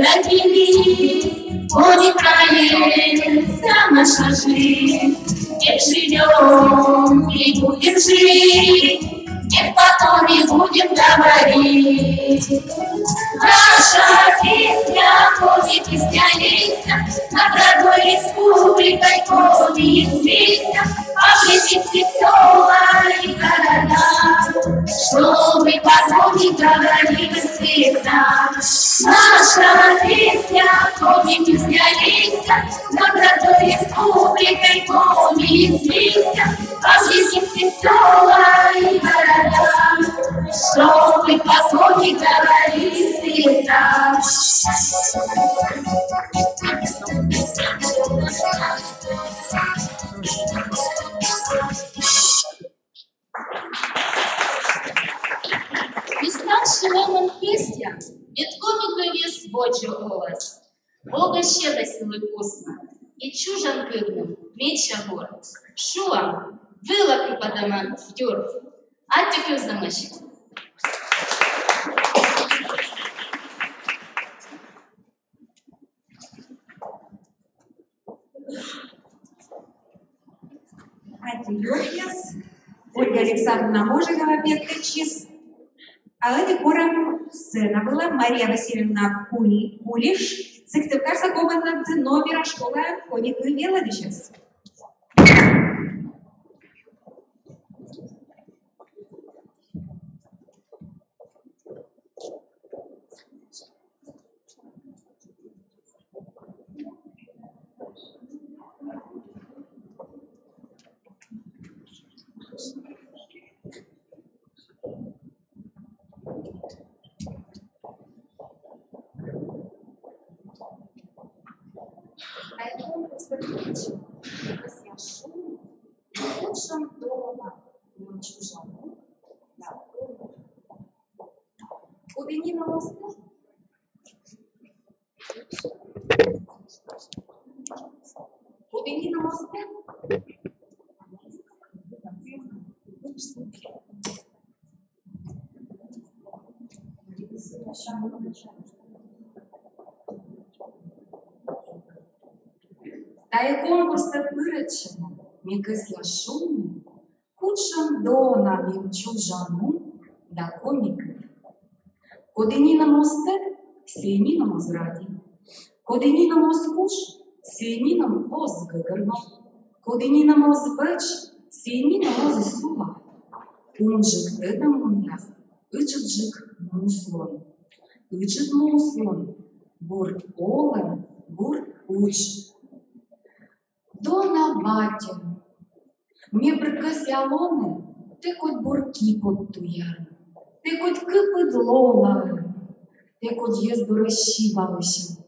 родились, коми крае вся наша жизнь. Век живём и будем жить, век потом и будем говорить. Наша песня, коми песня, лейся, над родной республикой Коми смейся, облетим все села и города, чтобы потом не говорили всегда. Наша песня, коми песня, лейся, над родной республикой Коми смейся, облетим все села и города, чтобы потом не говорили всегда. И чужан кывным медся бур. Шуам, вылӧ кыпӧдӧма юр. Аттьӧ кывзӧмысь. Аттьӧ, юръяс. Ольга Александровна Можинова петкӧдчис. А ӧні корам сцена вылӧ Мария Васильевна Кули-, Кулиш, Сыктывкарса комын номера школаын коми кыв велӧдысьӧс. Коді нинӧм оз тӧд? Коді нинӧм оз тӧд? Тайӧ конкурсӧ пырӧдчӧмӧн ме кӧсъя шуны, кутшӧм дона мем чужан му да коми кыв. Коді нинӧм оз тӧд, сійӧ нинӧм оз радей. Коді нинӧм оз куж, сійӧ нинӧм оз гӧгӧрво. Коді нинӧм оз вӧч, сійӧ нинӧм оз сулав. Унджык тӧдӧмлунъяс — ыджыдджык муслун. Ыджыд муслун — бур олӧм, бур удж. Дона батьӧ, ме пыр кӧсъя лоны тэ кодь бур киподтуяӧн, тэ кодь кыпыд лолаӧн, тэ кодь йӧз дорӧ сибалысьӧн.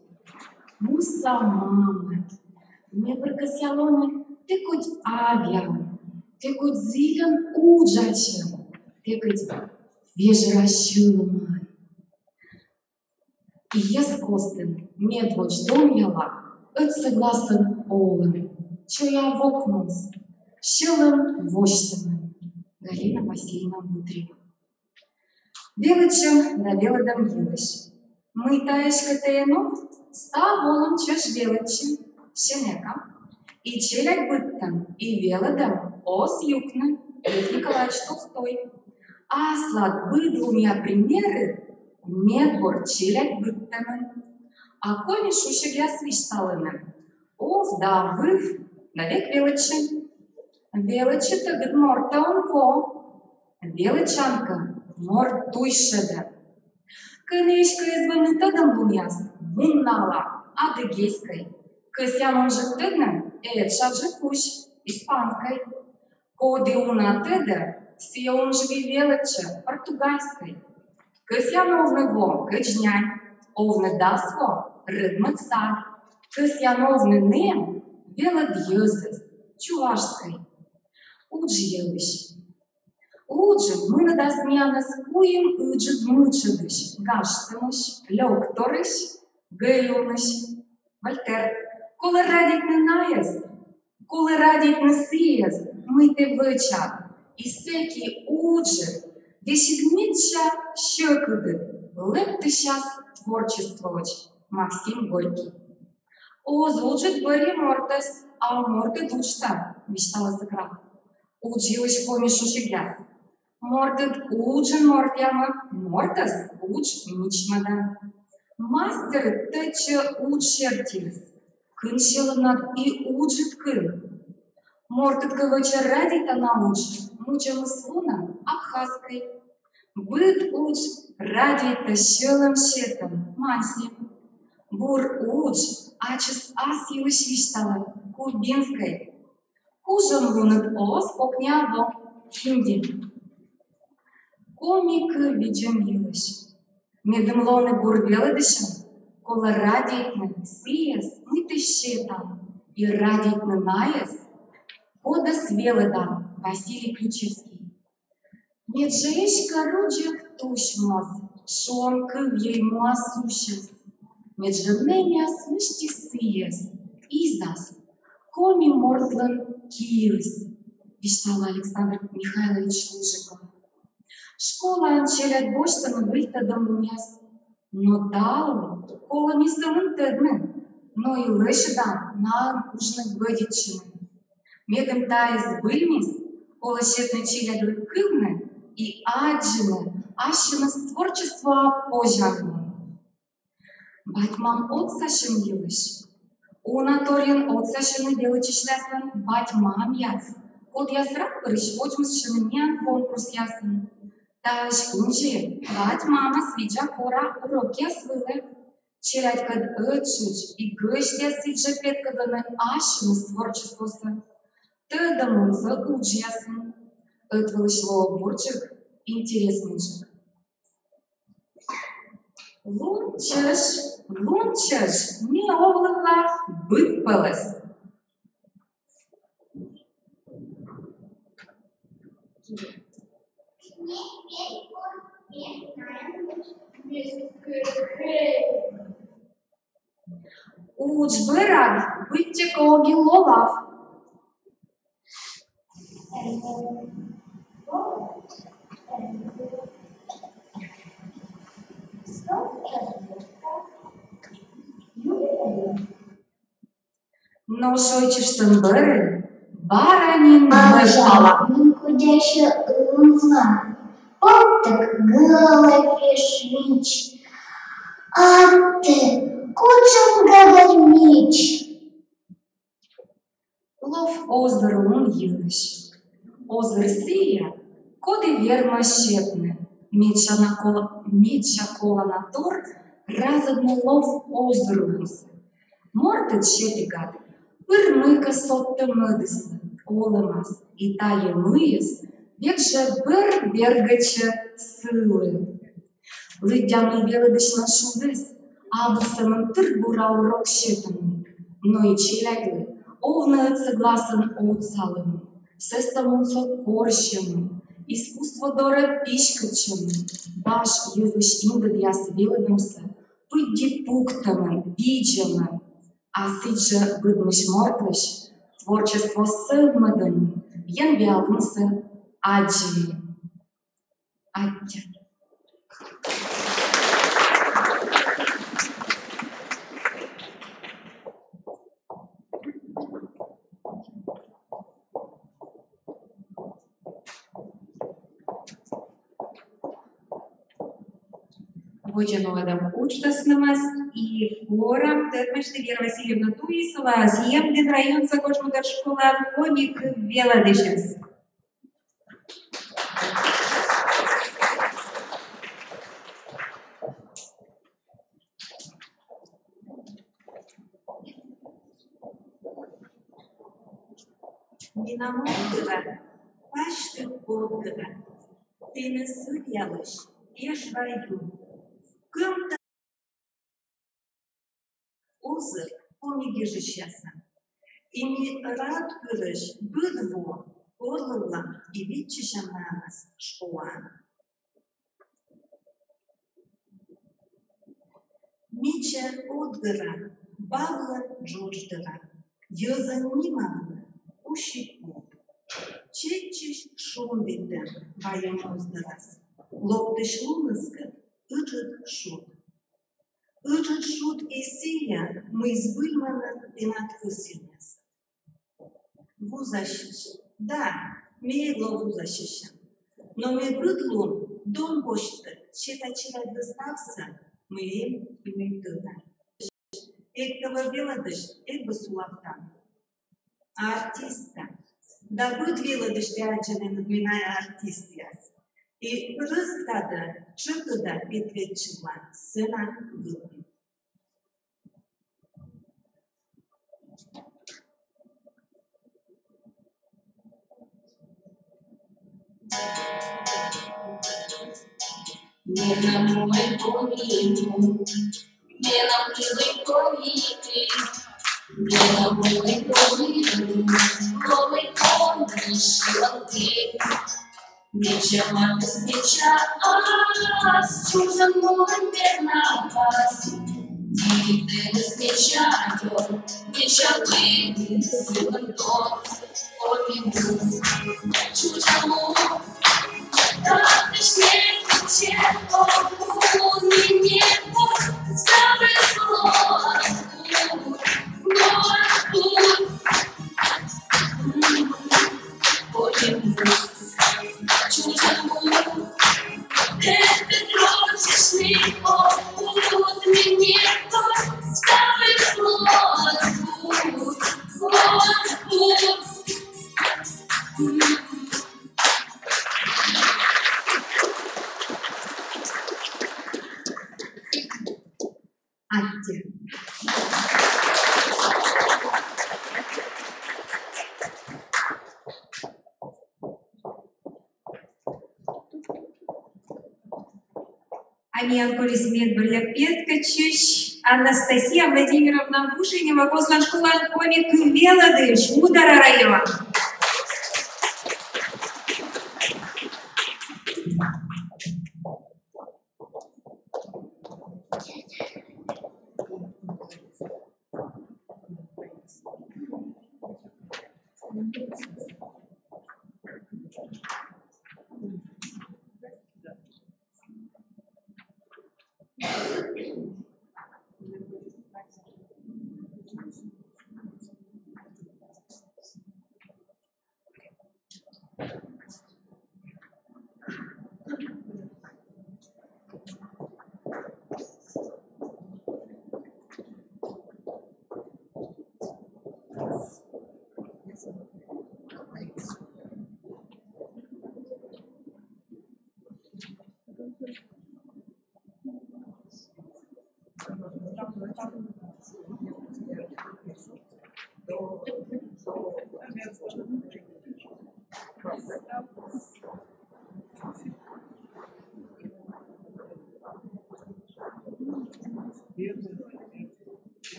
Муса мамӧ, ме пыр кӧсъя лоны тэ кодь авъяӧн, тэ кодь зільӧн уджасьӧн, тэ кодь вежӧра сьӧлӧмаӧн. И йӧз костын медводз донъяла ӧд сы гласӧн олӧм, чоя вок муыс, сьӧлӧм восьтӧмӧн. Галина Васильевна Бутрева. Велӧдчӧм да велӧдӧм йылысь. Мый та эськӧ тэ эн ов, став олӧм чӧж велӧдчӧм, сьӧм эка. И челядь быдтӧм, и велӧдӧм оз юкны. Лев Николаевич Толстой. Аслад быдлунъя примерыд медбур челядь быдтӧмын. А коми шусигъяс висьталӧны: ов да выв, да век велӧдчы. Велӧдчытӧгыд мортӧ он во. Велӧдчан кӧ, морт туй шедӧ. Кӧні эськӧ эз вӧвны тӧдӧмлунъяс, мунны ала, адыг эськӧ. Кӧсъян унджык тӧдны, этшаджык кузь, испанскӧй. Коді уна тӧдӧ, сійӧ унджык и велӧдчӧ, португальскӧй. Кӧсъян овны во, кӧдз нянь, овны дас во, рӧдмӧд сад. Кӧсъян овны нэм, велӧд йӧзӧс, чувашскӧй. Удж йылысь. Уджын мунӧдас миянӧс куим ыджыд мытшӧдысь: гажтӧмысь, лёкторысь, гӧльунысь. Вольтер, колӧ радейтны найӧс, колӧ радейтны сійӧс, мый тэ вӧчан. И сэки уджыд, весиг медся сьӧкыдыд лэптысяс творчествоӧдз. Максим Горький. Оз уджыд бӧрйы мортӧс, а мортыд уджтӧ, висьталӧ Сократ. Удж йылысь коми шусигъяс. Мортыд уджын мортъямӧ, мортӧс удж мичмӧдӧ. Мастерыд тӧдчӧ удж сертиыс, кын сьӧлӧмнад и уджыд кын. Мортыд кӧ вӧчӧ радейтана удж, мудзӧмыс лунӧ абхазскӧй. Быд удж радейтӧ сьӧлӧм сетӧм, маньсим. Бур удж ачыс ас йылысь висьталӧ, кубинскӧй. Кужанлуныд оз кокниа во, хинди. Коми кыв видзӧм йылысь. Медым лоны бур велӧдысьӧн, колӧ радейтны сійӧс, мый тэ сетан, и радейтны найӧс, кодӧс велӧдан. Василий Ключевский. Меджӧ эськӧ рудзӧг тусь моз, шуӧм, кыв йӧй муас усьӧс. Меджӧ нэмъяс мысти сійӧс, Изас, коми мортлӧн киыс, висьталӧ Александр Михайлович Лужиков. Школаын челядь босьтӧны выль тӧдӧмлунъяс. Но талун колӧ не сӧмын тӧдны, но и лӧсьыда наӧн кужны вӧдитчыны. Медым тайӧ збыльмис, колӧ сетны челядьлы кывны и аддзыны ассьыныс творчествоа позянлун. Бать-мам отсасьӧм йылысь. Уна торйӧн отсасьӧны велӧдчысьяслӧн бать-мамъяс, кодъяс рад пырысь водзмӧстчӧны миян конкурсъясын. Таысь кындзи бать-мамӧс видза кора урокъяс вылӧ. Челядькӧд ӧттшӧтш и гӧсьтъяс сідзжӧ петкӧдлӧны ассьыныс творчествосӧ, тӧдӧмлунсӧ уджъясын. Ӧтвылысь лоӧ бурджык, интереснӧйджык. Лун чӧж, лун чӧж, ме овлывла быд пӧлӧс. Удж бӧрад быттьӧкӧ ог и лолав. Но шойччыштӧм бӧрын бара нин мӧд пала. Нин куддясьӧ ывла, пӧктӧг гӧлӧ вешмич. Аттӧ, кутшӧм гӧгӧр мич! Лов озырлун йылысь. Озыр сійӧ, коді вермӧ сетны медся на кола-, медся колана тор разӧдны лов озырлунсӧ. Мортыд сетігад пыр мыйкӧ содтӧ мӧдыслы олӧмас, и тайӧ мыйыс век жӧ бӧр бергӧдчӧ сылы. Лыддя, мый велӧдысьлӧн шудыс абу сӧмын тыр бура урок сетӧмын, но и челядьлы овны ӧтсӧгласӧн отсалӧмын, сӧстӧмлунсӧ корсьӧмын, искусство дорӧ писькӧдчӧмын, важ йӧзысь индӧдъяс велӧдӧмсӧ пыдди пуктӧмын, видзӧмын. А сідзжӧ быдмысь мортлысь творчество сӧвмӧдӧмын, енбиалунсӧ аддзӧмын. Аттьӧ. Водзӧ нуӧдам уджтасӧмас и корам тӧдмасьны Вера Васильевна Туисова, Зиямдін районса Кожмодор школаын коми кыв велӧдысьӧс. Менам ӧтарӧ пасьтӧг подгӧра, тэнӧ сывъялысь Эжва ю. Кӧмтӧ озыр коми гижысьясӧн. И ми рад пырысь быд во орлывлам и виччысям найӧс школаын. Мича ӧтгӧра бавлӧ джодждӧра, йӧзӧн нималӧны Уси-Пу. Чеччысь шумвитӧм вайӧ моздорас, локтысь луныскӧд ыджыд шуд. Ыджыд шуд и сійӧ, мый збыльмӧны тэнад кӧсйӧмъяс. Вузасьысь. Да, ме эг ло вузасьысьӧн. Но ме быд лун дон босьті сета челядьлы ставсӧ, мый эм и мый тӧда. Эг кӧ вӧв велӧдысь, эг бы сулав тан. Артистка. Да быд велӧдысьті аддзӧны ме найӧ артистъяс. И рӧскыда, тшӧкыда петкӧдчывла сцена вылын. Менам улӧй коми му, менам милӧй коми ты, менам улӧй коми му, лолӧй коми сьылан ты. Мича матыс, мича ас, чужан мулӧй вернапас. Аттьӧ. А миян колис медбӧръя петкӧдчысь Анастасия Владимировна Бушенева, Козлан школаын коми кыв велӧдысь, Удора район.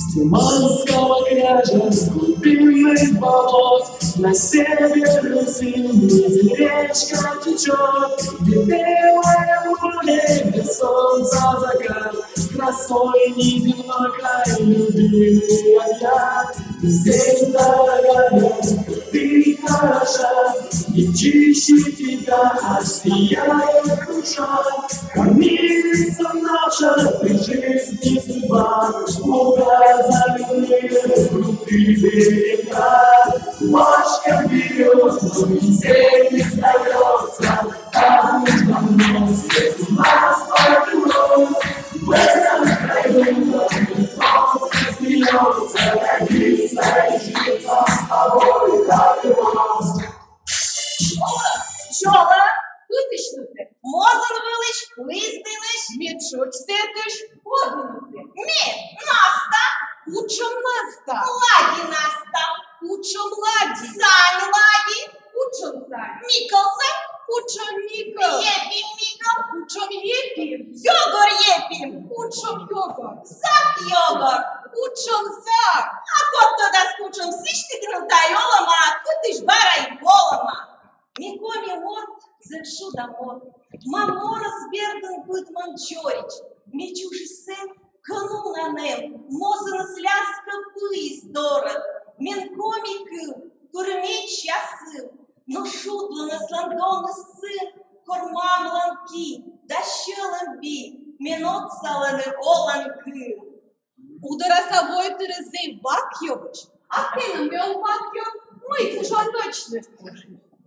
С Тиманского кряжа глубинных болот на север Руси речка течет, где белое море, где солнца закат. Красой неземной край, любимый я. Здесь, дорогая, ты хороша, не чище тебя, а сияет душа. Кормилица наша, при жизни судьба, указали крутые берега. Башка берет, но везде не сдается. Чола, кытысь нывтӧ? Мозын вылысь, пызь нылысь. Мед шочсӧ тыш. Коді нывтӧ? Ме, Наста. Кутшӧм Наста? Лади Наста. Кутшӧм Лади? Сань Лади. Кутшӧм Сань? Микӧл Сань. Кутшӧм Микӧл? Епим Микӧл. Кутшӧм Епим? Ёгор Епим. Кутшӧм Ёгор? Зак Ёгор. Кутшӧм Зак? А код тӧдас кутшӧм, сідз тыдалӧ тай олӧма, кытысь бара и олӧма. Ме коми морт, зэв шуда морт. Ма морӧс бердын быдмӧн дзоридз. Ме чужи сэн, кӧн уна нэм, мозыныс ляскӧ пыыс дорӧ. Мен коми кыв, тур меч я сыв. Но шудлыны аслам доныс сын, кор мамлӧн ки да сьӧлӧм би, мен отсалӧны олан кыв. Удораса войтырыс зэв вакъёбысь. А кӧні ме он вакъёб, мый кужан точно?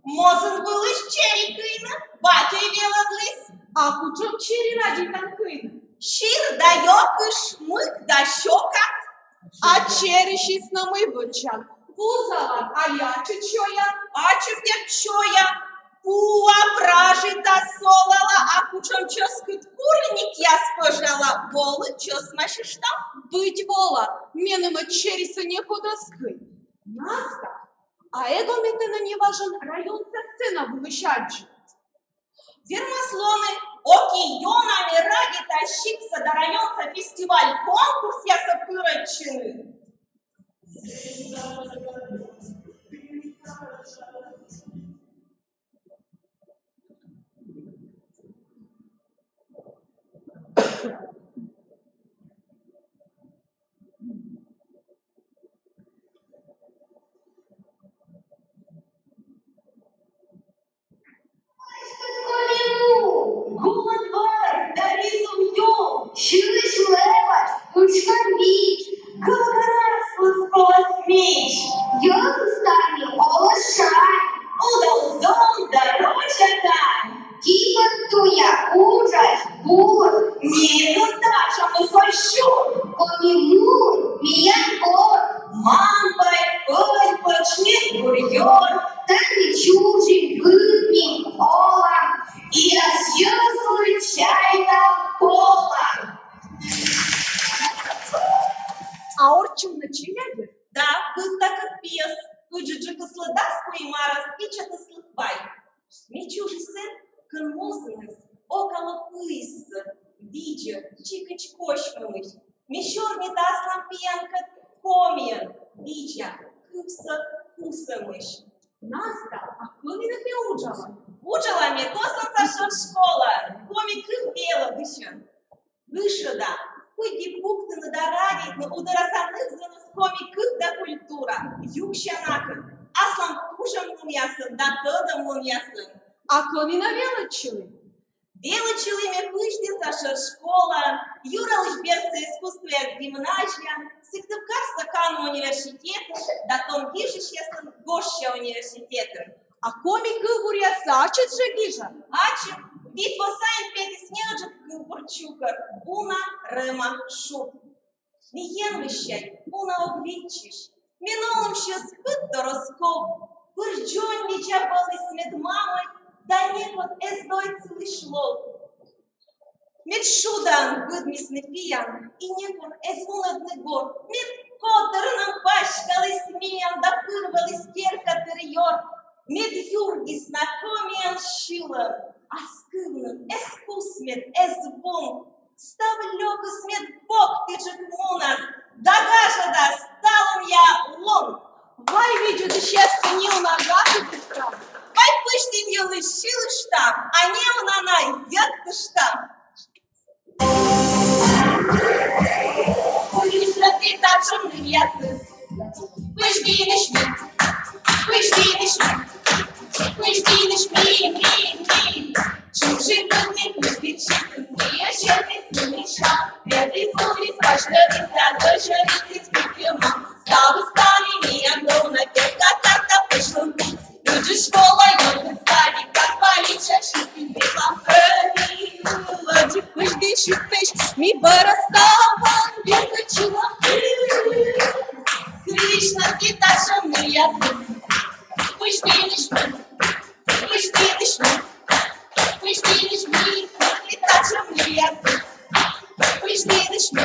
Моз ӧні вылысь чери кыйны, батьӧй велӧдліс. А кутшӧм чери радейтан кыйны? Сир да ёкыш, мык да сёка. А черисьыс нӧ мый вӧчан? Вузалан али ачыд сёян? Ачыд, дерт, сёя. Пуа, пражита, солала, а кутшӧм чӧскыд курникъяс пӧжала, волы, чӧсмасьыштам. Быть вола, меным ӧд черисӧ некод эз кый. Настя, а эго ме тэнӧ неважӧн районса сцена вылысь аддзи. Вермас лоны, ок и ёна ме радейта сиктса да районса фестиваль-конкурсъясӧ пырӧдчыны. Коми му, гумӧд вӧр да ризыв ю, сьылысь лэбач, пытшкӧм вич, гӧгӧр аслыс колӧ меч. Йӧзыс тані олӧ шань, удал зон да рочакан. Киподтуя, уджач, бур, некод татшӧмыс оз сюр. Коми му миян кор. Мам-бать, пӧль-пӧч, медбур ёрт. Тані чужим, быдмим, олам. И ас йӧзлы чай да кола. А орччывны челядьӧ? Да, быдта кык пиӧс. Ыджыдджыкыслы дас куим арӧс, ичӧтыслы квайт. Ме чужи сэн, кӧн музыныс окало пыйыссӧ, видзӧ, чикӧдз косьмӧмысь. Ме сёрнита аслам пиянкӧд комиӧн, видза, кывсӧ кусӧмысь. Настя, а кӧні нӧ ме уджалан? Уджалан ме Косланса шӧр школаын, коми кыв велӧдысьӧн. Ышӧда, кыдзи пуктыны да радейтны удораса ныв-зоныс коми кыв да культура, юксяна кӧ, аслам тужӧмлунъясӧн да тӧдӧмлунъясӧн. А кӧні нӧ велӧдчылін? Велӧдчылі ме Пызьдінса шӧр школаын, Юралысь бердса искусствояс гимназияын, Сыктывкарса канму университетын да том гижысьяслӧн гожся университетын. А коми кывбуръяссӧ ачыд жӧ гижан? Ачым. Вит во сайын петіс неыджыд кывбур чукӧр, уна рӧма шуд. Ме Енмыссянь уна ог виччысь, ме олӧм сійӧс быдтор оз ков. Пыр дзоньвидза вӧліс мед мамӧй, да некод эз дойдсьылысь лов. Мед шудаӧн быдмисны пиян, и некор эз вунӧдны гор. Мед котӧрным паськаліс миян да пыр вӧліс керка тыр ёр. Мед юргис на комиӧн сьылӧм, ас кывным эз кус мед, эз вун. Став лёкыс мед бок тыжык мунас да гажӧдас талунъя лун. Вай видзӧдысьяссӧ неуна гажӧдыштам, вай Пызьдін йылысь сьылыштам, а неуна на йӧктыштам. Кыдзи татшӧм нывъясыс Пызьдінысь ми, Пызьдінысь ми, Пызьдінысь ми, ми, ми. Чужи быдмим Пызьдінсянь, сійӧ серти сылысь. Вердіс, суліс, пасьталіс да дӧзьӧритіс кыкӧма. Ставыс тані миян дона, керка, карта, пӧчлӧн. Ыджыд школа, ёнкӧд садик, кар, палича, шырпинь, реклам. Ӧні ылӧдз Пызьдін сиктысь, ми бара ставӧн бергӧдчылам. Кыдзи татшӧм нывъясыс Пызьдінысь ми, Пызьдінысь ми, Пызьдінысь ми, кыдзи татшӧм нывъясыс Пызьдінысь ми,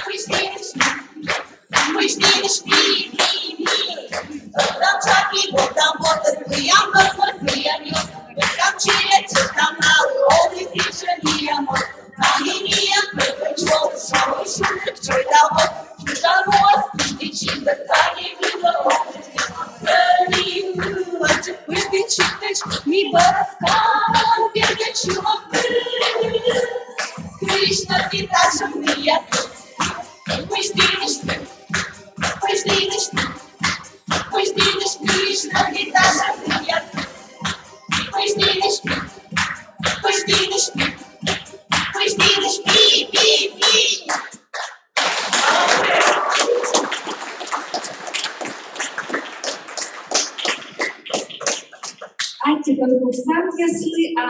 Пызьдінысь ми, Пызьдінысь ми, ми, ми. Ӧтам чапи, ӧтам вордыс, лыям кӧсмӧс, лыям ёс. Ӧтам челядь, ӧтам налы, оліс ичӧт лыям моз. Тані миян пӧртӧм чолӧм, шуны чойда воз. Чужан муас Пызьдін сиктӧ, тані вылӧ. Ӧні ылӧдз Пызьдін сиктысь, ми бара ставӧн бергӧдчылам. Кыдзи татшӧм нывъясыс Пызьдінысь ми, Пызьдінысь ми, Пызьдінысь ми, кыдзи татшӧм нывъясыс Пызьдінысь ми, Пызьдінысь ми, Пызьдінысь ми, ми, ми. Ёслы, а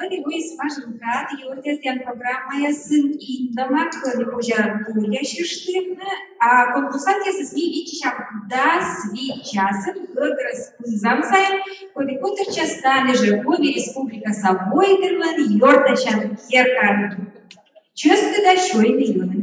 ӧні воис важӧн кад юртъясъян программаясын индӧмак, кӧні позьӧ торъясьыштны, а конкурсантъясӧс ми виччысям дас вит часын гӧгрӧс пызан сайын, коді котыртчас тані жӧ Коми Республикаса войтырлӧн ёртасян керкаын. Чӧскыда сёйны-юны.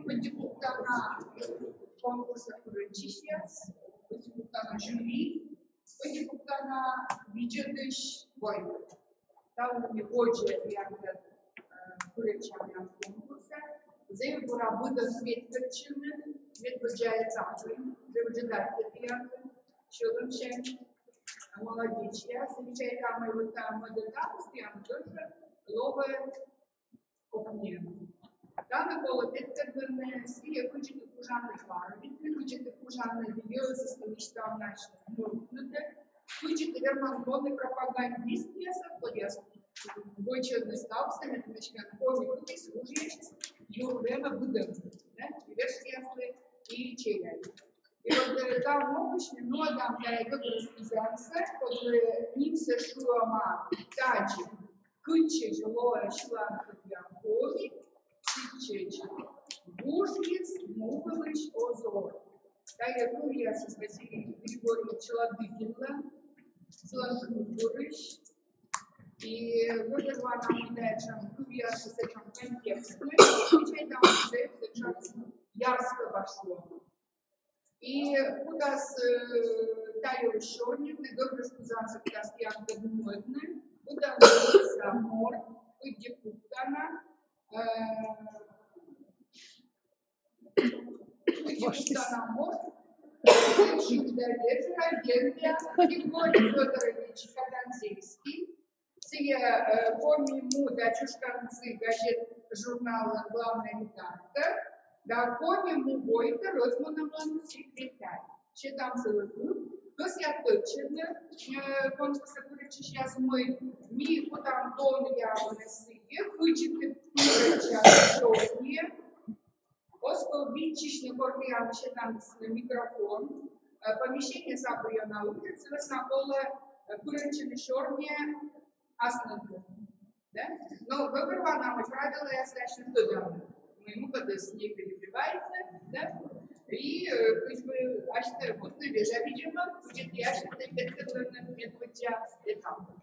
Пыдди пуктана конкурса пырӧдчысьяс, пыдди пуктана жюри, пыдди пуктана видзӧдысь вай. Таво ми водзӧ янтӧ, э, пырӧдчам конкурсӧ. Зэв бура быдӧн петкӧдчӧны, медводдза этапын, зэв ыджыд артмӧ тіянкӧд, сьӧлӧмсянь. Молодечьяс, замечательно, мый вот там мӧд этапыс тіян тоже лоӧ кокниа. Тані колӧ петкӧдлыны сійӧ, кыдзи ті кужанныд варовитны, кыдзи ті кужанныд йӧзыслы висьтавны, мӧвпнытӧ, кыдзи ті верманныд лоны пропагандистъясӧн, кодъяс вӧчӧны ставсӧ, мед мыйкӧ коми кывйыс, вужъясыс юрвемӧ быдӧнлы, да, и верстьӧяслы, и челядьлы. И вот, э, та могысь ми нуӧдам тайӧ гӧгрӧс кузянсӧ, кодлы нимсӧ шуӧма тадзи: «Кытчӧдз лоӧ сьыланкывъяв коми, сэтчӧдз вужйис му вылысь озыр». Тайӧ кывъясыс Василий Григорьевич Ладыгинлӧн, сылӧн кывбурысь. И гӧгӧрвоана, мый сэтшӧм кывъясыс сэтшӧм контекстнӧй, отвечайтӧма сэтшӧм ярскӧба, шуам. И кудас, э, та йылысь сёрнитны, гӧгрӧс кузянсӧ кутас тіянкӧд нуӧдны, быдӧн лоас морт, пыдди пуктана, э, пыдди пуктана морт, Шимда Вежера, Генря Григорий Фёдорович Катанзейский, сійӧ, э, «Коми му» да «Чушканзі» газет-журналлӧн главный редактор да «Коми му» войтыр ӧтмунӧмлӧн секретарь. Сетам сылы кыв, кӧсъя тӧдчӧдны, э, конкурсӧ пырӧдчысьяс, мый ми кутам донъявны сійӧ, кыдзи ті пырӧдчанныд сёрниӧ. Оз ков виччысьны, кор тіян сетан микрофон, э, помещениеыс абу ёна ыджыд, сы вӧсна колӧ, э, пырӧдчыны сёрниӧ асныдын. Да? Но гӧгӧрвоана, мый правилӧяс асьныд тӧданныд. Мый мукӧдӧс не перебивайтны, да? И, э, кыдз бы асьтӧ вот на вежа, видимо, кыдзи ті асьтӧ петкӧдланныд медводдза этапӧ.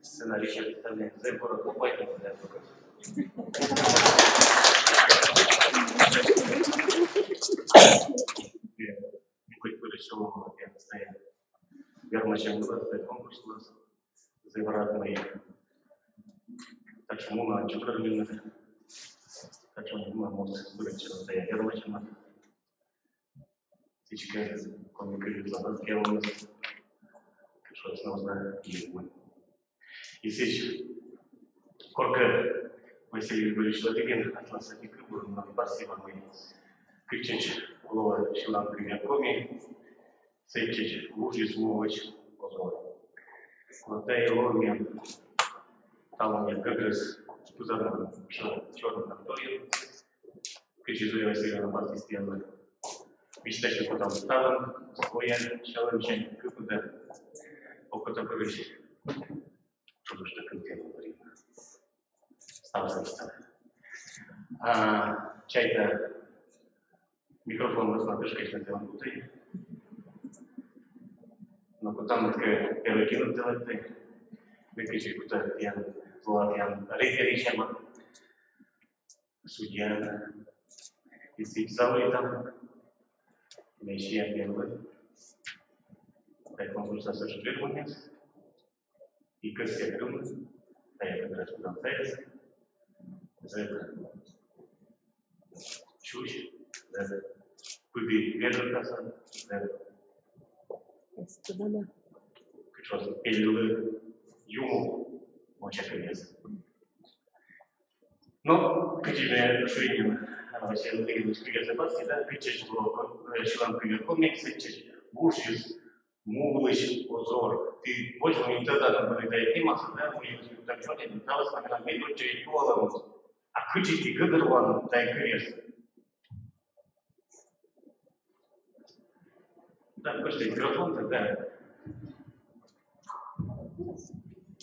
Сценарий представляет. Зэв бура копайтӧ для этого. Хоть бы решил, я не знаю. Вермасям вылас, да, конкурс вылас. Зэв рад, мый. Так что муна чукӧрмыны. Так что муна моз вылас, да, вермасям. Сідзкӧ, коми кывйыдлӧн кевмис, кыдз шуасны, оз на киӧй. И сідз, коркӧ Василий Григорьевич Ладыгин аслас ӧти кывбурын нин пасйӧма, мый кытчӧдз лоӧ сьыланкывъяв коми, Сэтчӧдз вужйыс муысь оз вӧв. Но тайӧ лоӧ миян талун гӧгрӧс пызанлун чорыд на торйӧн. Кыдзи Зоя Васильевна пасйис, тіянлы висьтасьӧм кутам ставӧн, Зоя сьӧлӧмсянь кыпыда, окотапырысь чужӧс кывтіян Марина. Ставсӧ, ставсӧ. А, чайта, микрофон вӧсна тышкасьны тэ он кутӧй. Но кутам, мыйкӧ первой кино тэ лэптӧй. Мыйкӧ кутам, тіян, лоа тіян рефери сяма, судья, и сідз заводитам. Ме сиа первой. Тайӧ конкурсас ӧшӧдз вермӧмъяс. И кӧсъя кывны, тайӧ как раз кутам тайӧс. Зэв чуч, зэв пыді вежӧркасӧн, зэв кыдз шуӧны, пельлӧ юмо вочакывъяс. Но кыдзи ме шуи нин, а, Василий Владимирович кывъяссӧ пасйис, да, кытчӧдз лоӧ, э, сьыланкывйӧ комик, сэтчӧдз вужйыс муысь оз вӧв. Ті водзын нин тӧданныд вӧлі тайӧ темасӧ, да, мый вӧлі так жӧ, та вӧсна менам медводдза юалӧмыс. А кыдзи ті гӧгӧрвоанныд тайӧ кывъяссӧ? Да, пожди, микрофон тогда.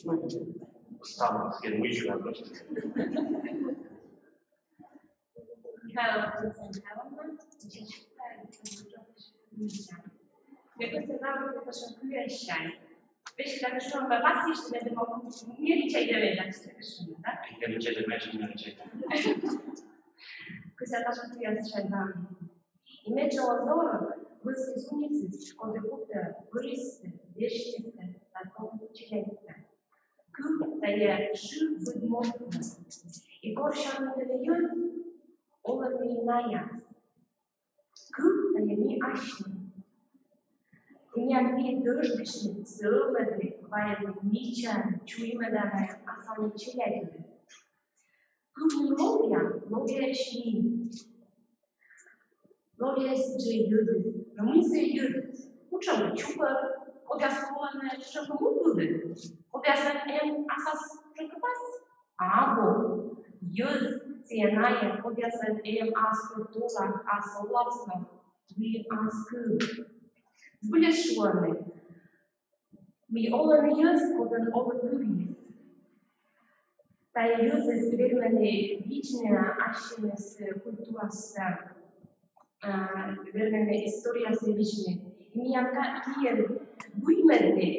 Ну, ставлю, я не вижу, а просто. Михайлова Лариса Михайловна, Чечка, Александр Петрович, Митя. Я просто знала, как это шокирующее. Вещи, так что он вас ищет, я думала, не рычай, я так совершенно, да? Я рычай, я рычай, я рычай. Кыдз тайӧ шокирующее, да. И медся оз вӧв вӧсни сунисыс, коді кутӧ вӧрзьыны, вештыны, татӧн челядьсӧ. Кыв — тайӧ шыр быд мортлӧн. И кор сяммӧдӧны йӧз, олӧны и наяс. Кыв — тайӧ ми ассьым. Миян пиыд дӧждысьны, сӧвмӧдны, вайӧны мичаӧн, чуймӧдӧны асланыс челядьлы. Кыв нин ловъя, ловъяӧсь ми. Ловъяӧсь жӧ йӧзыс. Но мый сійӧ йӧзыс? Кутшӧмкӧ чукӧр, кодъяс колӧны тшӧтш муд вылын, кодъяслӧн эм аслас тшӧтш пас? Абу. Йӧз — сійӧ найӧ, кодъяслӧн эм ас культура, ас оласног, и ас кыв. Збыльысь шуӧны, мый олӧны йӧз, кодын олӧ кывйыс. Тайӧ йӧзыс вермӧны видзны ассьыныс культурасӧ, а, вермӧны историясӧ видзны. И миян ка-, миян киын выймӧдны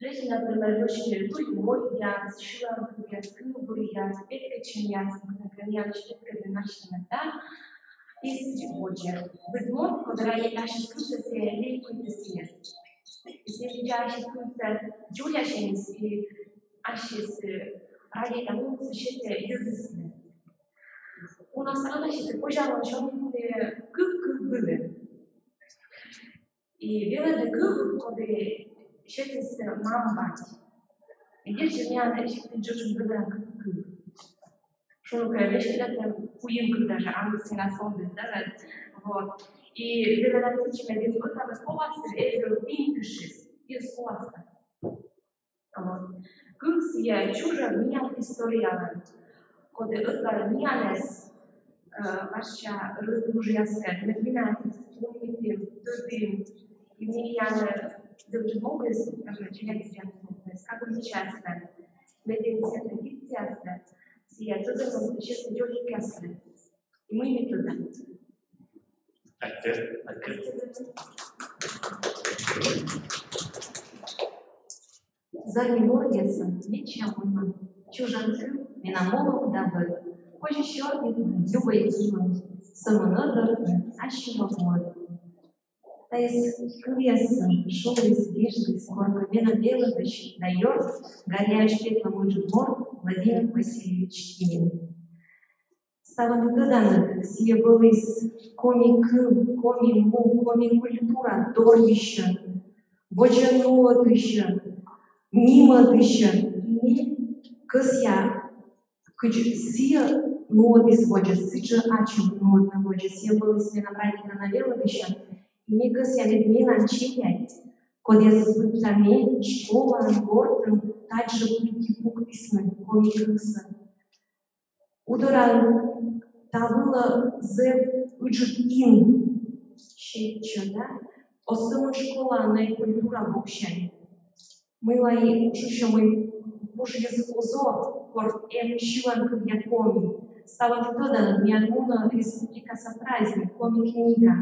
лэччӧ, например, вӧчны туй мойдъяс, сьыланкывъяс, кывбуръяс, петкӧдчӧмъяс, мыйкӧ миянлысь петкӧдны ассьыныс, да? И сідз водзӧ. Быд морт, коді радейтӧ ассьыс кывсӧ, сійӧ лейтӧ кывсӧ. И сійӧ видзӧ ассьыс кывсӧ дзолясяньыс, и ассьыс, э, радейтӧ, мунсӧ сетӧ йӧзыслы. Уна сана сетӧ, позьӧ на сёрнитны кыв кыв вылӧ. И велӧдӧ кыв, коді сетіс мам-бать. И дерт жӧ, миян эськӧ дзолюкъяс велӧдӧны кыв. Шуӧны, вештӧдӧны куим кыв даже, английскӧй на содысь, да, да. Вот. И велӧдӧны сэтшӧм, мед ӧтарыс ковмас, эз вӧв пинь тышыс, и суластас. Вот. Кыв сійӧ чужӧм миян историялӧн, коді ӧтар миянӧс, э, варчча рӧдвужъяскӧд, мед ми найӧс помнитім, тӧдім, и миян, э, зэв ыджыд могыс, даже челядьыслӧн, как бы, дичаслӧн, мед сійӧ тӧдӧ дитсаяслы, сійӧ тӧдӧ, мед сійӧ тӧдӧ дзолюкъяслы. И мый ми тӧдам. Аттьӧ, аттьӧ. Зарни моръясын медся мунан чужан кыв менам олӧм да вӧр. Позьӧ сёрнитны любӧй киӧн, сӧмын ӧдвӧртны ассьым мӧд. Тайӧ кывъяссӧ шуліс, гижліс коркӧ менам велӧдысь да ёрт, Гарьяысь петлӧм ыджыд морт Владимир Васильевич Тимин. Ставӧн тӧданныд, сійӧ вӧліс коми кыв, коми му, коми культура торйысьӧн, водзӧ нуӧдысьӧн, нимӧдысьӧн. Ме кӧсъя, кыдз сійӧ нуӧдіс водзӧ, сідзжӧ ачым нуӧдны водзӧ. Сійӧ вӧліс менам радейтана велӧдысьӧн. Ме кӧсъя, мед менам челядь, кодъясыс быдта ме, школаын, гортын, тадзи пыдди пуктісны коми кывсӧ. Удораын та вылӧ зэв ыджыд ин сетчӧ, да? Оз сӧмын школаын, но и культура боксянь. Мыйла и шусьӧ, мый вужйыс узор, кор эм сьыланкывъя коми. Ставыс тӧданныд, миян мунӧ республикаса праздник, коми книга.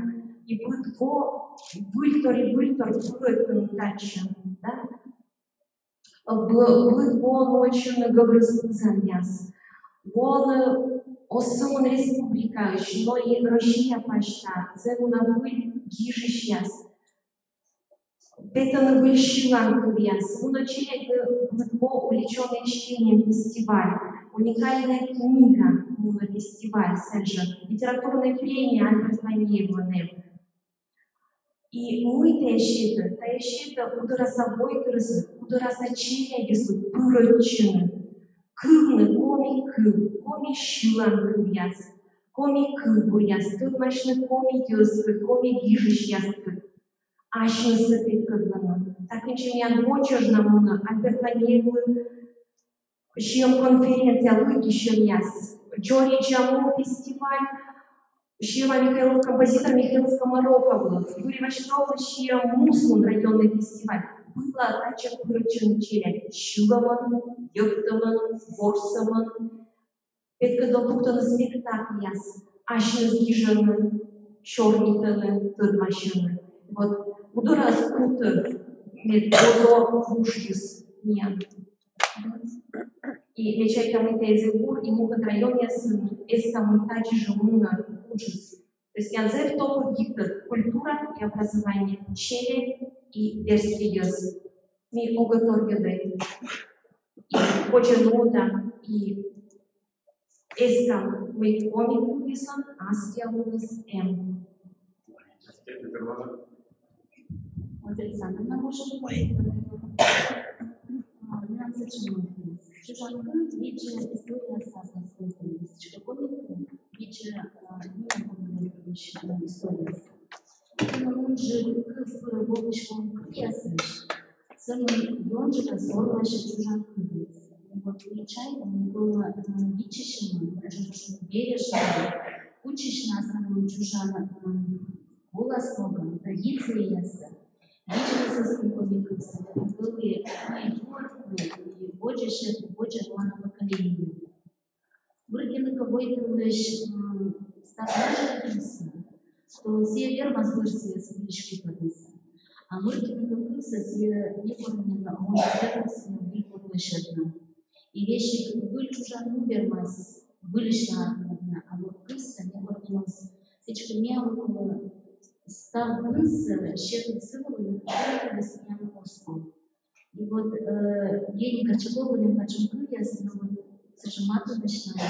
И быд во выльтор и выльтор пырӧдчӧны татчӧ, да? Б-, быд во нуӧдчӧны гӧгрӧс пызанъяс. Воӧны оз сӧмын республикаысь, но и Россия пасьта зэв уна выль гижысьяс. Петӧны выль сьыланкывъяс. Мунӧ челядьлы быд во «Увлечённые чтением» фестиваль, «Уникальная книга» мунӧ фестиваль, сэтшӧм литературная премия Альберт Ванеевлӧн эм. И мый тайӧ сетӧ? Тайӧ сетӧ, удораса войтырыс, удораса челядьыс пырӧдчӧны кывны коми кыв, коми сьыланкывъяс, коми кывбуръяс, тӧдмасьны коми йӧзкӧд, коми гижысьяскӧд. Асьнысӧ петкӧдлыны. Та кындзи миян во чӧжна мунӧ Альберт Ванеевлы сиӧм конференция, лыддьысьӧмъяс, «Дзоридза му» фестиваль, сиӧма Михаил, композитор Михаил Скомороховлы, Юрий Васьтовлы сиӧм муслун районный фестиваль. Быдлаӧ татчӧ пырӧдчӧны челядь сьылӧмӧн, йӧктӧмӧн, ворсӧмӧн. Петкӧдлӧм пуктӧны спектакльяс, асьныс гижӧны, сёрнитӧны, тӧдмасьӧны. Вот удорас кутӧ мед узор вужйыс миян. И ме чайта, мый тайӧ зэв бур, и мукӧд районъясын эска, мый тадзи жӧ мунӧ уджыс. То есть миян зэв топыд йитӧд: культура и образование, челядь и верстьӧ йӧз. Ми огӧ торйӧдӧй. И водзӧ нуӧдам, и эскам, мый коми кывйыслӧн аскиа луныс эм. Вот Александровна, может быть, а, миян сэтшӧм мый. Чужан кыв видзӧ историясас, насколько есть. Коми кыв видзӧ, а, не историясас. Мунӧ унджык кыв пыр вӧлі коми кывъясысь, сӧмын ёнджыка сорласьӧ чужан кывйыс. Вот ми чайтам, мый колӧ, э, виччысьӧмӧн, даже верӧсьӧмӧн кутчысьны асланым чужан, э, волас ногӧн, традицияяссӧ. Видзӧдлыны коми кывсӧ, вӧлі, э, юӧрткыв, и водзӧ сет, водзӧ нуӧны поколение. Мыркиныкӧ войтырлысь, м, став нажӧктісны, то сійӧ вермас бӧрсіяс выльысь кыпӧднысӧ. А мыркиныкӧ кывсӧ сійӧ некор нин оз вермы сійӧ выль кыв лӧсьӧдны. И весиг выль чужан му вермас выльысь артмӧдны, а вот кывсӧ некор нин оз. Сідзкӧ миянлы став вынсӧ сетны сы вылын, мый чужан кывйыс миян оз ков. И вот, э, Гений Горчаков вылын сэтшӧм кывъяс, но вот сэтшӧм матӧнӧсь на.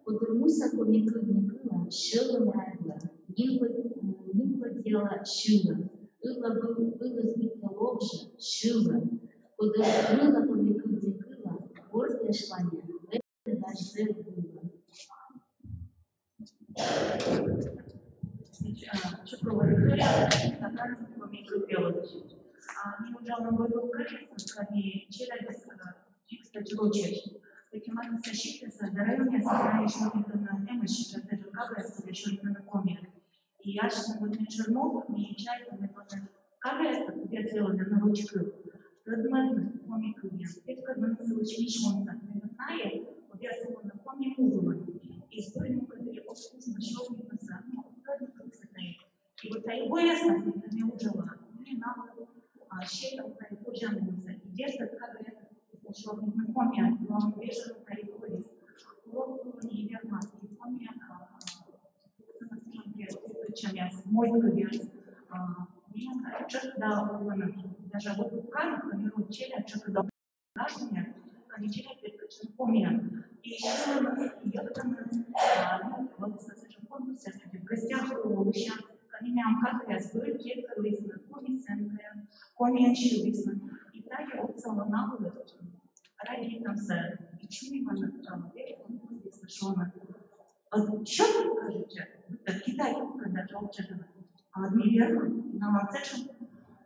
Кодыр муса коми кыв ме кыла, сьӧлӧм райла, нимкодь, м, нимкодь яла сьылӧ, ывла бы-, ывлаыс быттьӧ лов жӧ, сьылӧ. Кодыр муса коми кыв ме кыла, гортъяслань даже зэв вылӧ. Чупрова Виктория, Татарская, Коми Кыв велӧдысь. А, ми уджалам войвыв каръясын, коми челядьыс, а, фикс тадзи рочӧсь. Тадзи матысса сиктъяса да районъяса на ещё эмӧсь, даже кагаяс, кодъяс сёрнитӧны комиӧн. И асьным вот ми чӧрмоз, ми чайтам, мед вот кагаяс, кодъяс велӧдӧны роч кыв, тӧдмӧдны коми кывйӧн, петкӧдлыны сылысь мичлунсӧ. Мед вот найӧ, кодъяс олӧны Коми му вылын, и збыль мукӧддырйи оз кужны сёрнитнысӧ, но, тӧдны кывсӧ тайӧ. И вот тайӧ воясас, мед ми уджалам, ми налы, а, сетам тайӧ позянлунсӧ. И дерт, кагаяс сёрнитӧны комиӧн, но вежӧрӧн тайӧ колис. Урок вылын и вермас и коми, а, Тшӧкыда олӧны, даже вот кыв, коми челядь тшӧкыда гажуня, коми челядь петкӧдчӧны комиӧн. И сьылӧны, и йӧктӧны, а, ну, вот сэтшӧм конкурсъяс, «В гостях у» лысянь, коми миян кагаяс збыль петкӧдлісны коми сценкаӧ, комиӧн сьылісны. И тайӧ отсалӧ налы радейтӧмсӧ, и чуймӧны, а, век он кывйыслы шуӧны. Вот сьӧкыд кажитчӧ, быттьӧ Китай кывкӧд да толччӧ. А ме верма, мый мынам сэтшӧм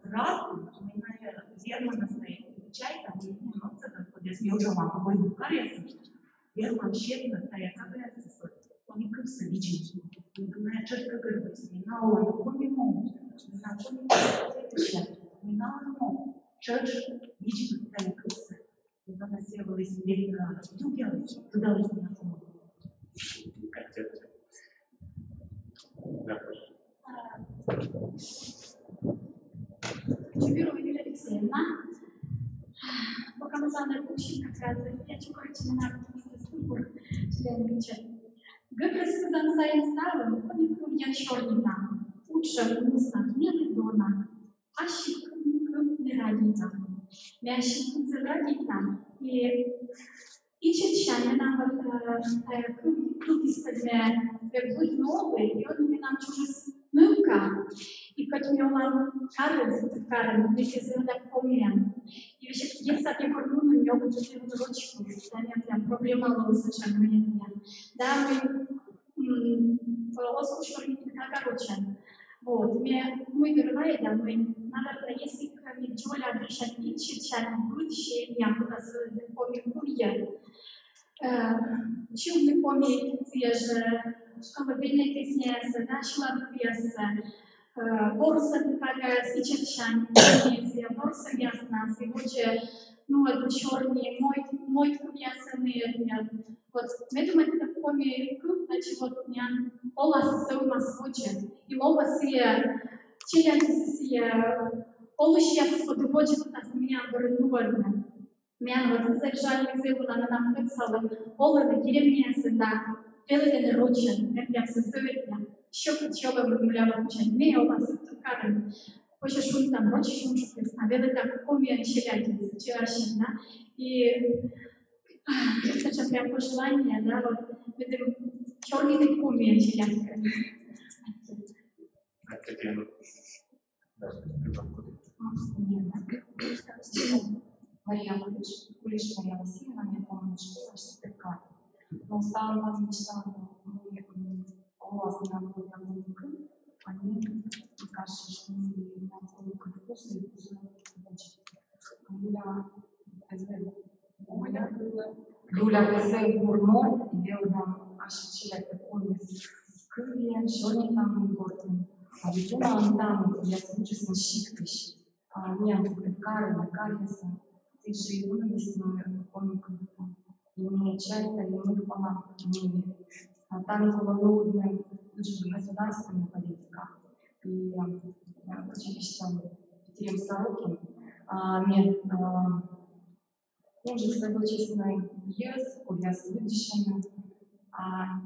рад, мый мынам верма настоящий чай, там, не знаю, коді ме ужам, а война каряса. Верма сетны тайӧ кывъяссӧ, коми кывсӧ видзны. Мый на чӧж кыгӧртас, мый на олӧны коми мов, мый на коми мов, мый на олӧны чӧж видзны тайӧ кывсӧ. И вона сійӧ вӧлі век, э, юкъяліс, тыдаліс на коми. Чупирова Юлия Алексеевна. Пока мы с вами учим, как раз я чукарчина на Гӧгрӧс кывзан сайын ставӧн, коми кыв сёрнитан. Уджсӧ муса мелі дона. Ассьыд кыв не радейта. Ме ассьыд кывзӧ радейта. И ичӧтсянь менам вот, э, э, кыв, кыв висьтӧмӧ век быд новый, и он менам чужис нывка. И кӧть ме олам карын, Сыктывкарын, ме сійӧс вела комиӧн. И вообще детсадӧ кор муні, ме ог тӧд рочкыда, да, ме прям проблема лои сэтшӧм момент. Да, ме, м, оз куж сёрнитны кагородсянь. Вот, ме, мый дыр вайӧда, мый, наверно, если б ме дзоля дырсянь ичӧтсянь быдсянь, я, кутас коми кывйӧ, э, сьывны коми сійӧ жӧ колыбельнӧй песняяссӧ, да, сьыланкывъяссӧ, э, ворсӧны кагаяс ичӧтсянь, сійӧ ворсӧмъяснас, и водзӧ, ну, это сёрни, мойд, мойд кывъяссӧ, ну, это, вот, ме думайта, коми кыв, значит, вот, миян олас сӧвмас водзӧ, и лоас сійӧ, челядьыс сійӧ, олысьясыс вот водзӧ кутас миян дорын нуӧдны. Миян вот зэв жаль, зэв уна, менам тӧдсалӧм, олӧны деревняясын да велӧдӧны рочӧн, мем прям сӧветъя. Сьӧкыд сьӧлӧм мыйла вот мича, ме олам Сыктывкарын. Позьӧ шуны, там рочысь он шуӧ, а велӧдам комиӧн челядьыс, челядьсянь, да. И, а, это же прям пожелание, да, вот, медым сёрнитны комиӧн челядькӧд. Мария Кулиш, Кулиш Мария Васильевна, ме комын школа, Сыктывкар. Но ставӧн мый мечтала, мый, м, олас на, мый на, мый кыв, а ме кажется, что мый на, мый кыв кусӧ, кусӧ. Юля, Юля, Юля, зэв бур морт, велӧдам ассьыд челядьтӧ коми кывйӧн, сёрнитам гортын. А ведь уна он тані, я служу на сиктысь. А, миян Сыктывкарын, Каръясын, сідзи вунӧдісны коми кывтӧ. И ме чайта, и мый пала, и, а, тані колӧ нуӧдны ыджыд государственнӧй политика. И, а, училищеын Питерын Сорокин, а, мед, а, унджыксӧ вӧчисны йӧз, кодъяс лыддьысьӧны, а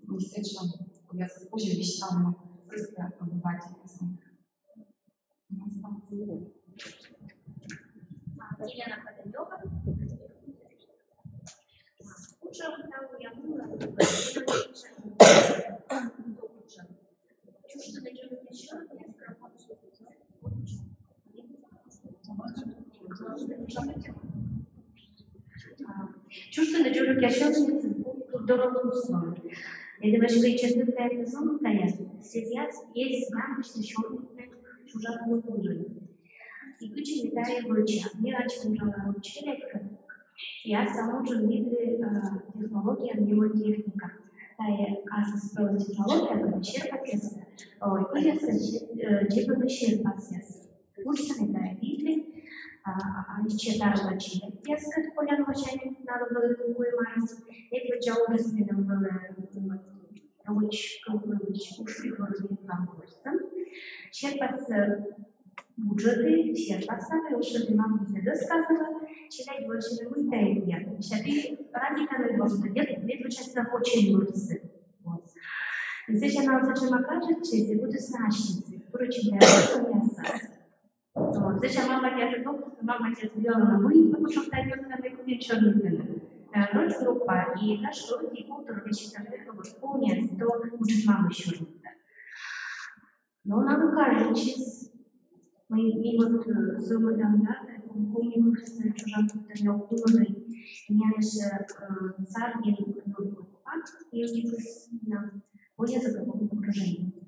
не сэтшӧм, кодъясӧс позьӧ висьтавны простӧй обывательӧс. Елена Подолева. Чуждӧны дзолюкъяс сёрнитӧ дорӧ кусны. Медым эськӧ ичӧт нывкаяс, зонкаяс, сэсся ӧд знатӧны сёрнитны чужан кылӧн. И кыдзи ме тайӧ вӧча, ме ачым ужала челядькӧд, и аслам уджын видлі, э, технология, мнемотехника. Тайӧ аслыспӧлӧс технология, коді серпасъяссӧ, ой, кывъяссӧ, э, дзебӧны серпасъяс. Уджсӧ ме тайӧ видлі, а, а, а ичӧт арлыд челядьяскӧд, колян вӧчан, надо было куймарыс, эд вӧча уджыс меным вӧлі, м, роч кывлысь уж пригородный конкурсын. Серпас, э, уджӧдӧ, серпас ставӧ, ӧшӧдӧ мамлы да дӧскавлӧ, челядь вӧчӧны, мый тайӧ. Сэсся ті радейтанныд, что дед, дед вӧчӧ сійӧ вӧчӧм муртсӧ. Вот. И сэсся налы сэтшӧма кажитчис, и кутісны ассьыныс, короче, миян вӧчӧмъяссӧ. Вот. Сэсся мама-тьӧясыд, мама-тьӧясыд велӧны, мый, ну, кутшӧм тайӧ, кутшӧм тайӧ, кутшӧм тайӧ. Э, роч группа, и наш вроде полтора тысячи человек, вот, полностью, то уджыд мамлы сёрнитӧ. Но налы кажитчис, мый, мый вот, э, сӧмын да, да, ком-, коми кывсӧ чужан кывтӧ ог кулӧ, и миян эшӧ, э, Саргин Нургулова, и ӧтикыс на, позьӧ за кого окружение.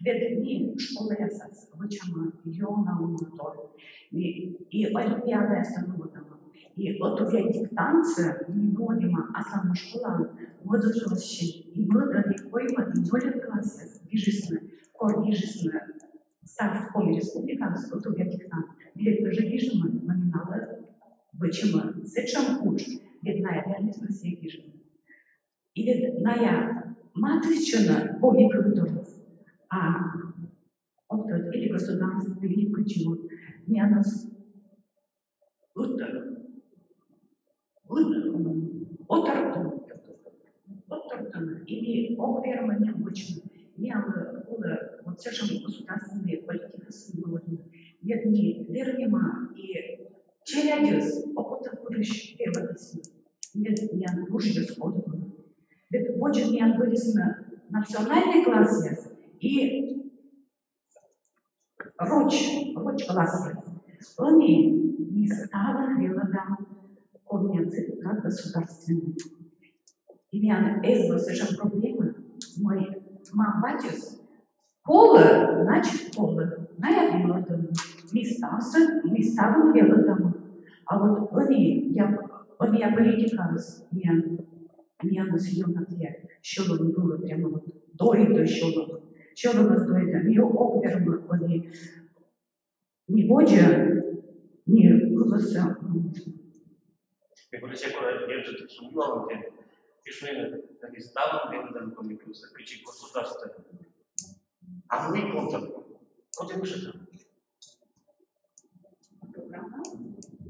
Ведь ми школаясас вӧчамӧ ёна уна тор. Ми и олимпиадаясӧ нуӧдамӧ. И ӧтувъя диктантсӧ ми нуӧдімӧ аслам школаын мӧд классӧ. И мӧд, и коймӧд, и нёльӧд классъяс гижисны, кор гижисны став Коми Республикаас ӧтувъя диктант. Ми ведь тоже гижимӧ, но ми налы вӧчимӧ сэтшӧм удж, ведь ная вермисны сійӧ гижны. И ведь ная матыстчӧны коми кывторъяс, а ог тӧд или государство, или кыдзи вот, миянӧс ӧт-, ӧт-, ӧтартӧны, ӧтартӧны, или ог вермы нин вӧчны. Миянлы колӧ вот сэтшӧм государственнӧй политикасӧ нуӧдны. Ведь ми вермимӧ и челядьӧс окотапырысь вермитны. Ведь миян вужъяс кодь вӧлі. Ведь водзӧ миян вӧлісны национальнӧй классъяс и роч, роч классъяс. Ӧні ми ставӧн велӧдам комиязык как государственнӧй. И миян эз вӧв сэтшӧм проблема, мый мам-батьыс колӧ, значит, колӧ. Ная велӧдӧны, ми ставсӧ, ми ставӧн велӧдам. А вот ӧнія, ӧнія политикаыс миян, миянӧс ёна тайӧ сьӧлӧм вылӧ прямо вот дойдӧ сьӧлӧм. Сьӧлӧмыс дойдӧ, ми ог вермы ӧні ни водзӧ, ни ылӧсӧ. Ме кӧсъя кора, ме жӧ тшӧтш юалан тэн. Ме шуи, ми ставӧн велӧдам коми кывсӧ, кыдзи государство. А мый понтӧ? Кӧть и вышитан.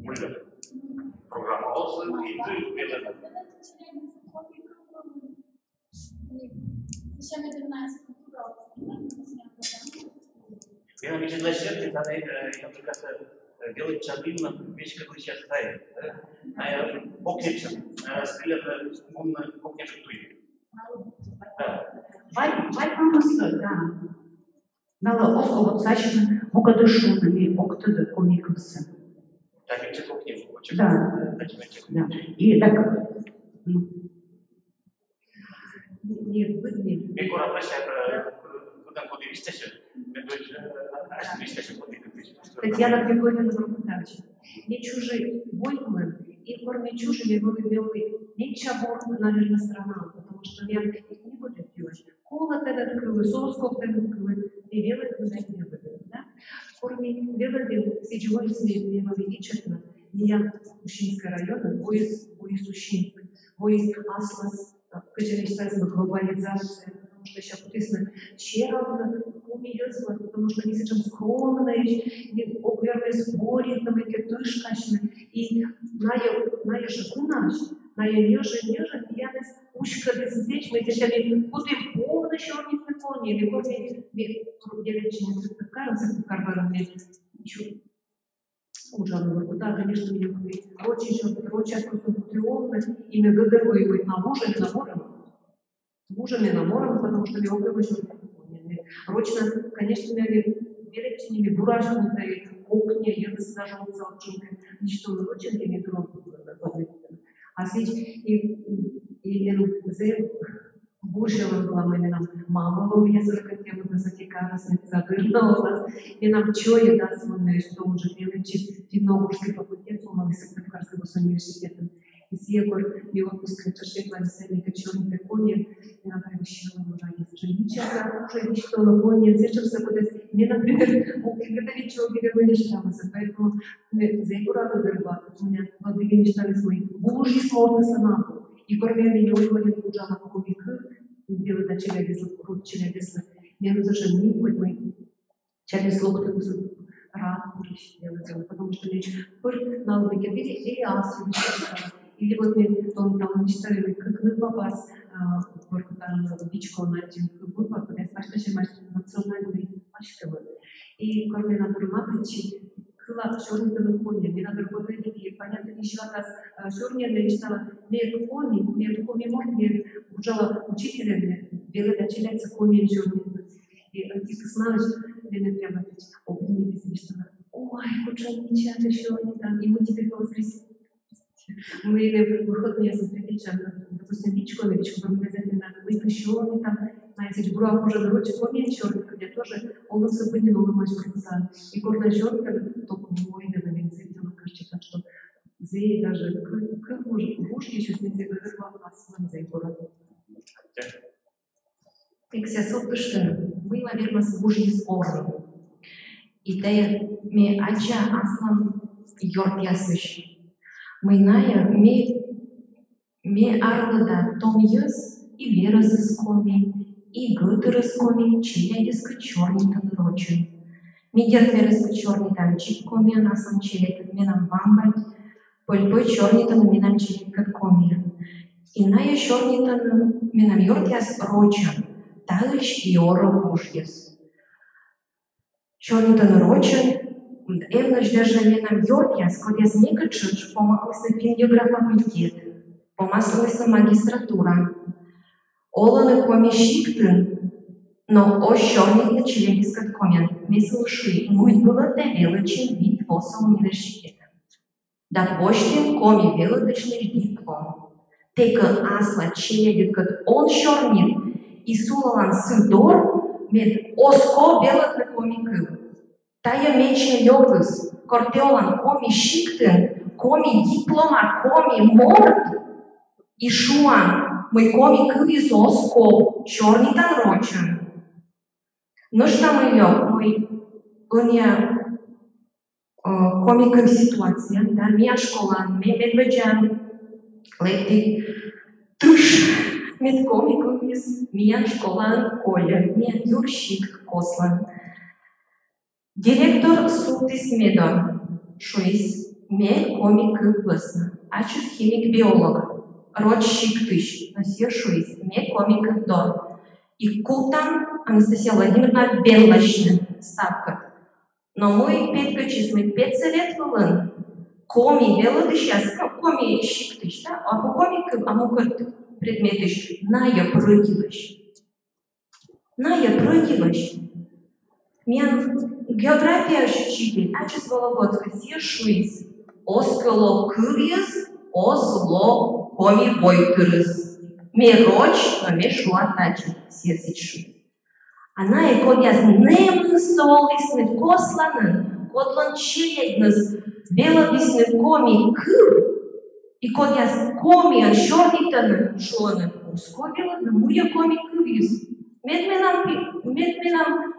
Мыйла? Программаыс и ті велӧдан. Менам видзӧдласӧ серти, тані, э, например, э, велӧдчанінын веськыдлысь сайын, да? Ная кокньӧдчӧны, ная стрелянын мунны кокньӧдджык туйӧ. Да. Вай-, вай мамыслы, да. Налы оз ков отсасьны, мукӧдыс шуӧ, мый ог тӧд коми кывсӧ. Так, и чё кокньӧдджык, да. Да. И так, ну. Нет, нет. Ме кора прощай, э, кытӧн коді висьтасьӧ, ме тоже, э, асьным висьтасьӧ коді. Татьяна Григорьевна Воркутаысь. Ме чужи войвылын, и кор ме чужи, ме вӧлі, ме вӧлі медся бур, наверно, странаын, потому что ме и не буду делать. Колӧ тэнад кывйыс, оз ков тэнад кывйыс, ме велӧдны, ме велӧдны, да? Кор ме велӧдны, сідзи вӧлі ме, ме вӧлі ичӧтнас, миян Усинскӧй районын воис, воис Усинск, воис аслас, кыдзи нин шуасны, глобализация, потому что сэсся кутісны серавны коми йӧзлы, потому что они сэтшӧм скромнӧйӧсь, ог вермӧй споритны, мыйкӧ тышкасьны, и ная, ная жӧ унаысь, ная ньӧжйӧ, ньӧжйӧ, миянӧс уськӧдісны сэсся, мый сэсся ми кутім повнӧ сёрнитны коми, ми коми, ми велӧдчим Сыктывкарын, Сыктывкар бӧрын ми чу- Уджавны Воркутаын, конечно, ме куті рочӧн, рочӧн куті овны, и ме гӧгӧрвои, мый на вужӧ ме на морӧма. Вужӧ ме на морӧма, потому что ме ог вермы сёрнитны коми. Рочнас, конечно, ме велӧдчи, ме бура сёрнита кокни, йӧзыс даже отсалӧ чуньке, ничто рочӧн, и ме дыр ог. А сідз и, и ме зэв бурсьӧлӧм вӧлі, мый менам мамӧ ловъяс рокӧн тямыс да сӧкӧ карас медся дыр на олас. Менам чой дас во нин тоже велӧдчис финно-угорский факультет, мый Сыктывкарскӧй госуниверситетын. И сійӧ кор ме отпускын тшӧтш ветлі, сэсся мыйкӧ сёрнитӧ коми, менам прямо сьӧлӧм радейтчис. Мича зэв уже висьталӧ коми, сэтшӧмсӧ, кодӧс ме, например, ог кӧ да виччысьны, ог кӧ да висьталысьны. Поэтому ме зэв бура гӧгӧрвоа, у меня владыка висьталіс, мый вужис мортыс на абу. И кор ме нин ойволі уджала коми кыв, велӧда челядьыслы, роч челядьыслы, меным зэв жӧ нимкодь, мый челядьыс локтісны рад пырысь велӧдны, потому что ме пыр налы мыйкӧ или, или ас, или вот ме тон талун висьталі, мый кык нывбабаыс, а, Воркутаын, Вичкоын аддзин кык нывбабаыс, кодъяс пасьтасьӧмаӧсь национальнӧй паськӧмӧн. И кор ме на дорӧ матыстчи, кыла сёрнитӧны коми, ме на дорӧ подойди, и понятно, нин сьӧлӧмас, а, сёрниӧн ме висьтала, ме эг коми, ме эг коми морт, ме уджала учительӧн, велӧда челядьсӧ комиӧн сёрнитны. И ӧтикыс наысь менӧ прямо обнимитіс, висьталӧ: «Ой, кутшӧм мича ті сёрнитанныд, и мы теперь повзрис». Мый ме выходнӧйясын висьтала, допустим, Вичкоын, Вичкоын обязательно мыйкӧ сёрнитам, Знаете, бура уже рочи коми сёрнитан, я тоже оло сӧмын, оло мазюркта. И кор на сёрнитан, только мойдӧма, меным зэв ёна кажитчӧ, так что зэв даже кык, кык вуж, вуж ещё зэв гӧгӧрвоана аслым зэв бура. Эксэсьтыштӧ, мыйла вермас вужйыс орны. И тайӧ ме аддза аслам ёртъясысь. Мый найӧ, ме, ме арлыда том йӧз и верӧсыс коми, и гӧтырыс коми, челядьыскӧд сёрнитӧны рочӧн. Ме, дерт, верӧскӧд сёрнитан дзик комиӧн аслам челядькӧд, менам мам-бать пӧль-пӧль сёрнитӧны менам челядькӧд комиӧн. И найӧ сёрнитӧны, менам ёртъяс, рочӧн, таысь и орӧ вужйыс. Сёрнитӧны рочӧн, эм нӧшта даже менам ёртъяс, кодъяс мекӧд тшӧтш помалісны финн-йӧгра факультет, помалісны магистратура. Олӧны Коми сиктын, но оз сёрнитны челядьыскӧд комиӧн. Ме сылы шуи, мый вылӧ тэ велӧдчин вит восӧ университетын да босьтін коми велӧдысьлысь диплом. Тэ кӧ аслад челядьыдкӧд он сёрнит, и сулалан сы дор, мед оз ков велӧдны коми кыв. Тайӧ медся лёкыс, кор тэ олан Коми сиктын, коми диплома, коми морт, и шуан, мый коми кывйыс оз ков, сёрнитан рочӧн. Нӧшта мый лёк, мый ӧнія, э, коми кыв ситуация, да, миян школаын, ме, медводдза лэбди тыш, мед коми кывйыс миян школаын кольӧ, миян юрсикт кослан. Директор сувтіс ме дорӧ, шуис, ме коми кыв вӧсна. Ачыс химик-биолог, роч сиктысь, но сійӧ шуис, ме коми кыв дорӧ. И кутам, Анастасия Владимировна, венласьны ставкаӧн. Но мый петкӧдчис, мый педсовет вылын коми велӧдысьяс, но коми сиктысь, да, абу коми кыв, а мукӧд предметысь, найӧ прӧтивӧсь. Найӧ прӧтивӧсь. Миян география учитель, ачыс Вологодскӧй, сійӧ шуис, оз кӧ ло кывйыс, оз ло коми войтырыс. Ме роч, но ме шуа тадзи, сійӧ сідз шуис. А найӧ, кодъяс нэмнысӧ олісны косланын, кодлӧн челядьныс велӧдісны коми кыв, и кодъяс комиӧн сёрнитӧны, шуӧны, оз ков велӧдны, мый коми кывйыс. Мед менам пи-, мед менам,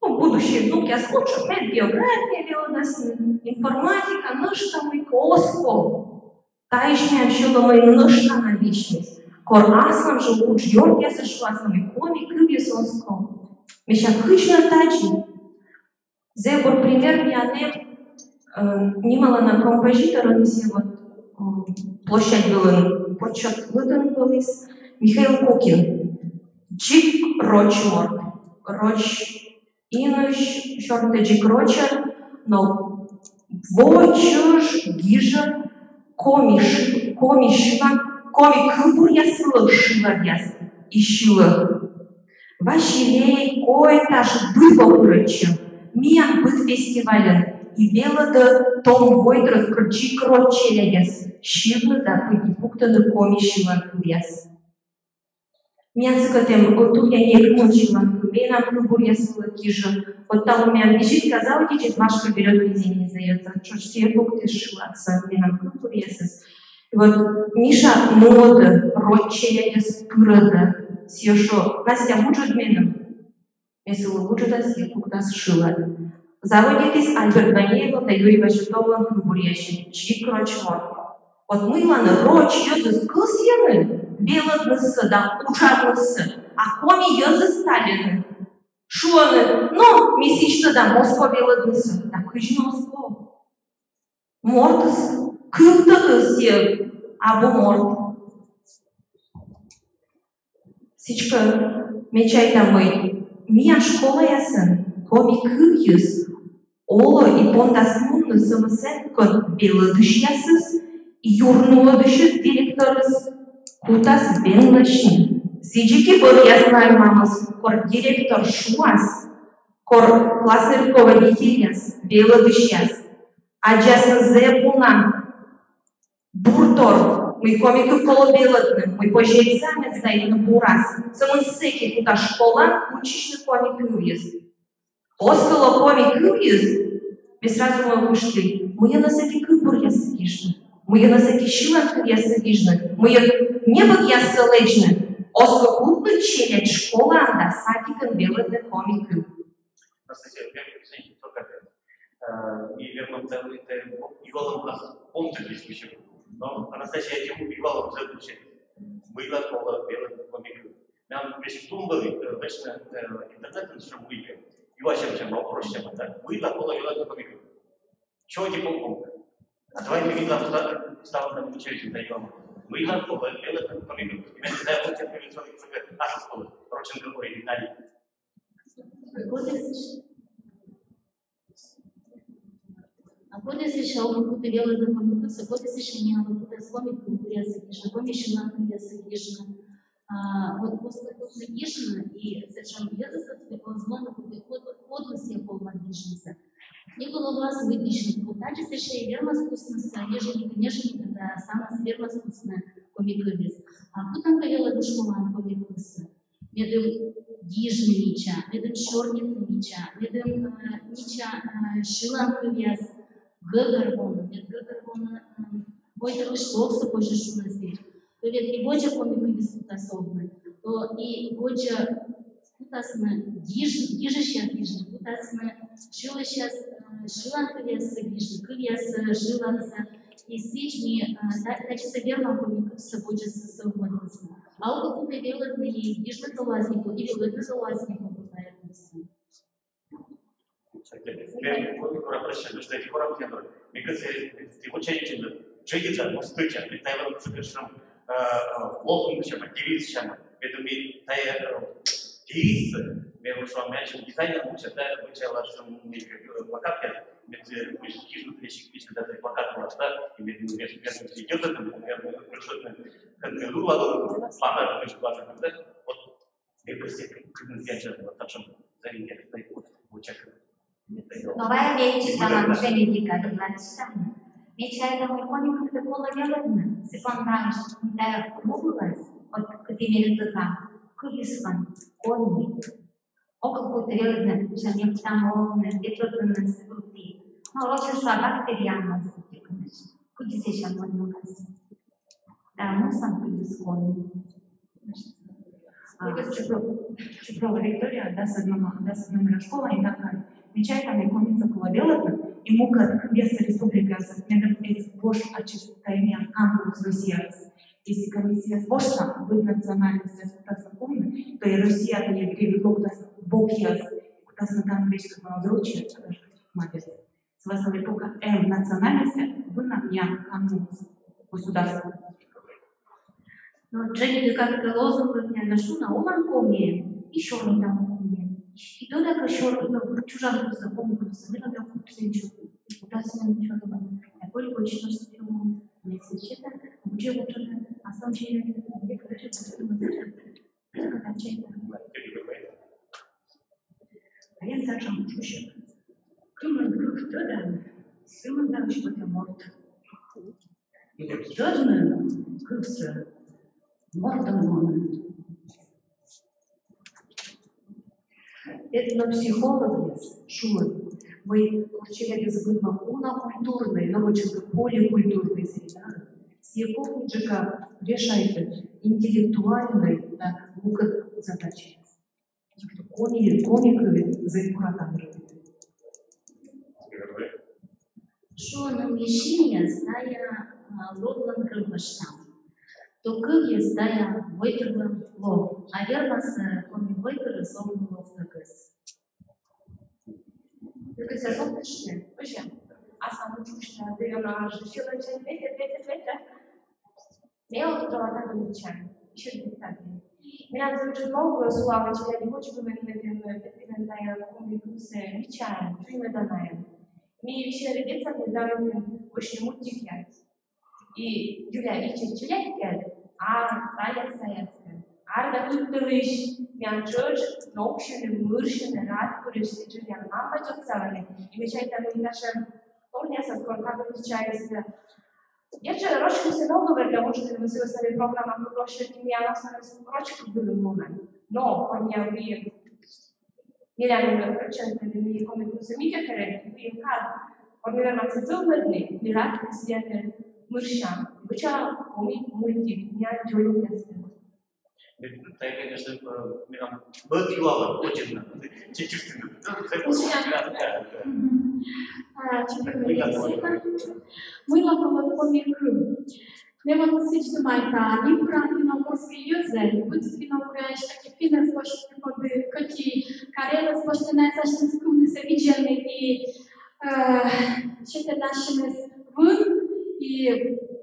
ну, будущий внукъяс кутшӧм, мед география велӧдасны, информатика, нӧшта мыйкӧ, оз ков. Таысь миян сьӧлӧмӧй нӧшта на висьмис. Кор аслам жӧ удж ёртъясысь шуасны, мый коми кывйыс оз ков. Мися, кыдз нӧ тадзи. Зэв бур пример миян эм, э, нималана композитор, ӧні сійӧ вот, э, площадь вылын почёт лыдын вӧліс, Михаил Кукин. Дзик роч морт. Роч инысь, сёрнитӧ дзик рочӧн, но во чӧж гижӧ коми шы-, коми сьылан, коми кывбуръяс вылӧ шыладъяс и сьылӧ. «Василей», «Кой этаж», быд во пырӧдчӧ, миян быд фестивальын, и велӧдӧ том войтырыс, кор дзик роч челядьыс, сьывны да пыдди пуктыны коми сьылан кывъяс. Миян сыкӧд эм вот туя некымын сьылан кыв, менам кывбуръяс вылӧ гижӧ. Вот талун миян визитка заводитчис, «Машка берёт везение и зовёт». Тшӧтш сійӧ пуктіс шыладсӧ менам кывбуръясӧс. И вот Миша нуӧдӧ, роч челядьыс пырӧдӧ. Сійӧ шуӧ: «Настя, вуджӧд меным». Ме сылы вуджӧда, сійӧ пуктас шылад. Заводитіс Альберт Ванеевлӧн да Юрий Васюковлӧн кывбуръяссьыс, дзик роч морт. Вот мыйла нӧ роч йӧзыс кӧсйӧны велӧднысӧ да уджавнысӧ, а коми йӧзыс тальӧны. Шуӧны: «Но, ми сідз тӧдам, оз ков велӧднысӧ». Да кыдз нӧ оз ков? Мортыс, кывтӧдыс сійӧ абу морт. Сідзкӧ, ме чайта, мый миян школаясын коми кывйыс олӧ и пондас мунны сӧмын, кӧн велӧдысьясыс и юрнуӧдысьыс, директорыс кутас венласьны. Сідзкӧ, бӧръяс, лоӧмаӧсь, кор директор шуас, кор классный руководительяс, велӧдысьяс аддзасны зэв уна буртор Мый коми кыв колӧ велӧдны, мый позьӧ экзамен сдайтны бурас. Сӧмын сэки кутас школаын учитчыны коми кывйыс. Оз кӧ ло коми кывйыс, ме сразу мӧвпышті, мыйӧн сэки кывбуръяссӧ гижны, мыйӧн сэки сьыланкывъяссӧ гижны, мыйӧн небӧгъяссӧ лэдзны. Оз кӧ кутны челядь школаын да садикын велӧдны коми кыв. Анастасия, я, извините, только, э, и вернем, да, это, и голом у нас помнит здесь вообще. Но Анастасия, я, и голом, да, вообще. Мыйла колӧ велӧдны коми кыв. Миян весь думали, э, вечно, э, интернетын, что мыйла. И вообще, чем вопрос, чем это. Мыйла колӧ велӧдны коми кыв. Чего не помню? А давай мы видим, что стало там отвечать, да, и вам. Мыйла колӧ велӧдны коми кыв. И миян, да, вот это, это, это, это, это, Роченко, ой, Виталий. Коді сэтшӧм? А коді сэтшӧм, а, кутас велӧдны коми кывсӧ, коді сэтшӧм, а, кутас коми кывъяссӧ гижны, коми сьыланкывъяссӧ гижны. А вот после кутны гижны, и сэтшӧм йӧзыс, оз ло на кутны, код-, кодлы сійӧ колӧ гижнысӧ. Некодлы лоас лыддьысьны, вот тадзи сэтшӧм вермас куснысӧ, еженикӧ, еженикӧ да ставныс вермас кусны коми кывйыс. А кутам кӧ велӧдны школаын коми кывсӧ, медым гижны мича, медым сёрнитны мича, медым, э, мича, э, сьыланкывъяс гӧгӧрвоны, мед гӧгӧрвоны, э, войтырлысь ловсӧ, позьӧ шуны сідз. То ведь и водзӧ коми кывйыс кутас овны, то и водзӧ кутасны гиж-, гижысьяс гижны, кутасны сьылысьяс, э, сьыланкывъяссӧ гижны, кывъяссӧ, сьылансӧ, и сідз ми, э, та-, тадзи сійӧ вермам коми кывсӧ водзӧ сӧвмӧднысӧ. А ог кутны велӧдны и гижны, то лоас некод, и велӧдны, то лоас некод, поэтому. Ме, вот, прощай, ну что, эти хором тем, мне кажется, ты очень, джедица, ну, стыча, ты, наверное, слышишь, э, э, лозунг, чем, девиз, чем, это ми, тая, э, девиз, ме, вот, что, ме, чем, дизайнер, вот, чем, да, вот, чем, что, ме, э, плакат, я, ме, э, ме, хижину, ме, хижину, да, плакат, вот, да, и ме, ме, ме, ме, идёт это, ме, ме, ме, что-то, как, э, ну, ладно, плакат, ме, плакат, да, вот, ме, просто, как, ме, я, чем, вот, так, что, за меня, вот, вот, чем, Но вай ме читам, Дженни Дикари, ме читам. Ме чайта, мый коми кывтӧ колӧ велӧдны, сы понда, мый тая кыв вылас, вот кыті ме велӧдам, кывйыс вӧлі коми. Ог кутны велӧдны, мися, ме кутам овны, ветлӧдлыны сы вылтӥ. Но рочӧн шуа, бактерия, мазь, кыдзи сэсся мон мукас. Да, мусан кыдзи коми. А, Чупрова Виктория, дас одно, дас одно номера школа, и так далее. Ме чайта, мый комиӧн колӧ велӧдны, и мукӧд кывъяссӧ, республикаяссӧ, медым эз вош ачыс тая миян кан кывйыс, Россияыс. Если комиссияыс вошса, быд национальностьяс кутасны кулны, то и Россия, то и грек, и кутасны бокъяс, кутасны тані весь, как оно, рочӧн, молодец. Сы вӧсна мый пока эм национальностьяс, вына миян кан кывйыс государствоын. Но Дженни Дикари лозунг миян на шуна: олан коми и сёрнитам коми. И тода кӧ сёр-, ну, чужан кывсӧ, коми кывсӧ, ми тода кутам сёрнитны. Кутам сёрнитны. Я только что сёрнитам. Ме сідз чайта, уже вот он, а сам чайта, где, короче, А эн сэтшӧм шусьӧ. Кымын кыв тӧдан, сымында ысь потэ морт. Тӧдны кывсӧ — мортӧн лоны. Этнопсихологъяс шуӧны, мый кор челядьыс быдмӧ уна культурнӧй, но вӧчӧм кӧ, поликультурнӧй средаын, сійӧ кокниджыка решайтӧ интеллектуальнӧй да мукӧд задачаяс. Коми, коми кыв зэв бура тані. Шуӧны, мый синъяс — тая, а, ловлӧн рӧвмыштам. То кывйыс — тая войтырлӧн лов. А вермас, э, коми войтырыс овны ловтӧгыс. Только сейчас он пришли. Вообще. А сам учишься, ты на же сила, Петя, Петя, Петя. Ме вот тоже так и мечтаю. Ещё не так. Миян зэв уж много сулалысь, я не хочу, чтобы они, например, тая коми кывсӧ мечтают, что именно данная. Ми ещё родиться не знаем, очень мультик я. И Юля, и челядькӧд, а саяс, саяскӧд. Ар да кык тӧлысь, миян тшӧтш ноксьыны, мырсьыны, рад пырысь, сэтшӧм миян мам-бать отсалӧны. И ме чайта, мый наше, помню, со скоро как бы чайся, Ещӧ роч кывсӧ ног вермӧ, может, и вӧсна программа, потому что миян основнӧй роч кыв вылын мунӧ. Но кор миян, миян речӧн, ми коми кывсӧ мича керӧ, ми кад, кор ми вермам сэтчӧ зэв медым, ми рад сійӧ мырсям. Вӧчам коми мультик, миян дзолюкъясӧс. Тайӧ, конечно, э, миян быд юалӧм, очень надо. Чуть-чуть надо. Да, да, да, да. Мгм. А, чуть-чуть надо. Мыйла колӧ коми кыв? Ме вот сідз думайта, нимбуран финно-угорскӧй йӧзыс, быд финно-угоръяс, таки финнъяс босьтӧны, коді, кӧть и карелыс босьтӧны, найӧс асьныс кывнысӧ видзӧдны и, э, сетӧны ассьыныс вын, и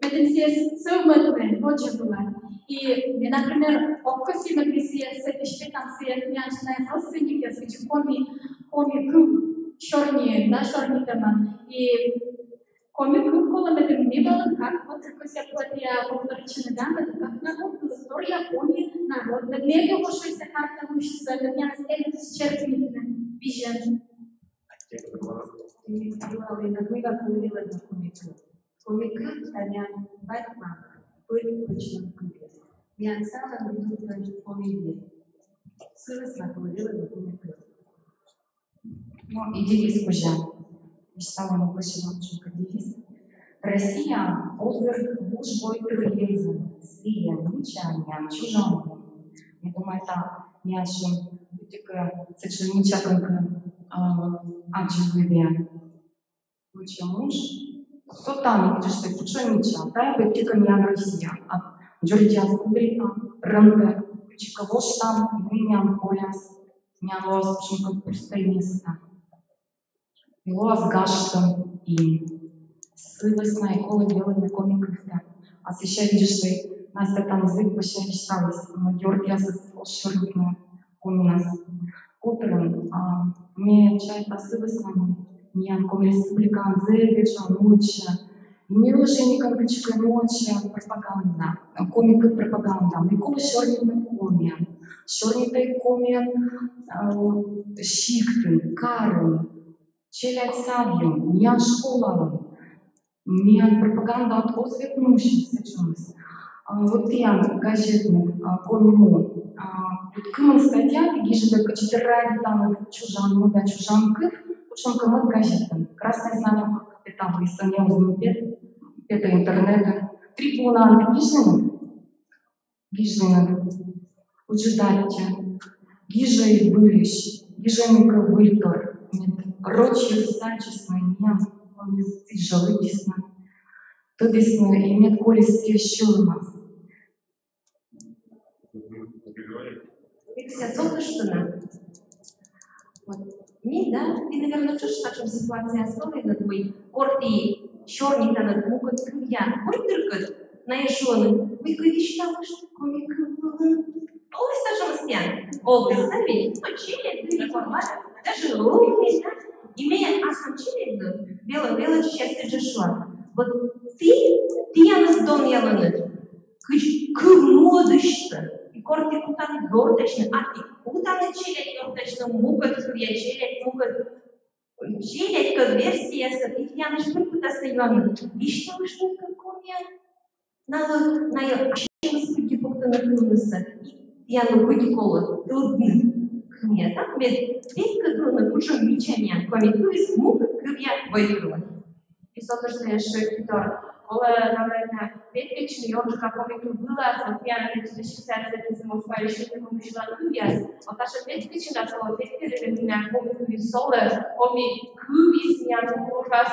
медым сійӧс сӧвмӧдны водзӧ вылӧ. И ме, например, ог кӧсйы, медым сійӧс сэтысь петам, сійӧ, миян жӧ найӧ родственникъяс, кыдзи коми, коми кыв сёрни, да, сёрнитӧмӧн. И коми кыв колӧ, медым ми вӧлім как вот, кыдз сійӧ пӧ тайӧ вот речӧны, да, медым как народ, торъя коми народ, медым эг вошйысьны карта вывсьыс, медым миянӧс эг черкнитны визьӧн. Коми кыв, коми кыв, тайӧ миян бать-мам, пӧль-пӧчлӧн кывйыс. Миян сӧмын видзӧдӧны коми вед. Сы вӧсна колӧ велӧдны коми кыв. Но и девиз кузя. Мечтала мукӧдысь кутшӧмкӧ девиз. Россия озыр вужвойтыр йӧзӧн, сійӧ мича миян чужан му. Ме думайта, миянлы быттьӧкӧ сэтшӧм мича кӧ, а, аддзывлӧ. Вӧчӧм уж. Со тані, кыдз шуӧ, кутшӧм мича. Тайӧ быттьӧкӧ миян Россия. А дзоридзьяс куддыртӧ, рӧмдӧ, кыдзкӧ воштам, и миян коляс, миян лоас кутшӧмкӧ пустӧй места. И лоас гажтӧм ин. Сы вӧсна и колӧ велӧдны коми кывтӧ. А сэсся видзӧдысь, Настя тані зэв быттьӧ висьталіс, мый ёртъясыс оз сёрнитны комиӧн. Котырын, а, ме чайта, сы вӧсна мый миян Коми Республикаын зэв эжон муытся. И не уже никак кыдзкӧ муытся пропаганда, коми кыв пропаганда. Мый колӧ сёрнитны комиӧн. Сёрнитӧй комиӧн, а, сиктын, карын, челядь садйын, миян школаын. Миян пропаганда оз ветлы сэтшӧмыс. А, вот тіян газетын, а, «Коми му». А, вот кымын статья ті гижӧдӧ, кыдзи ті радейтанныд чужан му да чужан кыв, кутшӧмкӧ мӧд газетын. «Красное знамя» петавліс, а ме оз нин пет, петӧ интернетын. «Трибунаын» ті гижинныд? Гижинныд. Ыджыд аттьӧ. Гижӧй выльысь, гижӧй мыйкӧ выльтор. Мед рочьяс аддзисны, миян, мед сідз жӧ лыддисны, тӧдісны, и мед колис сійӧ сьӧлӧмас. Мися, сотыштына. Вот. Ми, да, ми, наверно, тшӧтш сэтшӧм ситуацияас вӧлінныд, мый кор ті сёрнитанныд мукӧд кывъя войтыркӧд, найӧ шуӧны: «Мыйкӧ висьталышт коми кыв вылын». Оліс сэтшӧмыс тіян? Оліс, да ведь? Ну, челядьлы, даже лои, да? И ме аслам челядьлы, велӧ-, велӧдчысьяслы тшӧтш шуа: вот ті, тіянӧс донъялӧны кыдз кыв нуӧдысьсӧ. И кор ті кутанныд ёртасьны, а ті кутанныд челядь ёртасьны, мукӧд кывъя челядь, мукӧд челядькӧд версияяскӧд, и тіянӧс пыр кутасны юавны: «Висьталышт мыйкӧ комиӧн». Налы, найӧ ассьыныс пыдди пуктӧны кывнысӧ, и тіянлы пыдди колӧ тӧдны, кымын, так, мед петкӧдлыны, кутшӧм мича миян коми кывйыс мукӧд кывъя войтырлы. И со тшӧтш ещӧ, Китор, колӧ, наверно, петкӧдчыны ёнджыка коми кыв вылас, вот миян ӧд тшӧтш сетісны Москваысь сьӧлӧмсьыд кывъяс. Вот тшӧтш петкӧдчыны, а со петкӧдчыны миян коми кыв вылас, коми кыв вылас миян культурас,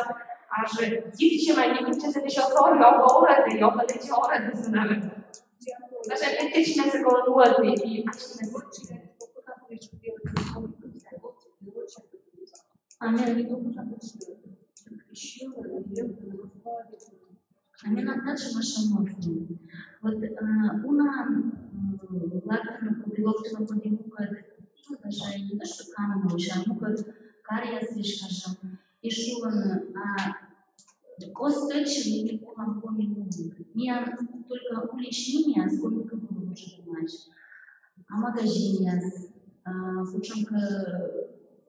аж дивитчӧма, не дивитчӧма, ещӧ сорӧ, ог орӧдӧй, ог орӧдӧй, наверно. Тшӧтш петкӧдчыны колӧ нуӧдны и ачыс. А ме, а ме на дальше ваша мысль. Вот, э, уна, м, локтӧны, коді локтӧны, коді мукӧд, ну, даже не то, что канму, а мукӧд каръяс, скажем, и шуӧны, а, оз тӧдчы, мый ми олам коми му. Миян только уличнӧй нимъяс коми кыв вылын уже думайтӧны. А магазинъяс, а, кутшӧмкӧ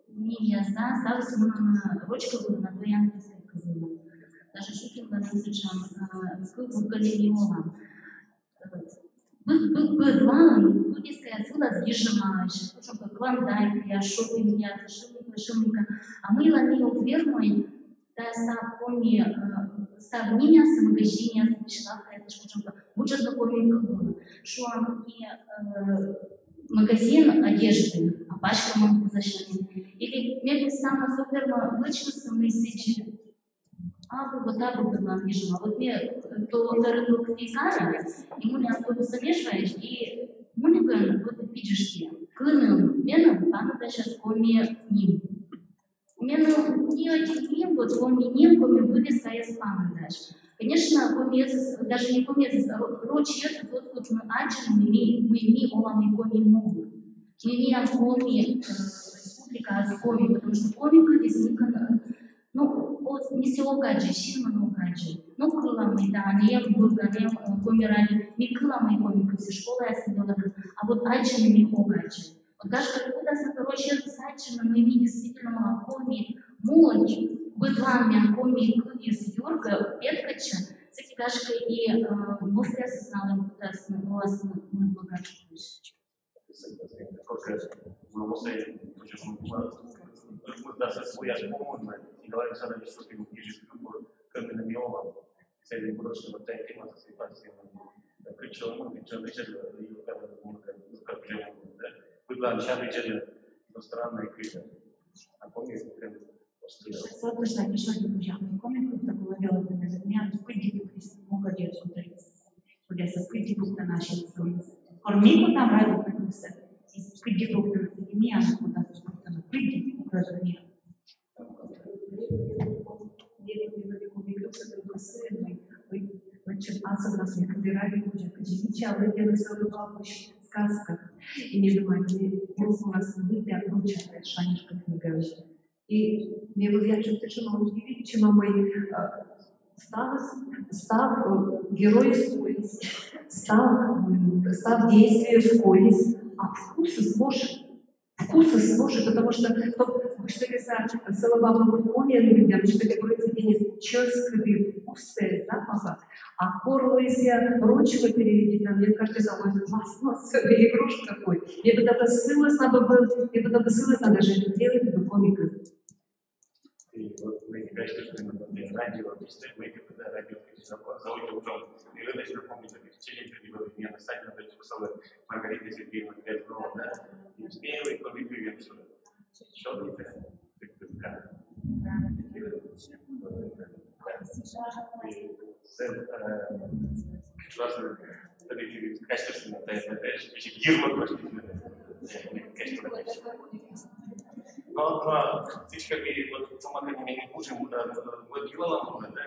нимъяс, да, ставыс мунӧны роч кыв вылын, а то английскӧй кыв вылын. Даже Щукинлӧн сэтшӧм, э, кыв, кыв кӧні ми олам. Э, быд, быд, быдлаын вывескаяс вылас гижӧмаӧсь, кутшӧмкӧ Клондайк, я шоппинг, я шимика, шимика. А мыйла ми ог вермӧй тайӧ став коми, э, став нимъяссӧ, магазинъяссӧ, пищевӧй лавкаяссӧ, кутшӧмкӧ, вуджӧдны коми кыв вылӧ. Шуам, и, э, магазин одежды, а пачкаӧн кузасьӧны. Или ме кӧсъя, ме ог вермы вӧчны сэтшӧм, мый сідзи абу, вот абу, быдлаын гижӧма. Вот ме, э, то дырйи локті карӧ, и муні автобусӧ межваӧсь, и муні кӧн вот видзӧдышті, кӧні меным паныдасяс коми ним. Меным ни ӧти ним, вот коми ним, коми вывескаяс паныдасьӧ. Конечно, комиӧс, даже не комиӧс, ро-, рочӧс оз кутны аддзыны, мый ми, мый ми олам коми му. Мый миян коми, э, республикаыс коми, потому что коми кывйыс некӧн, э, ну, вот, ми сійӧс ог аддзы, синмӧн ог аддзы. Ну, кылам ми да, эм Бӧрдӧн, эм, э, Коми радио, ми кылам коми кывсӧ, школаясын велӧдам, а вот аддзыны ми ог аддзы. Вот гашкӧ, кутасны, короче, аддзыны, мый ми действительно олам коми му, быдлаын миян коми кывйыс юргӧ петкӧдчӧ, сэки, гашкӧ, и, э, мортъясыс налы кутасны, лоасны, мый быдлаын. Коркӧ, ну, вот, э, почему, э, мы, да, со-, своя, по-моему, Николай Александрович Щукин пишет, как бы, намёком. Сійӧ бурджык, вот тайӧ тема, сійӧ пасьтӧ. Кытчӧ он, кытчӧ он, кытчӧ он, кытчӧ он, да? Быдлаын сэтшӧм иностраннӧй кыв. А помню, прям просто. Сэтшӧм, сэтшӧм, сэтшӧм, коми кыв, так, вӧлі, например, миян пыдди кыв, молодец, вот это. Вот я со пыдди кыв, да, начал. Кор ми кутам радио кывсӧ, и пыдди кыв, да, и миян кутам, пыдди кыв, да, миян. Сказка. И ме думала, ме просто шаньӧрка книга. И ме вӧлі ачым сэтшӧма удивитчӧма, мый, э, став, став, э, геройыс колис, став, м, став действиеыс колис, а вкусыс вош. Вкусыс вош, потому что, то, что кӧ сійӧ сылы бабла мультфильмын видзӧда, что такое произведение, чӧскыд вкуссӧ, запахсӧ, а кор лоис сійӧ рочӧ переведитӧм, мне кажется, сійӧ лоис пластмассовый игрушка какой. Ме бы даже сылысь на бы, ме бы даже сылысь на даже делать бы коми кыв. И вот мы, конечно, что мы, радио, мы, да, радио, за, за утюгом. И вы, значит, напомните, в течение этого дня на сайте, значит, писала Маргарита Сергеевна Грязнова, да? И первый коми кыв, что ли? Чёрненькая. Но, но, сідз кӧ ми вот помогать ми не можем, вот юалам, да,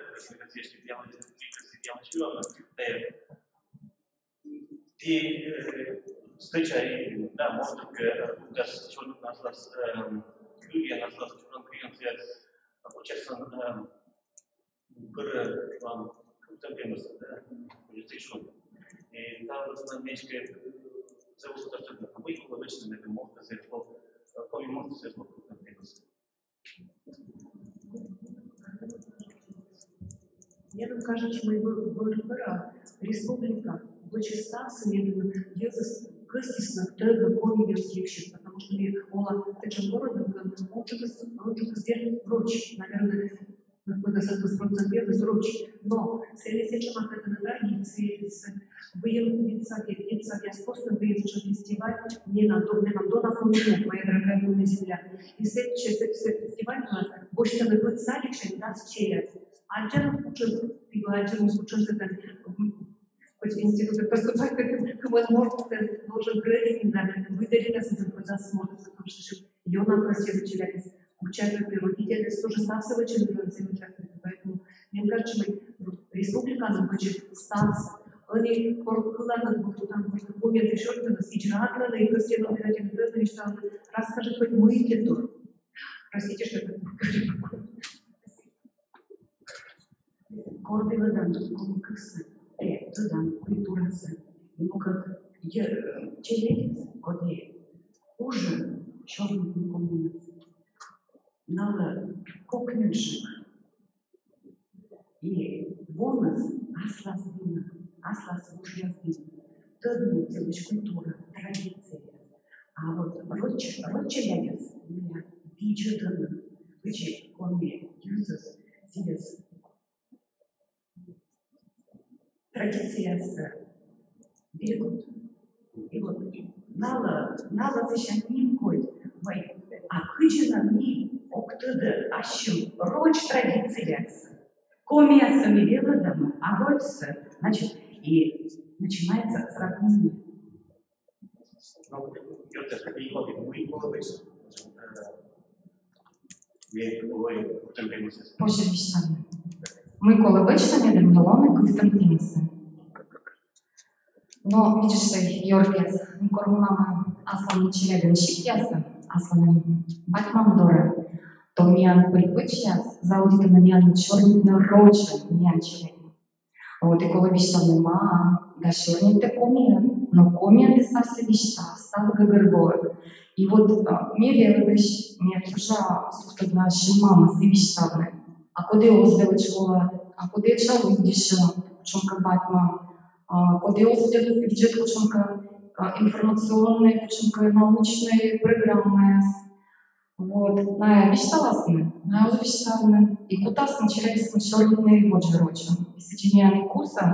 и, э, встреча, и, да, может быть, э, у нас сегодня у нас, э, люди, у нас, у нас, у нас, получается, э, пыр, э, вам, там, да, и там, э, мечке, э, зовут, что, а мы его вечно, это может, это, э, помимо может, это, там, Меным кажитчӧ, мый вӧ-, вӧр-, вӧр-, республика вӧчис ставсӧ, медым йӧзыс кӧсйисны тӧдны коми йӧз йывсьыс, потому что ми олам сэтшӧм городын, кӧні унджыкыс, унджыкыс дерт роч, наверное, кӧні сӧмын процент йӧзыс роч. Но сэні сэтшӧма тӧдӧны традициеяссӧ, выйым детсадъяс, детсадъяс костын выйым сэтшӧм фестиваль, менам до-, менам дона Коми му, моя дорогая Коми земля. И сэтчӧ, сэтчӧ фестивальын босьтӧны быд садиксянь дас челядь. Аддзанныд кутшӧм, либӧ аддзанныд кутшӧм сэтӧн, м, хоть институтӧ поступать, кымын морт сэтӧн должен грезить, да, выберитас сэтӧн хоть дас морт, потому что ёна просили челядьыс. Участники, родительяс тоже ставсӧ вӧчӧны, поэтому мен кажитчӧ, мый республикаын вӧчӧны ставсӧ. Ӧні кор кыланныд, вот там, вот, документъяс сёрнитанныд, сідз радлӧны, и кӧсйӧны обязательно тӧдны, мый ставсӧ, расскажи хоть мыйкӧ тор. Простите, что я так говорю. Кор ті лыдданныд коми кывсӧ, ті тӧданныд культурасӧ, но кӧть, э, челядьыс, коді уже сёрнитӧны комиӧн, налы кокньыдджык. И Комиӧн аслас дінӧ, аслас вужъяс дінӧ. Тӧдмӧ сылысь культура, традицияяс. А вот роч, роч челядьыс миян видзӧдӧны, кыдзи коми йӧзыс сійӧс традицияяссӧ берегут. И вот налы, налы сэсся нимкодь, мый, а кыдзи нӧ ми ог тӧдӧ ассьым роч традицияяссӧ. Комияссӧ ми велӧдам, а рочсӧ, значит, и начинается сравнение. Позьӧ висьтавны, мый колӧ вӧчны, медым лоӧны кывтӧм темасӧ. Но видзӧдысь ёртъяс, ми кор мунам асланым челядьӧн сиктъясӧ, асланым бать-мам дорӧ, то миян пӧль-пӧчьяс заводитӧны миянӧс сёрнитны рочӧн, миян челядьӧн. Вот и колӧ висьтавны, мам, да сёрнитӧй комиӧн, но комиӧн тэ ставсӧ висьтав, став гӧгӧрвоӧ. И вот, а, ме велӧдысь, ме тоже сувтӧдна ассьым мамӧс и висьтавны. А коді оз велӧдчы школаын, а коді ещё видзӧдӧ кутшӧмкӧ бать-мам, а коді оз видзӧдӧ кутшӧмкӧ, а, информационнӧй, кутшӧмкӧ научнӧй программаяс. Вот, найӧ висьталасны, найӧ оз висьтавны. И кутасны челядьыслӧн сёрнитны водзӧ рочӧн. И сідзи миян и кусӧ,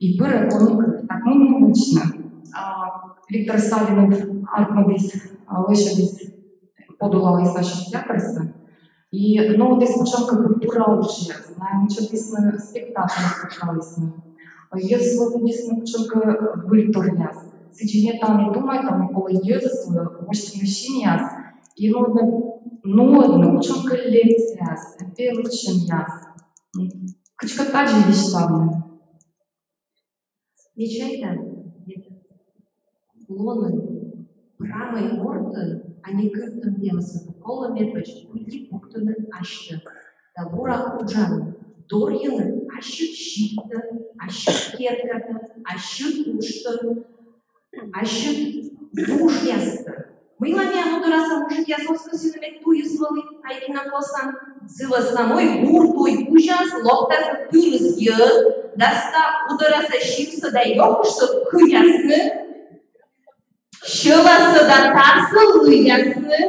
и пырӧ коми кыв. Так мый нин вӧчны. А, Виктор Савинов артмӧдіс, а, лӧсьӧдіс подулаліс ассьыс театрсӧ. И нуӧдіс кутшӧмкӧ культура уджъяс, найӧ вӧчӧдісны спектакльяс, куталісны. Йӧзыслы лыддисны кутшӧмкӧ выльторъяс. Сідзи ме тані думайта, мый колӧ йӧзыслы восьтыны синъяс и нуӧдны, нуӧдны кутшӧмкӧ лекцияяс, велӧдчӧмъяс. Кыдзкӧ тадзи висьтавны. Ме чайта, мед лоны прамӧй мортӧн, а не кывтӧм темасӧн, колӧ медводз пыдди пуктыны асьтӧ да бура уджавны, дорйыны ассьыд сиктӧ, ассьыд керкатӧ, ассьыд уджтӧ, ассьыд вужъястӧ. Мыйла миян Удораса мужикъяс оз кӧсйыны, мед туйыс вӧлі Айкина косан? Сы вӧсна мый бур туй кузяс локтасны тырыс йӧз да став Удораса сиксӧ да ёкыштсӧ кыясны, сьӧласӧ да тарсӧ лыясны.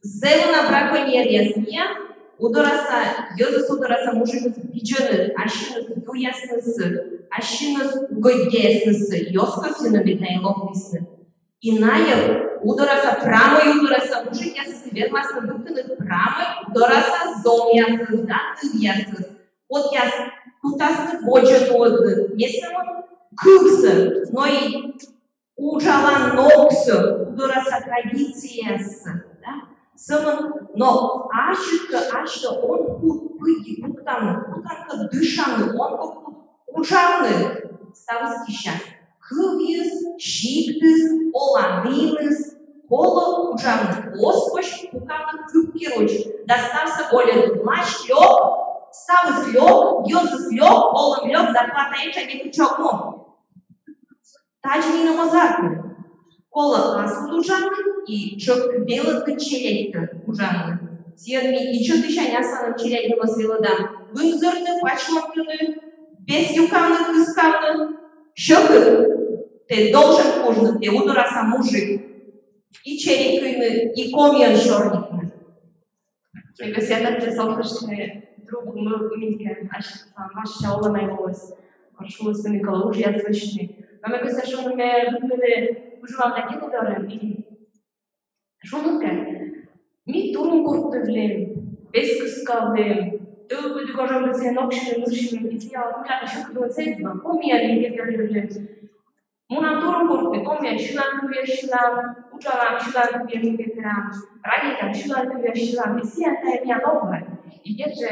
Зэв уна браконьеръяс миян. Удораса йӧзыс, Удораса мужикыс видзӧны ассьыныс юяснысӧ, ассьыныс угодьяяснысӧ, и оз кӧсйыны, мед найӧ локтісны. И найӧ, Удораса, прамӧй Удораса мужикъясыс, вермасны быдтыны прамӧй Удораса зонъясӧс да нывъясӧс, кодъяс кутасны водзӧ нуӧдны не сӧмын кывсӧ, но и уджалан ногсӧ, Удораса традицияяссӧ, да? Сӧмын, но ачыд кӧ асьтӧ он кут пыдди пуктавны, кутан кӧ дышавны, он кӧ кут уджавны, ставыс кисяс. Кывйыс, сиктыс, олан иныс, колӧ уджавны, оз позь пукавны кыпкируч да ставсӧ гольӧдны. Лоӧ лёк, ставыс лёк, йӧзыс лёк, олӧм лёк, зарплата этша, некытчӧ ог му. Тадзи нин оз артмы. Колӧ аслыд уджавны и тшӧктыд велӧдны челядьтӧ уджавны. Сійӧн ми ичӧтысянь асланым челядьнымӧс велӧдам вынзӧрны, пачмӧмтыны, пес юкавны, кыскавны. Сьӧкыд, тэ должен кужны, тэ Удораса мужик. И чери кыйны, и комиӧн сёрнитны. Ме кӧсъя тадзи содтыштны другмӧ мыйкӧ, ассьыд важ олӧмӧй лоис, кор шулісны, мый колӧ уджъяс вӧчны. Но ме кӧсъя шуны, ме быдмӧдӧ уджалам да гинэ дорын и шуны кӧ, ми турун куртывлім, пес кыскавлім, тӧвбыд гожӧмсӧ ноксьылім, нырсьылім, и сійӧ мыйла сьӧкыд вӧлі эз вӧв, комиӧн ми керкаӧ вӧлім. Мунам турун куртны, комиӧн сьылан кывъяс сьылам, уджалам, сьылан кывъяс керам, радейтам, сьылан кывъяс сьылам, и сійӧн тайӧ миян ог вӧв. И кыдзи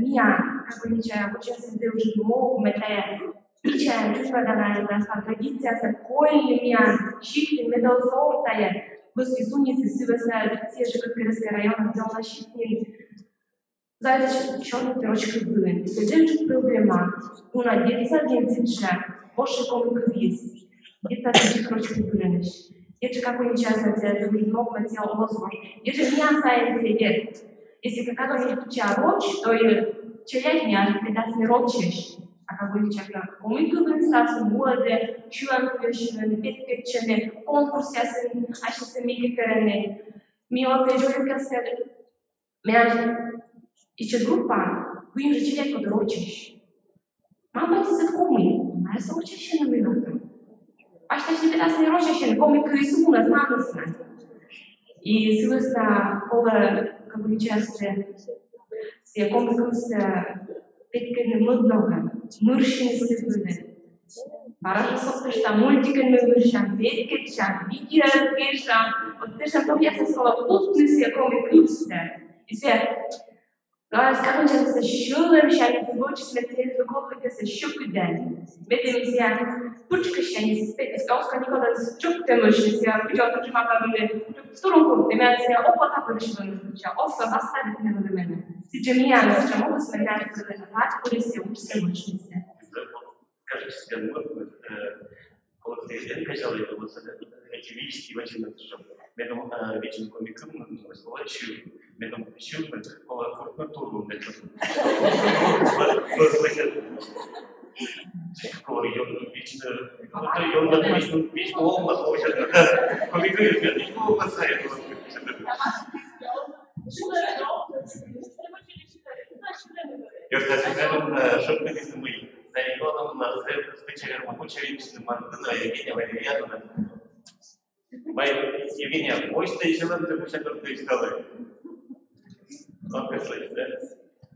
миян, как бы, мича, вот сейчас это уже мог, мед тайӧ мича, чужбаданас да традициясӧ кольны миян сиктын, мед оз ор тайӧ вӧсни сунисыс, сы вӧсна сійӧ жӧ Кӧрткерӧсса районын, Дзоннасиктын. Заводитӧ сёрнитны роч кыв вылын. Сідзи жӧ проблема. Уна детсадын сідзи жӧ воши коми кывйыс. Детсадын жӧ роч кыв вылын. Сідзи жӧ, как бы, ничего не делать, не мог, не делал, оз вож. Сідзи жӧ миян сайын сідзи. Если кӧ кадӧ нин кутча роч, то и Челядь миян петасны рочысь, а как бы чакна коми кывйын ставсӧ муӧдӧ, сьыланкывъяс сьывны, петкӧдчӧны, конкурсъясын асьныс мыйкӧ керӧны. Ми вот эжо кӧсъям, миян ичӧт группаын куим жӧ челядь кодь рочысь. Мам-батьыс коми, найӧс рочысь сьывны мыйкӧ. Паськыдасны петасны рочысь, коми кывйыс уна ставнысӧ. И сы вӧсна колӧ, как бы, часто сійӧ коми кывсӧ петкӧдны мӧд ногӧн, нырсьыны сы вылӧ. Бара жӧ содтыштам, мультикӧн нырсям, петкӧдчам, видео гижам. Вот сэтшӧм торъясӧс колӧ кутны сійӧ коми кывсӧ. И сійӧ, а, скажем, часто сьӧлӧмсяньыс вӧчисны, мед сійӧ кодлыкӧс сьӧкыда. Мед сійӧ пытшкӧссяньыс, сійӧ оз кӧ никодӧс чӧктӧмысь, сійӧ кыдз тшӧтш мамлы турун кутны, мед сійӧ окота пырысь вӧчны, оз кӧ заставитны вӧчны. Сідз жӧ миян сэтшӧм мӧдыс, мед сійӧ лад пырысь сійӧ уджсӧ вӧчны. Кажется, сійӧ мӧд, э, коллективлӧн кежлӧ, вот, эти вички вӧчны, что медым, э, вичны коми кывйын, ну, слово чу, медым чу, колӧ кутны турун, медым. Колӧ ёнджыка вичны, колӧ ёнджыка вичны, вичны олмас, вообще, да. Коми кывйын, вичны олмас, а это. Ёртасьӧм, э, шӧртнӧдісны, мый Саикодом на зэв кыскӧ чевермӧ кучӧ вичны, Мартына, Евгения Валерьяновна. Вай, Евгения, мойстӧ ещё нам ты кучӧ кор ты столы. Окей, слышишь, да?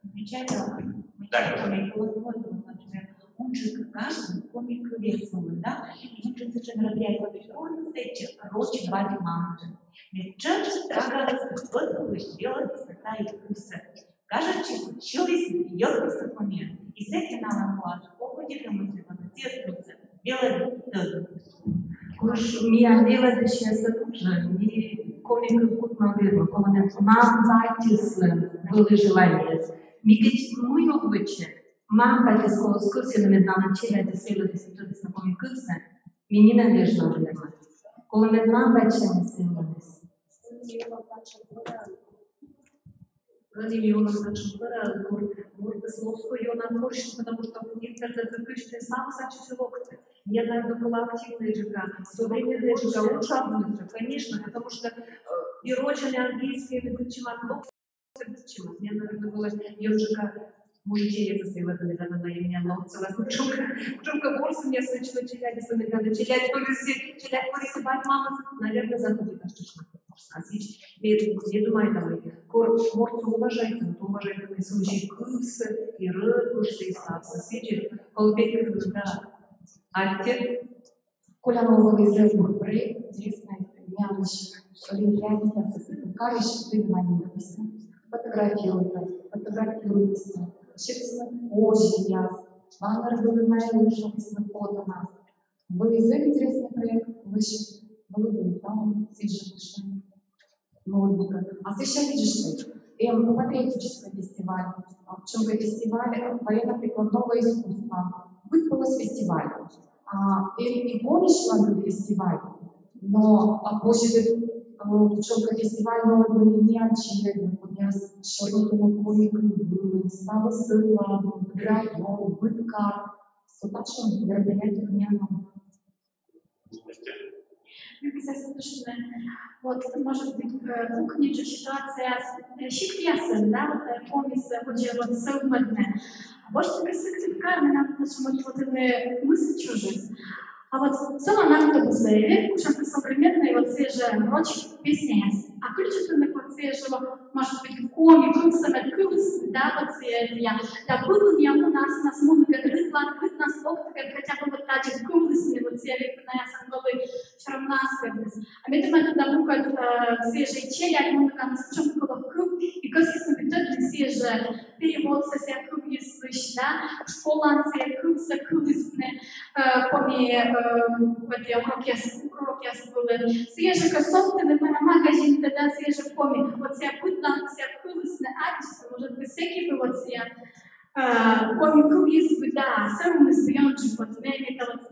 Замечательно. Да. Замечательно. Например, он же каждый коми кывъяс вылын, да? И он же совершенно мероприятие, он сэтчӧ роч бать-мамтӧ. Мед тшӧтш тагалысь, быдтоалысь, делалысь такая кывсӧ. Кажитчис, сьыліс, йӧктіс комиӧн. И сэки налӧн лоас кокни кӧ мысли, вот, детствоыс велӧдӧ. Куш миян велӧдысьясӧс уже, ми коми кыв кутны вермам, колӧ мед мам-батьыслӧн вӧлі желаниеыс. Ми кӧть мый ог вӧчӧй, мам-батьыс колӧ кӧсйыны, мед налӧн челядьыс велӧдісны, тӧдісны коми кывсӧ. Ми нинӧм вежлам вермам. Колӧ мед мам-батьыс велӧдіс. Ӧні ми олам татшӧм пӧраын, кор мортыс оз кӧ ёна корсьны, потому что интернетын кыдзи ставыс ачыс локтӧ. Миян надо было активнӧйджыка, современнӧйджыка уджавны, конечно, потому что, э, и рочӧн, и английскӧйӧн, и кутшӧмӧн локтӧ, кутшӧмӧн. Миян надо было ёнджыка мужичӧйясӧс велӧдны, да, на имя, но целас кутшӧмкӧ, кутшӧмкӧ ворсӧмъяс начало челядьыслӧн, да, челядь пырис, челядь пырис бать-мамыс, наверное, забудет наш чеснок. А сідз, ме, ме думайта, мый кор мортсӧ уважайтны, уважайтны сылысь кывсӧ, и рӧдкуштӧ, и ставсӧ. Сідз, колӧ петкӧдлыны, да. Аттьӧ. Колян вӧлі зэв бур проект, интереснӧй, миянлысь олимпиадникъясыс карысь внимание, допустим, фотографируйтны, фотографируйтны, сетісны позьӧяс, баннер вылын найӧ лӧсьӧдісны фотонас. Вӧлі зэв интереснӧй проект, вӧлі, вӧлі, вӧлі, там, сідз жӧ, ноутбук. А сэсся видзӧдыштӧй, эм патриотическӧй фестиваль, а, кутшӧмкӧ фестиваль, а, военно-прикладного искусства. Быдпӧлӧс фестиваль. А, эм и гомыслӧн фестиваль, но, а, позьӧ, э, кутшӧмкӧ фестиваль, но вот не ачи, но вот я сёрнитӧны коми кыв вылын, ставыс ладнӧ, район, быд кад. Со татшӧм мероприятие миян. Мастер. Мгм. Вот, может быть, э, кокни жӧ ситуацияяс, э, сиктъясын, да, вот, э, комиӧс, э, водзӧ вот сӧвмӧдны. Босьтны кӧ Сыктывкарӧ, надо, потому что вот, вот, э, мысль чужис. А вот сылӧн автобусыс, э, кутшӧмкӧ современнӧй, вот, сійӧ жӧ роч песняяс. А кыдзи тӧдны, вот, сійӧ жӧ, может быть, коми кывсӧ мед кылісны, да, вот сійӧ, я, да, пырын я мунас, нас мунігӧн рытлан, рытлан, хотя бы вот тадзи кылісны, вот сійӧ век на ясен вӧлі всё равно аскӧдныс. А ме думайта, да, мукӧд, э, сійӧ жӧ челядь мунігӧн сэтшӧм кылӧ кыв, и кӧсйисны бы тӧдны сійӧ жӧ переводсӧ сійӧ кывйыслысь, да, школаын сійӧ кывсӧ кылісны, э, коми, э, вот, э, урокъяс, урокъяс вылын. Сійӧ жӧ кӧ содтыны, мунны магазинтӧ, да, сійӧ жӧ коми. Вот сійӧ быдлаын сійӧ кылісны, аддзисны, может быть, сэки бы вот сійӧ, э, коми кывйыс бы, да, сӧвмис бы ёнджыка, вот, ме, ме, да, вот,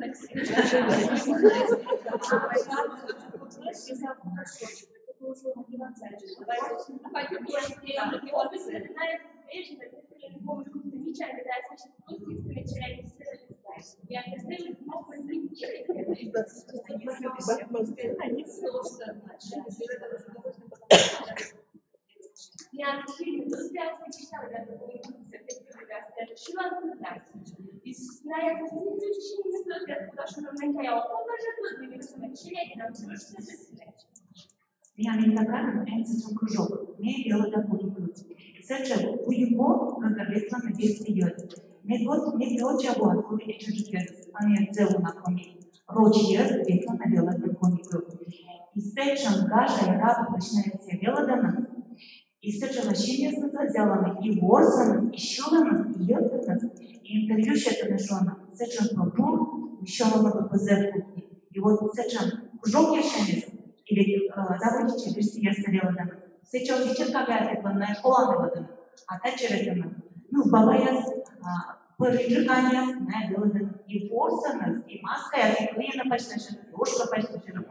Миян Интакарын эн сэтшӧм кружок, ме велӧда коми кыв. Сэтшӧм уйбур, гӧгӧр ветлӧны бес йӧз. Медводз, медводдза воас вӧлі эчӧджык йӧз, а ме зэв уна коми. Роч йӧз ветлӧны велӧдны коми кыв. И сэтшӧм гажа и радуйтча, мися, велӧдӧны. И сэтшӧм ощущениеяс нуӧны, и ворсӧны, и сьылӧны, и йӧктӧны, и интервью сетӧны, шуӧны. Сэтшӧм пӧ бур, Сьӧлӧмыд пӧ пызӧ кутны. И вот сэтшӧм кружокъясыс, или, э, заводитчӧ верстьӧястӧ велӧдӧмӧс. Сэтшӧм вечеркаясыс пӧ на школаын велӧдӧны. А татчӧ ветлӧны. Ну, бабаяс, а, пӧрыджыканъяс, на велӧдӧны. И ворсӧны, и маскаяс, и кыйӧн пасьтасьӧны, и ошкӧ пасьтасьӧны.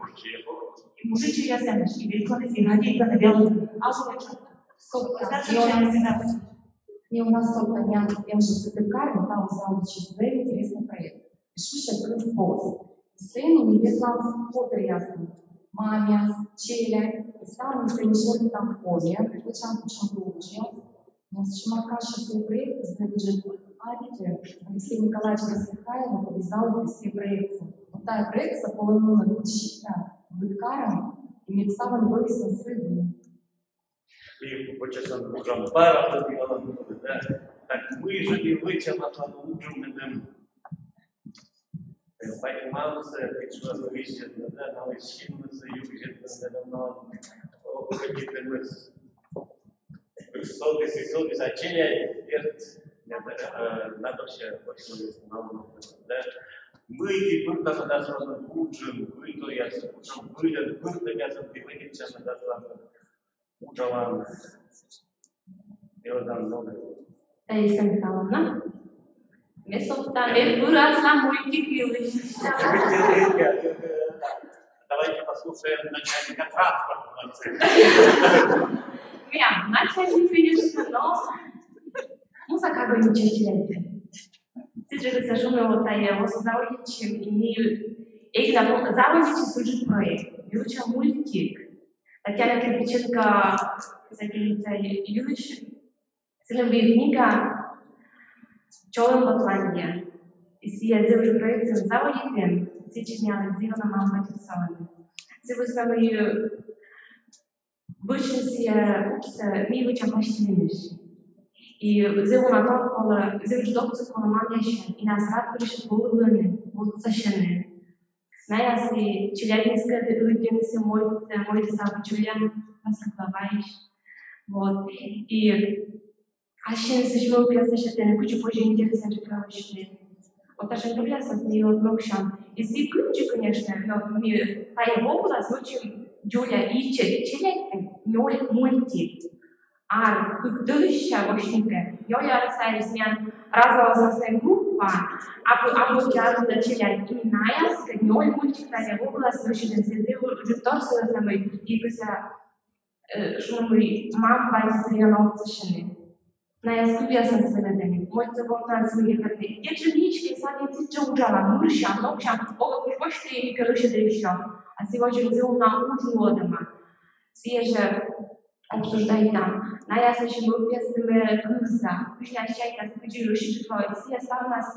И мужичӧйясӧн, и ветлӧны, и радейтӧны велӧдны. А вот сэтшӧм. Сколько там? Даже не у нас, не у нас только не, я уже с этой карты, там заводитчис интересный проект. Шусьӧ кыв пост. Сцена не ветлам котыръясным. Мамъяс, челядь, и ставныс сцена шӧртам коми, вӧчам кутшӧмкӧ уджъяс. Но сэтшӧм каша сійӧ проект, сійӧ уже, а, видите, Алексей Николаевич Раскаев обязал все проекты. Вот тайӧ проектсӧ колӧ мунны быд сиктӧ, быд карын, и мед ставӧн вӧліс сійӧ. И вӧчасны уджӧм бара, да. Так, мый жӧ ті вӧчаланныд уджӧм, медым бать-мамсӧ, пичуасӧ висьтасьны, да, налы синмысӧ юксьыштны, да, но, о, хотите мы с-, содіс и содіс, а челядь, дерт, да, э, надо вообще, вообще, да. Мый ті пыртасны асланыс уджын, мый то я, уджын, мый то я, пыртасны, ті вӧчасны асланыс уджалан. Таисса Михайловна, ме содтӧ, ме пырасла мультик йылысь. Давайте послушаем начальника транспорта. Меям начальник, конечно, но музыка бы ничего терять. Сідз жӧ, кыдз шуӧны, вот тайӧ оз заводитчы, и ме эг на заводитчы сюжет проект. Ме вӧча мультик. Татьяна Кирпиченко писательница йылысь, сылӧн вӧлі книга «Чолӧм поклонение». И сійӧ зэв ыджыд проектсӧ заводитӧ, сідзи миянлы зэв ёна мам-батьыс сулалӧны. Сы вӧсна мый вӧчны сійӧ уджсӧ ми вӧчам пластилинысь. И зэв уна тор колӧ, зэв ыджыд отсӧг колӧ мамъясыслӧн, и найӧ радпырысь волывлӧны, отсасьӧны. Найӧ и челядьыскӧд лыддьӧны сійӧ мойдсӧ, мойдыс абу чужан, аслас главаысь. Вот. И ассьыныс мӧвпъяс сэтшӧм, кыдзи позьӧ интереснӧ чукӧртны. Вот татшӧм торъясӧс ми вот ноксям. И сійӧ кыдзи, конечно, но ми тайӧ во вылас вӧчим дзоля и че-, челядькӧд нёль мультик. Ар кык тӧлысся вӧчникӧд, нёль арӧс сайын миян разовозавсӧ группа, абу, абу ӧти ар вылӧ челядь, и найӧскӧд нёль мультик тайӧ во вылас вӧчитӧм, сійӧ зэв ыджыд тор, сы вӧсна мый и кыдзи, э, шуӧны, мый мам-батьыс зэв ёна отсасьӧны. Найӧ кывъясӧн велӧдӧны, мойдсӧ гортад сылы ехатны. Тадзи миянкӧд садиксӧ уджалӧ, мырсям, ноксям, ог куш босьтны, и мыйкӧ лӧсьӧдам ещё. А сійӧ водзын зэв уна удж нуӧдӧма. Сійӧ жӧ обсуждайтам. Найӧ сэтшӧм мӧвпъястӧ кывза, кыдзи найӧ чайтасны, кыдзи лӧсьыдджык лоӧ, сійӧ ставнас,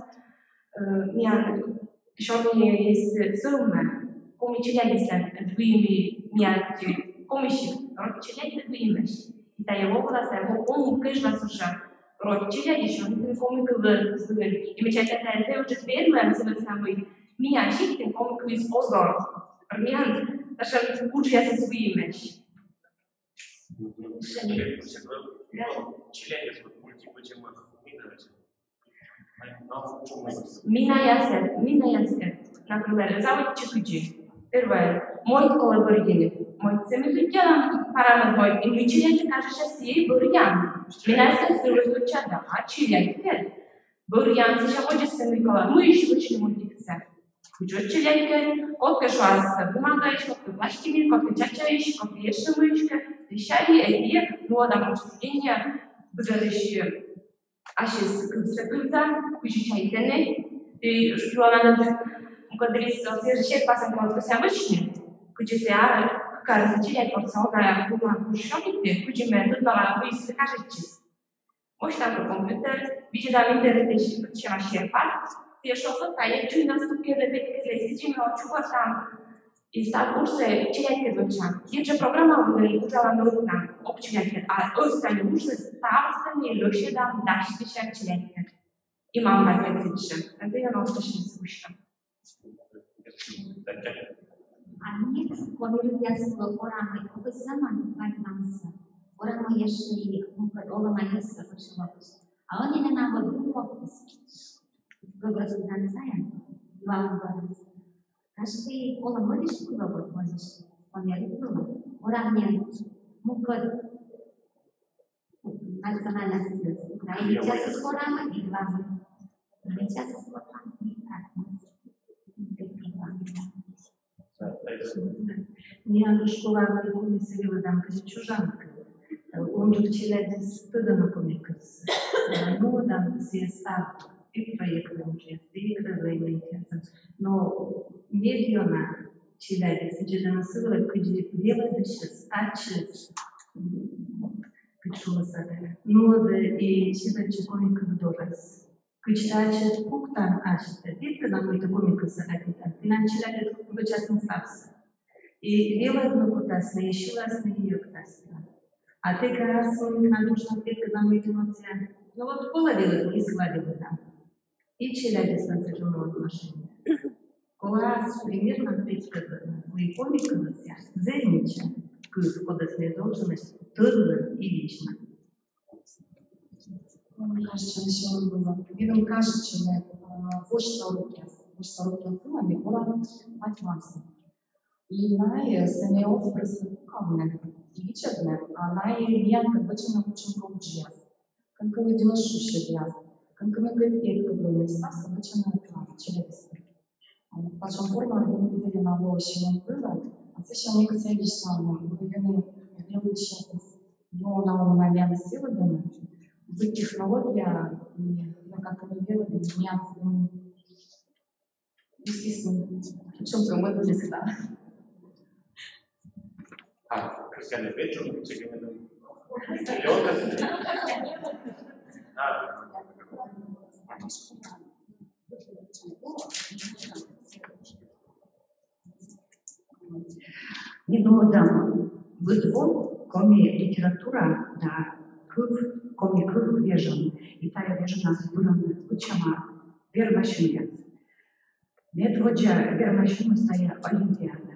э, миян сёрниыс сӧвмӧ. Коми челядьыслӧн выйым, миян коми сикт, род челядьлы выйымӧсь. И тайӧ во вылас, тайӧ во-, Коми кежлас уже род челядь сёрнитӧ коми кывйӧн. И ме чайта, тайӧ зэв ыджыд вермӧ, сы вӧсна мый миян сиктын коми кывйыс оз ор. Миян татшӧм уджъясыс выйымӧсь. Ми найӧс, ми найӧс, например, заводитчӧ кыдзи. Первое. Мойд колӧ бӧрйыны. Мойдсӧ ми лыддям, парамӧ мойд, и ми челядькӧд кажитчам сійӧ бӧръям. Ми найӧс сы вӧчам, да, а челядькӧд бӧръям, сэтшӧм водзсӧ ми колӧ. Мый ещё вӧчны мультиксӧ? Кутшӧмкӧ челядькӧд, кодкӧ шуас бумагаысь, кодкӧ пластилин, кодкӧ чачаысь, кодкӧ ещӧ мыйысь, вещаи, эти, ну, а там обсуждение, быдӧнысь ассьыс кывсӧ кывза, кыдзи чайтӧны, и шуӧны, мукӧддырйиыс, вот, сэтшӧм серпасӧн колӧ кывсӧ вӧчны, кыдзи сійӧ, а, кык арӧс челядь кольӧ, а бумага куш сёрнитны, кыдзи ме тӧдмала, мый сылы кажитчис. Босьтам компьютер, видзӧдам интернетысь, кутшӧм серпас, сійӧ шуӧ, тайӧ чуйнас тупкӧдӧ, петкӧдӧ, сідзи ме чукӧртам. И став уджсӧ челядькӧд вӧчам. Тайӧ жӧ программа вылын уджалам, ӧтнам, ог челядькӧд, а ӧзтам уджсӧ, ставсӧ ми лӧсьӧдам дасьтысям челядькӧд. И мам-батькӧд сідзжӧ. Тайӧ зэв ёна отсасьӧ сэтшӧм. А ми, коми рытъяс, корамӧ ог сӧмын вань-мамсӧ, корамӧ ещӧ и мукӧд олӧмаяссӧ кутшӧмкӧ. А ӧні менам вот думка. Выброс. Каждый коло модиш куло вот модиш. Он я люблю. Уравнен. Мукот национальность. Украинец скоро и главный. Украинец скоро и так. Миян школаын коми кылысь велӧдам кыдзи чужан кыв. Унджык челядьыс тӧдӧны коми кывсӧ. Нуӧдам сійӧс и проектъяс, и предложениеяс. Но медъёна челядьыс видзӧдӧны сы вылӧ, кыдзи велӧдысьыс, ачыс, кыдз шуасны, нуӧдӧ и сетӧдчӧ коми кыв дорас. Кыдз ачыд пуктан асьтӧ, петкӧдан, мый тэ коми кывсӧ ӧтитан, тэнад челядьыд вӧчасны ставсӧ. И велӧдны кутасны, и сьыласны, и йӧктасны. А тэ кӧ ас вылын на нужно петкӧдан, мый тэ мӧд сія. Ну вот, колӧ велӧдны, и сылы велӧдам. И челядьыслӧн сэтшӧм отношение. Колӧ ас примерлӧн петкӧдлыны, мый коми кывйыс зэв мича кыв, кодӧс ми должны тӧдлыны и вичмӧдны. Мне кажется, ещё было. Мне кажется, что, а, больше сорок лет. Больше сорок лет было, мне было пять классов. И найӧ, э, сійӧ оз просто пукавны и видзӧдны, а найӧ миянкӧд вӧчӧны кутшӧмкӧ уджъяс. Кӧнкӧ лыддьӧны шусьӧдъяс, кӧнкӧ мыйкӧ петкӧдлыны, ставсӧ вӧчӧны, а, челядьыслы. Пачӧм форма, мый велӧдӧны на волысь сьылан кывйӧ, а сэсся мыйкӧ сійӧ висьталӧны, мый велӧдысьясыс ёна на миянӧс велӧдӧны, быд технология, и, ну, как они велӧдӧны, миянӧс, м, висьталӧны, в чём-то мы были всегда. А, Кристиана Петру, Сергей Михайлович. Или он, да? Ми нуӧдам быд во коми литература да кыв, коми кыв вежон. И тайӧ вежонас пырӧма кутшӧмкӧ вермасьӧмъяс. Медводдза вермасьӧмыс — тайӧ олимпиада.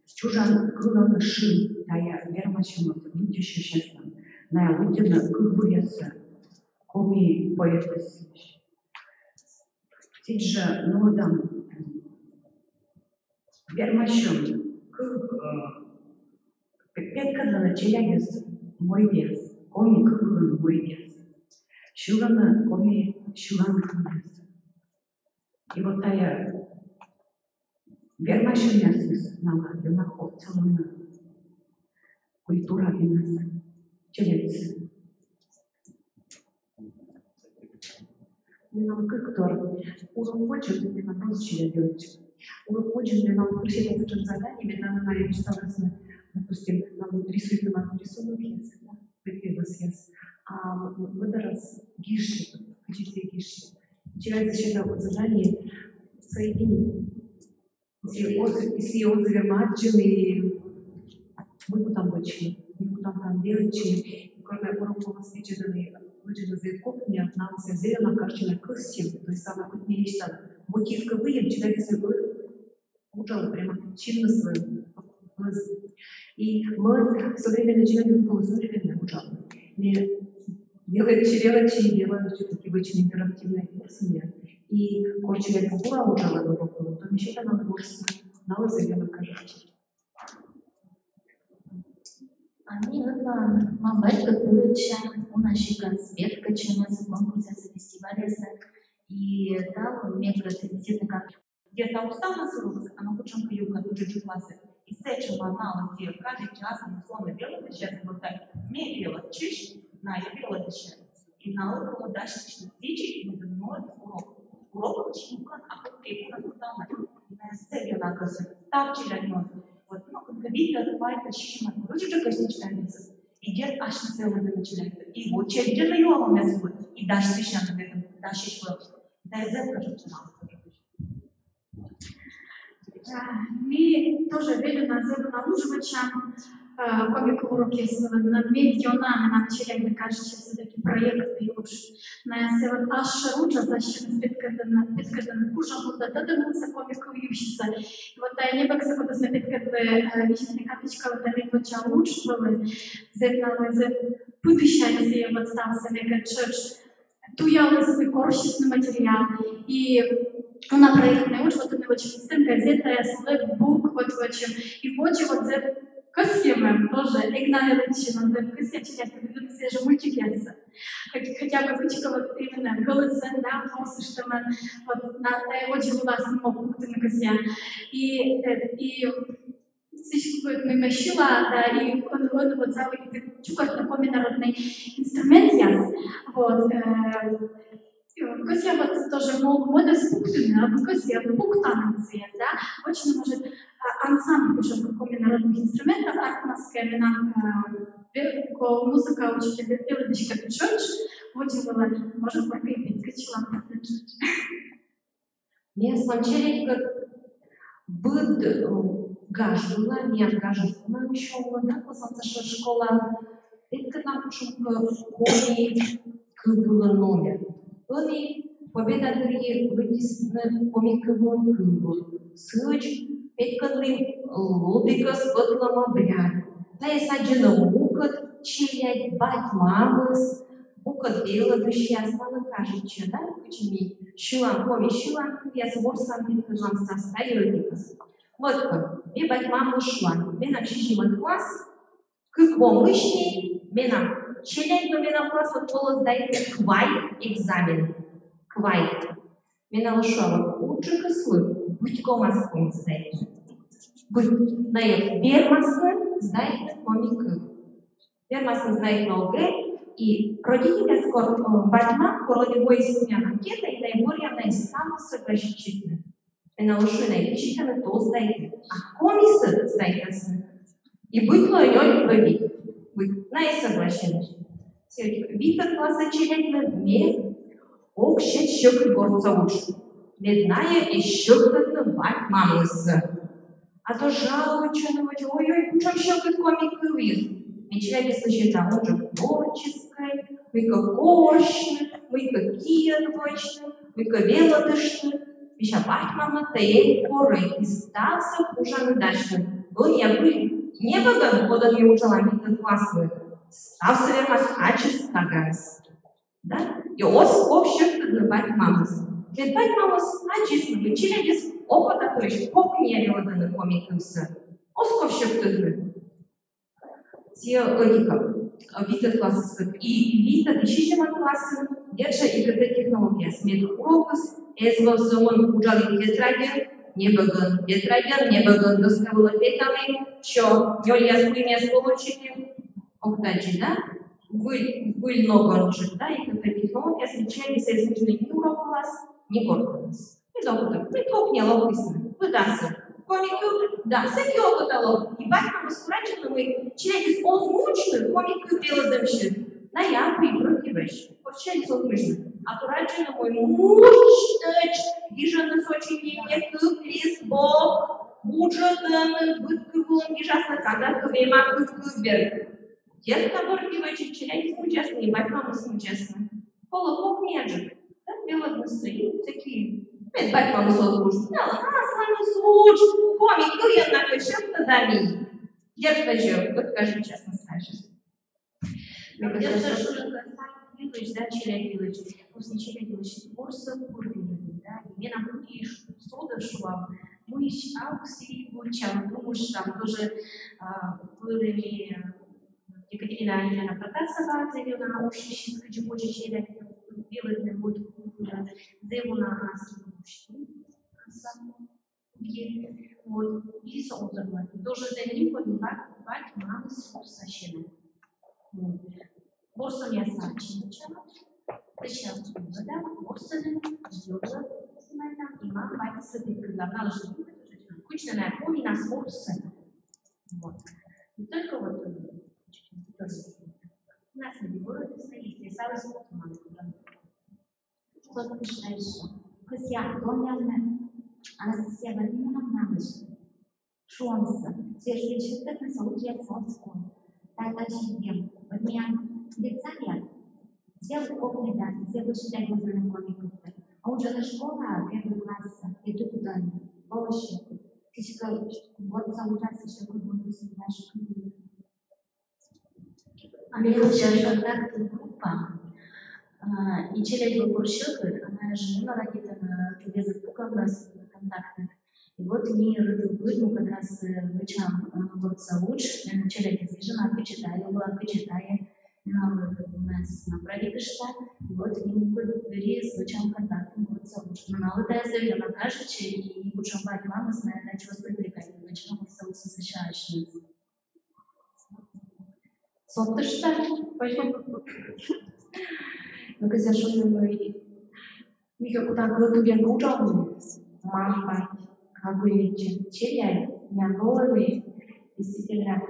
Чужан кылӧн шын — тайӧ вермасьӧмыс лыддьысьяслӧн. Найӧ лыддьӧны кывбуръяссӧ коми поэтъяслысь. Сідзжӧ нуӧдам, м, вермасьӧм кыв, э, пе-, петкӧдлыны челядьыслы мойдъяс, коми кывлӧн мойдъяс. Сьылӧны коми сьылан кывъяс. И вот тайӧ вермасьӧмъясыс налы ёна отсалӧны культура вылас челядьсӧ. Менам кык тор. Урок водзын менам тоже челядь. Урок водзын менам просит сэтшӧм задание, менам на рисовать, допустим, нам рисует нам рисунок, да, прикидывается. А м-, мӧдарас гижсьӧ, кыдзи сійӧ гижсьӧ. Челядь сетӧ задание соединить. Если оз-, если оз вермы аддзыны, мый кутам вӧчны, мый кутам там велӧдчыны. Кор урок лоас, видзӧдам, лыддьӧны зэв кокни, налы зэв ёна картина кӧсйӧм, то есть самое кутни висьталӧ. Мотив кӧ выйым, челядьыс уджалӧ прямо чинныс вылын. И мӧд современнӧй челядь колӧ современнӧй уджалӧ. Ме велӧдчи, велӧдчи, велӧдчи, таки вӧчны интерактивнӧй курсъяс. И кор челядь бура уджалӧ урок вылын, то ми сетам ворсны, налы зэв ёна кажитчӧ. А ми ӧтлаын мам-батькӧд пырӧдчам уна сикас петкӧдчӧмъясӧ, конкурсъясӧ, фестивальясӧ. И талун мекӧд визитнӧй карточка. Где-то уставнас уроксӧ, а но кутшӧмкӧ юкӧн уже чукласӧ. И сэтшӧма налы сійӧ кажитчӧ, ас нин со велӧдысьяс, вот так, ме велӧдчысь, найӧ велӧдысьяс. И налы колӧ дасьтысьны сідзи, мый мӧд урок. Урок юкӧн, а кыдзи уна уставнас. И найӧ зэв ёна кӧсйӧны. Став челядь моз. Вот, ну, как видно, вайӧ сэтшӧма, ну, уже кӧсйӧны читайтны. И дерт асьныс велӧдӧны челядьсӧ. И вот челядьлы юалӧмъяс вот. И дасьтысьӧны, дасьтысьӧны. Да и зэв кӧсйӧны. Ми тоже велӧдам, зэв ёна удж вӧчам, э, коми кыв урокъяс вылын, но медъёна менам челядьлы кажитчӧ всё-таки проектнӧй удж. Найӧ зэв вот асшӧр уджас, ассьыныс петкӧдлыны, петкӧдлыны кужӧм, кутшӧм тӧдӧмсӧ коми кыв йывсьыс. И вот тайӧ небӧгсӧ, кодӧс ме петкӧдлі, э, визитнӧй карточка вылын, да медводдза удж вӧлі, зэв налы зэв пыдісянь сійӧ вот ставсӧ, мекӧд тшӧтш туялісны, корсисны материал. И уна проектнӧй удж, вот ӧні вӧчим сцен газетаяс, лэппук вот вӧчим. И водзӧ вот зэв кӧсйӧма тоже, эг на велӧдчы, но зэв кӧсйӧма челядькӧд видзӧдны сійӧ жӧ мультикъяссӧ. Хоть-, хотя бы кыдзкӧ вот именно гӧлӧсӧн, да, косыштӧмӧн, вот на, на водзӧ вылас мог пуктыны кӧсъя. И, э, и сідзкӧ вот ме, ме сьыла, да, и ӧні, ӧні вот заводита чукӧртны коми народнӧй инструментъяс. Вот, э, кӧсъя вот тоже мо-, мӧдӧс пуктыны, а кӧсъя пуктанныд сійӧс, да. Очень, может, а, ансамбль уже коми народных инструментов «Артмас» кӧ, менам, э, ве-, ко-, музыка учитель велӧдысь кӧ тшӧтш, водзӧ вылӧ, может, кор кӧ и петкӧдчылам тшӧтш. Ме аслам челядькӧд быд, э, гаж вылӧ, миян гажыс на ещё вылӧ, да, Косанса шӧр школаын, петкӧдлам кутшӧмкӧ коми кыв вылын номер. Ӧні «Победа» дырйи лыддисны коми кыв вылын кывбур. Сідз петкӧдлім «Лудігӧс пӧтлӧм обряд». Тайӧс аддзӧны мукӧд челядь, бать-мамыс, мукӧд велӧдысьяс. Налы кажитчӧ, да, кыдзи ми сьылам коми сьыланкывъяс, ворсан петкӧдлам ставсӧ, тайӧ ӧтикыс. Вот кӧ, ме бать-мамлы шуа: менам сизимӧд класс, кык во мысти менам челядь, но менам класс вот колӧ сдайтны квайт экзамен. Квайт. Ме налы шуа, вот уджыкыслы быттьӧкӧ мас коми сдайтны. Быттьӧкӧ. Найӧ вермасны сдайтны коми кыв. Вермасны сдайтны ОГЭ, и родительяс кор, э, бать-мам, кор ӧні воисны миян анкета, и найӧ бӧръя, найӧ ставныс согласитчисны. Ме налы шуи, найӧ кыдзкӧ нӧ то сдайтны. А комисӧ сдайтасны. И быть лоӧ нёль кыв. Быть, найӧ согласились. Сэтчӧ витӧд класса челядьлы ме ог сет сьӧкыд гортса удж. Мед найӧ эз сьӧктӧдны бать-мамлыссӧ. А то жалуйтчӧны водзӧ: ой-ой, кутшӧм сьӧкыд коми кывйыс. Ме челядьыслы сета: он жӧ творческӧй, мыйкӧ корсьны, мыйкӧ киӧд вӧчны, мыйкӧ велӧдыштны. Мися, бать-мамлы тайӧ эн корӧй, и ставсӧ кужанныд асьныд. Ӧнія выль небӧгӧн, кодӧн ми уджалам витӧд класслы, ставсӧ вермас ачыс таганыс. Да? И оз ков сьӧктӧдны бать-мамлыссӧ. Мед бать-мамыс аддзисны, мый челядьыс окота, то есть кокниа велӧдӧны коми кывсӧ. Оз ков сьӧктӧдны. Сійӧ ӧтикӧн, витӧд классыскӧд. И витӧд, и сизимӧд классын, дерт жӧ, ИКТ технологияс. Мед урокыс эз вӧв сӧмын: уджалім тетрадьӧн, небӧгӧн, тетрадьӧн, небӧгӧн, доска вылӧ петалім, всё, нёльяс, куимъяс получитім. Ог тадзи, да? Выль, выль ногӧн жӧ, да, ИКТ технологияс, мед челядьыс эз мыжны ни урок вылас, ни гортас. Мед окота, мед кокниа локтісны, быдасӧ. Коми кыв, да, сэки окота лок. И бать-мамыс курадзӧны, мый челядьыс оз мучны коми кыв велӧдӧмсьыс. Найӧ абу и прӧтивӧсь. Вот челядьыс оз мучны. А курадзӧны, мый мучитӧны, гижӧны сочинение, кык лист бок, буджӧдӧны, быд кыв вылын гижасны, когда кыв эм, а кыв кыв бер. Дерт, кор кыв вӧчан, челядьыс мучасны, и бать-мамыс мучасны. Колӧ кокниаджык, да, велӧднысӧ, и сэки, мед бать-мамыс оз мучны. Да, асланыс удж, коми кывйӧн на кӧ сьӧктӧдам и. Дерт, тоже вот кажитчасны ставсьыс. Дерт, тоже сад йылысь, да, челядь йылысь. Просто челядь йылысь ворсӧ пыр велӧдны, да. И менам куд и ш-, содӧ шуам, мыйысь ауксӧ и вӧчам, думыштам, тоже, а, вӧлі Екатерина Ильина Протасова, зэв ёна ошйысьліс, кыдзи водзӧ челядь велӧдны мультфильмъяс, зэв ёна аслыс усьтіс. Вот. И со озырлӧн. Тоже зэв нимкодь, бать, бать-мамыс ворсасьӧны. Вот. Ворсӧмъяссӧ ачым вӧчам. Сначала да, ворсӧны, видео снимайтам, и мам-батьсӧ петкӧдлам. Налы жӧ, кыдзи найӧ поминас ворсӧны. Вот. Не только вот, э, тоже у нас на Егорове есть, я сразу вспомнила. Кыдзи ещё? Кыдзи Антоновна, Анастасия Владимировна, шуӧмсӧ, сійӧ жӧ весиг тадзи, со уджъяс оз ков. Тадзи ещё. Вот миян детсадъяс, зэв кокни да, зэв ещё да, гожӧны коми кывтӧ. А уджӧны школаын, первый класс, и тут он, волысь, кыдзкӧ гортса уджас ещё кывбур снимаешь. А миян ещё контактная группа, а, и челядьлы кор сьӧкыд, а найӧ жӧ нин радейтӧны э, тыдеыд пукалныс, э, контактын. И вот ми рытыв быд мукӧдас, э, вӧчам, э, гортса удж, э, челядьлы гижам, а кыдзи тайӧ, а кыдзи тайӧ, налы нас направитышта, и вот ми мукӧд дырйиыс вӧчам контактын гортса удж. Но налы тайӧ зэв ёна кажитчӧ, и кутшӧм бать-мамыс на тайӧс откликайтӧны, вӧчӧны гортса удж сэсся асьныс. Содтышта. Ну, кӧсъя шуны, мый ми кӧ кутам ӧтувъен уджавны, мам-бать, кага-ичӧт, челядь, миян волӧны, действительно,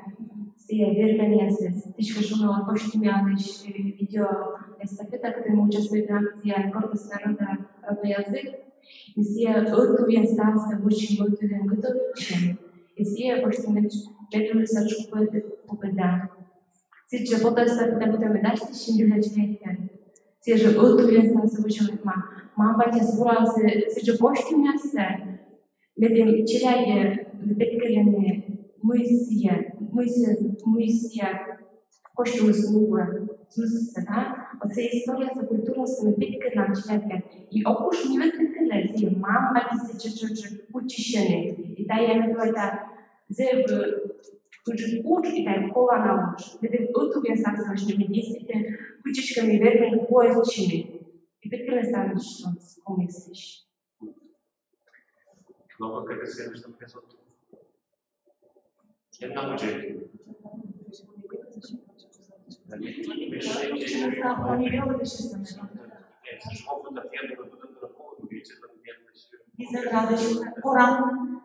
сійӧ вермӧ миянлы, тшӧтш кӧ шуны, пӧшти миянлысь, э, видеоэстафета, кытӧн ми участвуйтам акцияын «Гордость народа, родной язык». И сійӧ ӧтувъен ставсӧ вӧчӧм, ӧтувъен готовитчӧм. И сійӧ пӧшти мед, мед вӧлі сэтшӧм победа. Сідз жӧ фотоэстафета, кытӧн ми дасьтысим челядькӧд. Сійӧ жӧ ӧтувъен ставсӧ вӧчӧма. Мам-батьыс вуралӧны сідз жӧ костюмъяссӧ. Медым челядь, э, петкӧдлыны, мый сійӧ, мый сійӧ, мый сійӧ костюмыс нуӧ, смыслсӧ, да? Вот сійӧ историясӧ, культурасӧ ми петкӧдлам челядькӧд. И ӧд уж ми век петкӧдлам, сійӧ мам-батьыс сэтшӧм, сэтшӧм кутчысьӧны. И тайӧ, ме думайта, зэв ыджыд удж, и тайӧ колана удж. Медым ӧтувъен ставсӧ вӧчны, ми действительно кутчыськӧмӧн вермим костюмъяс. И петкӧдлыны ставныд комиысь. Но пока без следующего эпизода. Я на музей. Корам.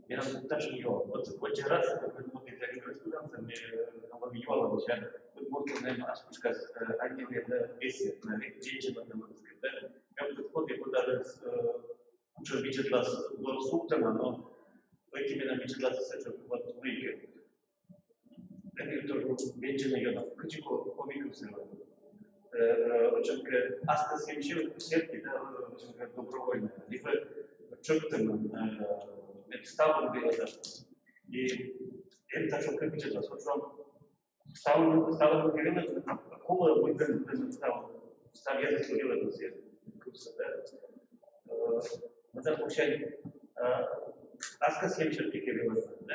Менам даже йӧ. Вот, вот раз, как мы будем говорить, куда-то, ми, э, там, вот, йӧ, вот, вот, вот, наверное, ас кутшӧмкӧ, э, ангелъяс, да, бесед, наверное, женщина, там, вот, да, я вот, вот, и вот, даже, э, кутшӧм видзӧдлас дорӧ сувтӧма, но ӧти менам видзӧдлас сэтшӧм вот лыйкӧ. Ӧні тоже венчана ёна, кыдзи ко-, коми кывсӧ. Э, э, очень к-, аскӧд сэтшӧм серти, да, очень к-, добровольно. Либӧ тшӧктӧма, э, мед ставӧн велӧда. И это тоже как видзӧдлас. Вот он ставӧн, ставӧн велӧдны, а колӧ мыйкӧ, мыйкӧ ставӧн, став языксӧ велӧдны сійӧ кывсӧ, да. Э, мыйкӧ кутшӧм, э, аскӧд сэтшӧм кывсӧ велӧдны, да.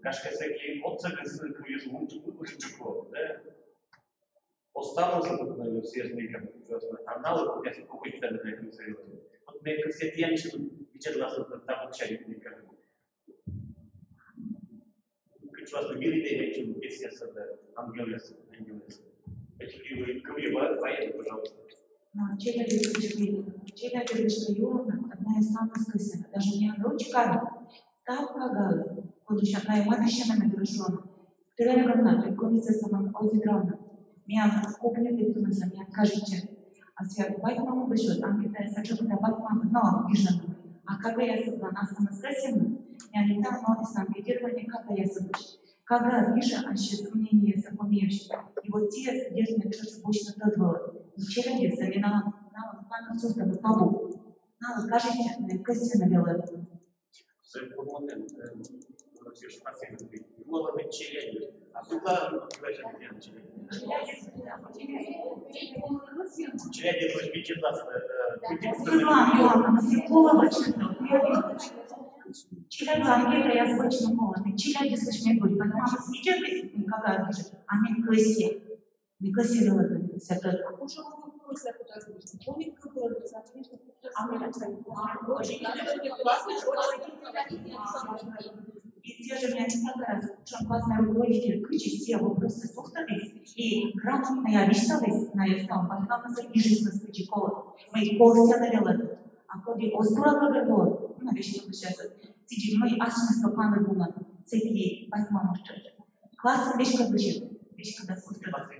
Гашкӧ, сэки отсӧгӧн кывйыс мунӧ, мунӧ жӧ, да. Оз ставныс, наверное, сійӧс мыйкӧ, а налы кутшӧм кывсӧ велӧдны. Вот ме кӧсъя тіянсьыд видзӧдласны, да, кутшӧм мыйкӧ. Кыдз вӧлі виридӧн, песнясӧ да ангелъясӧ, ангелъясӧ. Эти кывйӧ, кывйӧ ва-, вайӧ, пожалуйста. Но, челядьлысь, челядьлысь юӧртӧм, одна из самых кӧсйӧма, даже не ручка, тапка, кодысь кайӧ матыстчӧмӧн, дерт жӧ. Тӧвель гӧгӧрвоана, коми кывсӧ миян оз и граммы. Миян кокни петунысӧ миян кажитчӧ. А сійӧ бать-мамлысь вот, анкетаясӧ сэтшӧм, кытӧн бать-мамыс, но, гижӧны. А кагаяс вот, асланыс кӧсйӧны. Миян недавно ӧти анкетирование кагаяслысь. Кага гижӧ ассьыс мнениесӧ комиысь. И вот сійӧс, дерт, ме тшӧтш босьтны тӧд вылӧ. Челядьыс, а ме налӧн, налӧн панӧ сувтӧма табу. Налы кажитчӧ, мый кӧсйӧны велӧдны. Челядьлы анкетаяс вӧчны колӧ, челядьыслысь мед быд, мамыс видзӧдіс, кагаяс гижӧ, а ме кӧсъя. Ме кӧсъя велӧдны, сэтшӧм. И сійӧ жӧ менам кагаяс, кутшӧм классный руководитель, кыдзи сійӧ вопроссӧ сувтӧдіс, и грамотнӧя висьталіс, найӧ став бать-мамнысӧ гижисны кыдзи колӧ. Мый кӧсъян велӧдны, а коді оз бура гӧгӧрво, ну, висьталіс сійӧ. Сідзи мый асьныс паныд мунӧ сэки бать-мамыс тшӧтш. Классын веськыдысь, веськыда сувтӧдны.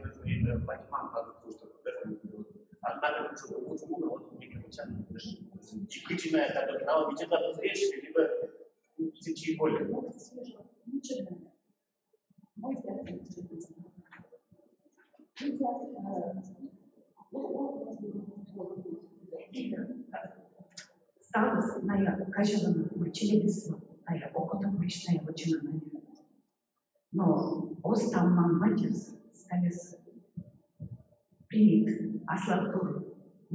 Ставыс найӧ казялӧны, мый челядьыслы найӧ окота, мый найӧ вӧчӧны. Но оз став мам-батьыс ставсӧ примит аслад дорӧ.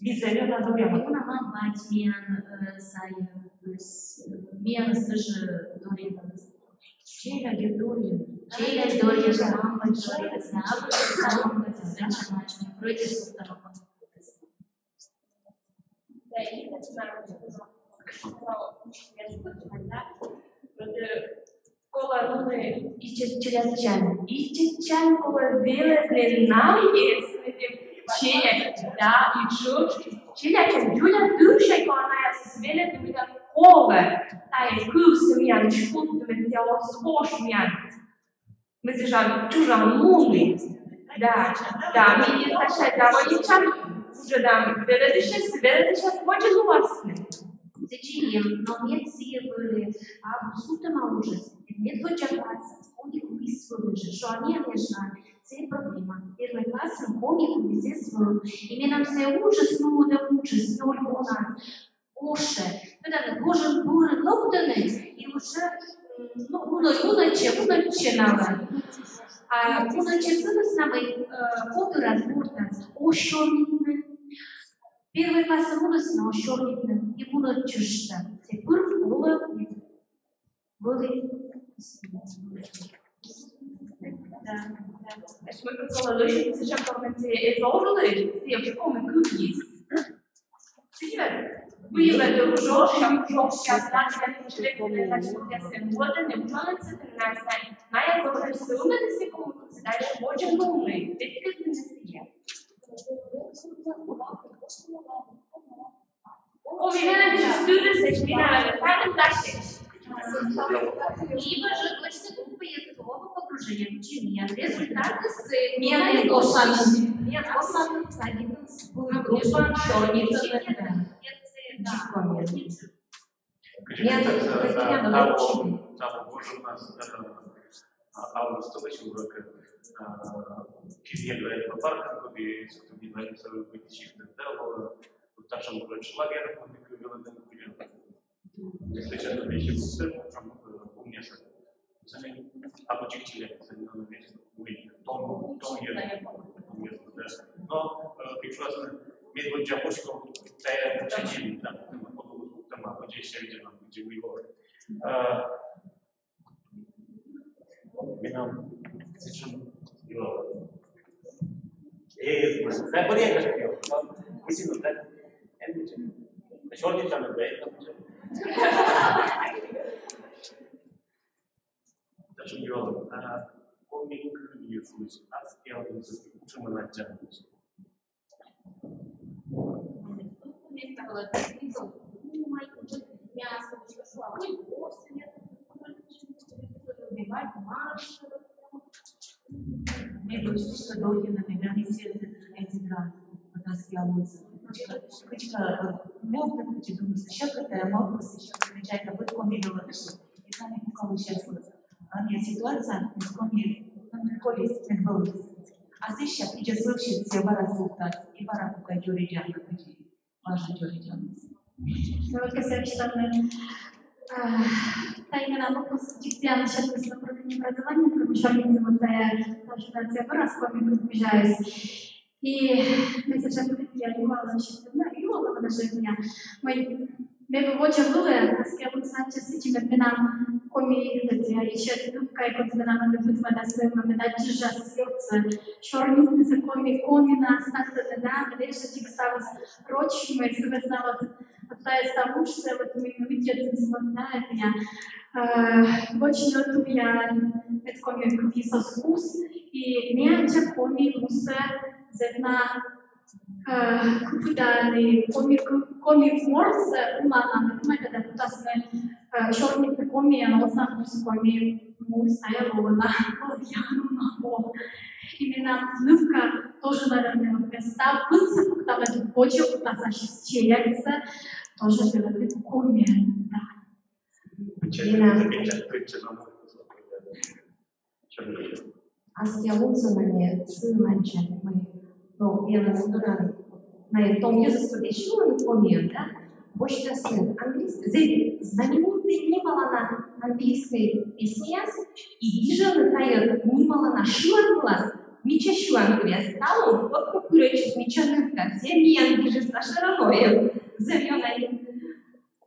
Лиза, Лена, Доря. Уна мам-бать миян, э, сайын, то есть, э, миянӧс тоже дорйӧны. Челядь дорйӧны. Челядь дорйӧны, мам-бать дорйӧны, да, абу сӧмын, да, сӧмын, вроде сутара. Да, и это знаю. Колӧ нуны ичӧтсянь, ичӧтсянь колӧ велӧдны найӧс, челядь, да, и чӧж, челядьсянь, челядь дырсянь колӧ найӧс велӧдны, мыйта колӧ. Тайӧ кывсӧ миян чукӧртӧ, мед сійӧ оз кош миян. Ми сэтшӧм чужан мунны. Да, да, ми не сэтшӧм, да, ми сэтшӧм уже, да, велӧдысьӧс, велӧдысьӧс водзӧ лоасны. Сідзи эм, но мед сійӧ вӧлі абу сувтӧма уджыс, мед воддза классас коми клыд вылын жӧ, шуам, миян эжва, сійӧ проблема. Первой классын коми клыд эз вӧв. И менам сійӧ уджыс, ну, да уджыс, нёль во на, ошӧ. Тӧдан, гожӧм дорын локтӧны, и уже, м, ну, мунӧ-, мунӧдчӧ, мунӧдчӧ налы. А мунӧдчӧ сы вӧсна, мый, э, котырас, гортас оз сёрнитны. Первой классын мунӧ сы на, оз сёрнитны, и мунӧдчышта. Сійӧ пыр колӧ вӧлі. Да, да. Значит, мый кӧ колӧ лӧсьыны, сэтшӧм формаын сійӧ эз овлы, сійӧ вообще коми кывйыс. Сідзи вед? Выйым ӧд жӧ, жӧ, жӧ, сейчас, значит, вот я сэн, вот, и учёный цитырнас, найӧ тоже сылӧны сійӧ коми кывсӧ, дальше водзӧ нуӧны, ведь кывйыс сійӧ. О, милена, здесь студия, значит, милена, файлы дальше. Либо же точно группа языкового погружения в учение. Результаты с... Миян оз саны, миян оз саны садикын группа сёрнитӧны. Да. Миян, да, да, да, да, да, да. А, августовысь урок, а, кивъя грает по паркам, коби сыктывдін ваньмсӧ быть чифтын, да, вот, вот, татшӧм, короче, лагерь, коми кывйӧн там кывйӧн. Если честно, вещи быттьӧ, там, э, умнее. Сами обучить челядь, сами надо весь, ой, том, том, том, да. Но, э, прекрасно, мед воддза пӧшкӧм, тайӧ чечим, да, там, вот, там, вот, здесь я видел, там, где мы его. Э, Менам сэтшӧм юалӧм. Э, забыли, как я. Путин, да? Эн путин. Чёрный там, да, это путин. Сэтшӧм юалӧм. А, коми кывйыс, аскиа лунсӧ кутшӧмӧн аддзанныд? Ме дочь, что дойдена, когда не сердце эти град, вот нас я лоза. Кычка, кычка, э, вот так кычка, думаю, что ща какая молодость, ща какая-то, вот коми говорит, что и сами у кого сейчас вот. А мне ситуация, коми, коми, коми, коми, а здесь ща придётся вообще все бара султать, и бара пока дёридя, как и важно дёридя. Давайте сообщим, а, тайна на вопрос дикциана сейчас направление образования, потому что они вот, э, ситуация выросла, мы тут бежали. И ми сэтшӧм кывйӧ юалӧмсӧ, ну, юалӧмсӧ даже меня. Мый ме водзӧ вылӧ, аскиа лунсӧ ачыс сідзи, мед менам коми, да, ичӧт нывка, кодъяс менам ӧні быдмӧдасны, мед аддзысьяс ёртсӧ сёрнитны сійӧ коми, комиӧн, ставсӧ, да, мед эшшӧ дзик ставыс рочмӧ, сы вӧсна вот, вот тайӧ став уджсӧ, вот, ми видим, вот, да, это я, э, вӧчны ӧтувъя, мед коми кывйыс оз кус, и ме аддза коми мусӧ зэв на, э, кыпыда, и коми, коми мортсӧ уна на, мед, мед кутасны, э, сёрнитны комиӧн, оз на кус коми муыс, тайӧ лоӧ на, лоӧ на, лоӧ. И менам нывка тоже, наверное, вот, мед став пынсӧ пукта, мед водзӧ кутас ассьыс челядьсӧ тоже делать комиӧн, да. Менам аскиа лунсӧ на ме сыын аддза, мый, но, я на сыын, на том йӧзыс, кодъяс сьылӧны комиӧн, да, босьтасны английскӧй, зэв знаменитой нималана английскӧй песняяс, и гижӧны тайӧ нималана шылан вылас мича сьыланкывъяс. Талун, вот кӧ пырӧдчис мича нывка, сійӧ миян гижис Саша Раноев, зэв ёна нин.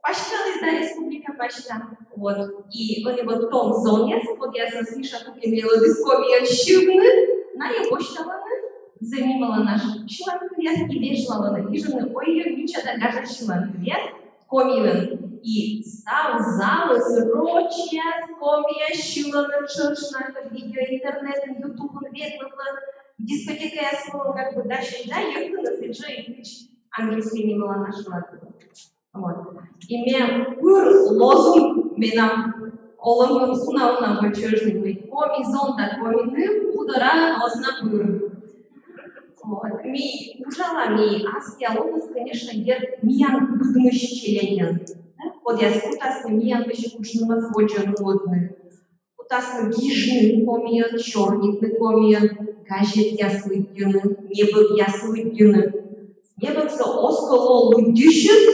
Паськаліс да республика пасьта. Вот. И ӧні вот том зонъяс, кодъясӧс Миша Кукин велӧдіс комиӧн сьывны, найӧ босьталӧны зэв нималана сьыланкывъяс и вежлалӧны, гижӧны, ой, мича да гажа сьыланкывъяс комиӧн. И став залыс рочьяс, комиӧн сьылӧны, тшӧтш на видео интернетын, ютубын ветлӧны, дискотекаяс вылын как бы дасьтӧны, да, йӧктӧны сідзи и кыдз английскӧй нималана сьыланкыв. Вот. И ме пыр лозунг менам олӧмын уна-уна во чӧжны, мый коми зон да коми ныв Удораын оз на пыр. Ми уджалам, и аскиа луныс, конечно, дерт, миян быдмысь челядьын. Кодъяс кутасны миянлысь кутшӧмӧс водзӧ нуӧдны. Кутасны гижны комиӧн, сёрнитны комиӧн, газетъяс лыддьыны, небӧгъяс лыддьыны. Небӧгсӧ оз кӧ ло лыддьысьыс,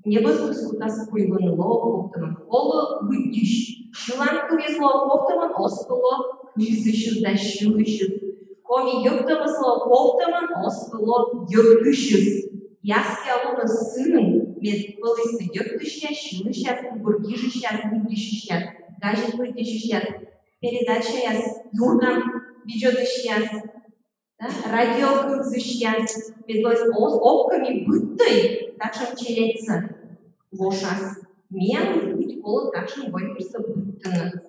небӧгыс кутас куйлыны, лоӧ ковтӧмӧн. Колӧ лыддьысь. Сьылан кывйыс лоӧ ковтӧмӧн, оз кӧ ло кывзысьыс да сьылысьыс. Коми йӧктӧмыс лоӧ ковтӧмӧн, оз кӧ ло йӧктысьыс. И аскиа луныс сыын, мед вӧлісны йӧктысьяс, сьылысьяс, кывбур гижысьяс, лыддьысьяс, газет лыддьысьяс, передачаяс юрган видзӧдысьяс, да, радио кывзысьяс, мед вӧліс ог-, ог кӧ ми быдтӧй татшӧм челядьсӧ вошас. Миянлы быть колӧ татшӧм выльысьсӧ быдтыны.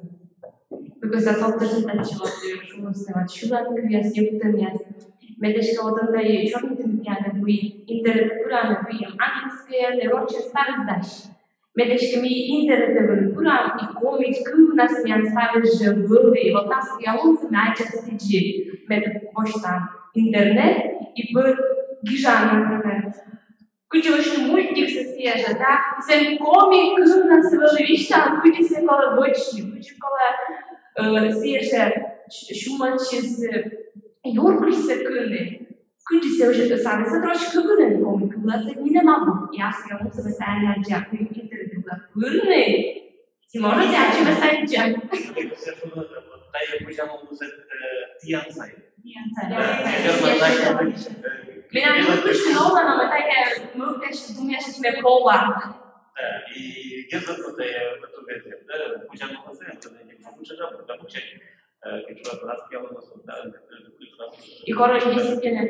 Because that's all the things that you want to do, шуны сэтшӧм сьылан кывъяс, йӧктӧмъяс. Мед эськӧ вот ӧнтай чорнитӧм тіянӧ, мый интернетӧ пырам, мый английскӧйӧн, рочӧн ставыс дась. Мед эськӧ ми интернетӧ вылӧ пырам, и коми кывнас миян ставыс жӧ вӧлі, и вот аскиа лунсӧ ме аддза сідзи, мед восьтам интернет, и быд гижам, например, кыдзи вӧчны мультиксӧ сійӧ жӧ, да? Сэн коми кывнас вӧлі висьталӧ, кыдзи сійӧс колӧ вӧчны, кыдзи колӧ, э, сійӧ жӧ ш-, шуӧмаӧсь, э, юргысь кыны. Кыдзи сійӧ жӧ, сійӧ строчка кыны, коми кывласӧ нинӧм абу. И аскиа лунсӧ ме тайӧн аддза, кыдзи интернетӧ пырны. Сійӧ может аддзӧ, ме аддза. Тайӧ кузя мон мусӧ, э, тіян сайӧ. Тіян сайӧ. Да, да, да. Менам мыйкӧ кыдзи новлана, но тайӧ мӧвпъясысь, думъясысь ме колана. Да, и я за то, что я в эту версию, да, кузя мон мусӧ, это не лучше жабу, да, получать, э, как раз раскрыла, да, да, да. И короче, действительно,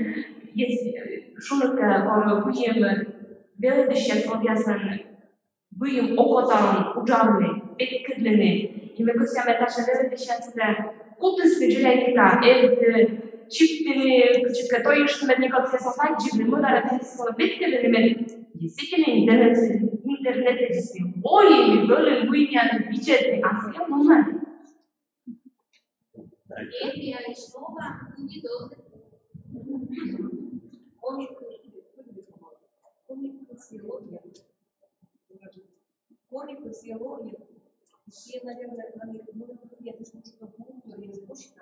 если, э, шуны кӧ, короче, выйым велӧдысьяс, кодъясӧн выйым окотаӧн уджавны, петкӧдлыны. И ме кӧсъя, мед татшӧм велӧдысьяс кутісны дзоля кита, эз, э, чиктыны, кыдзкӧ тойыштны, мед некод сійӧс оз аддзывны, мый да, тайӧс колӧ петкӧдлыны, мед действительно интернет, интернетсӧ дійсны. Ой, ми вӧлім, мый миянлы видзӧдны, а сійӧ лунӧ. Эпи, а ещё вам не должен. Коми кывйыс, коми кывйыс, коми кывйыс. Сійӧ, наверное, коми кывйыс, я тоже немножко буду, я не знаю, что.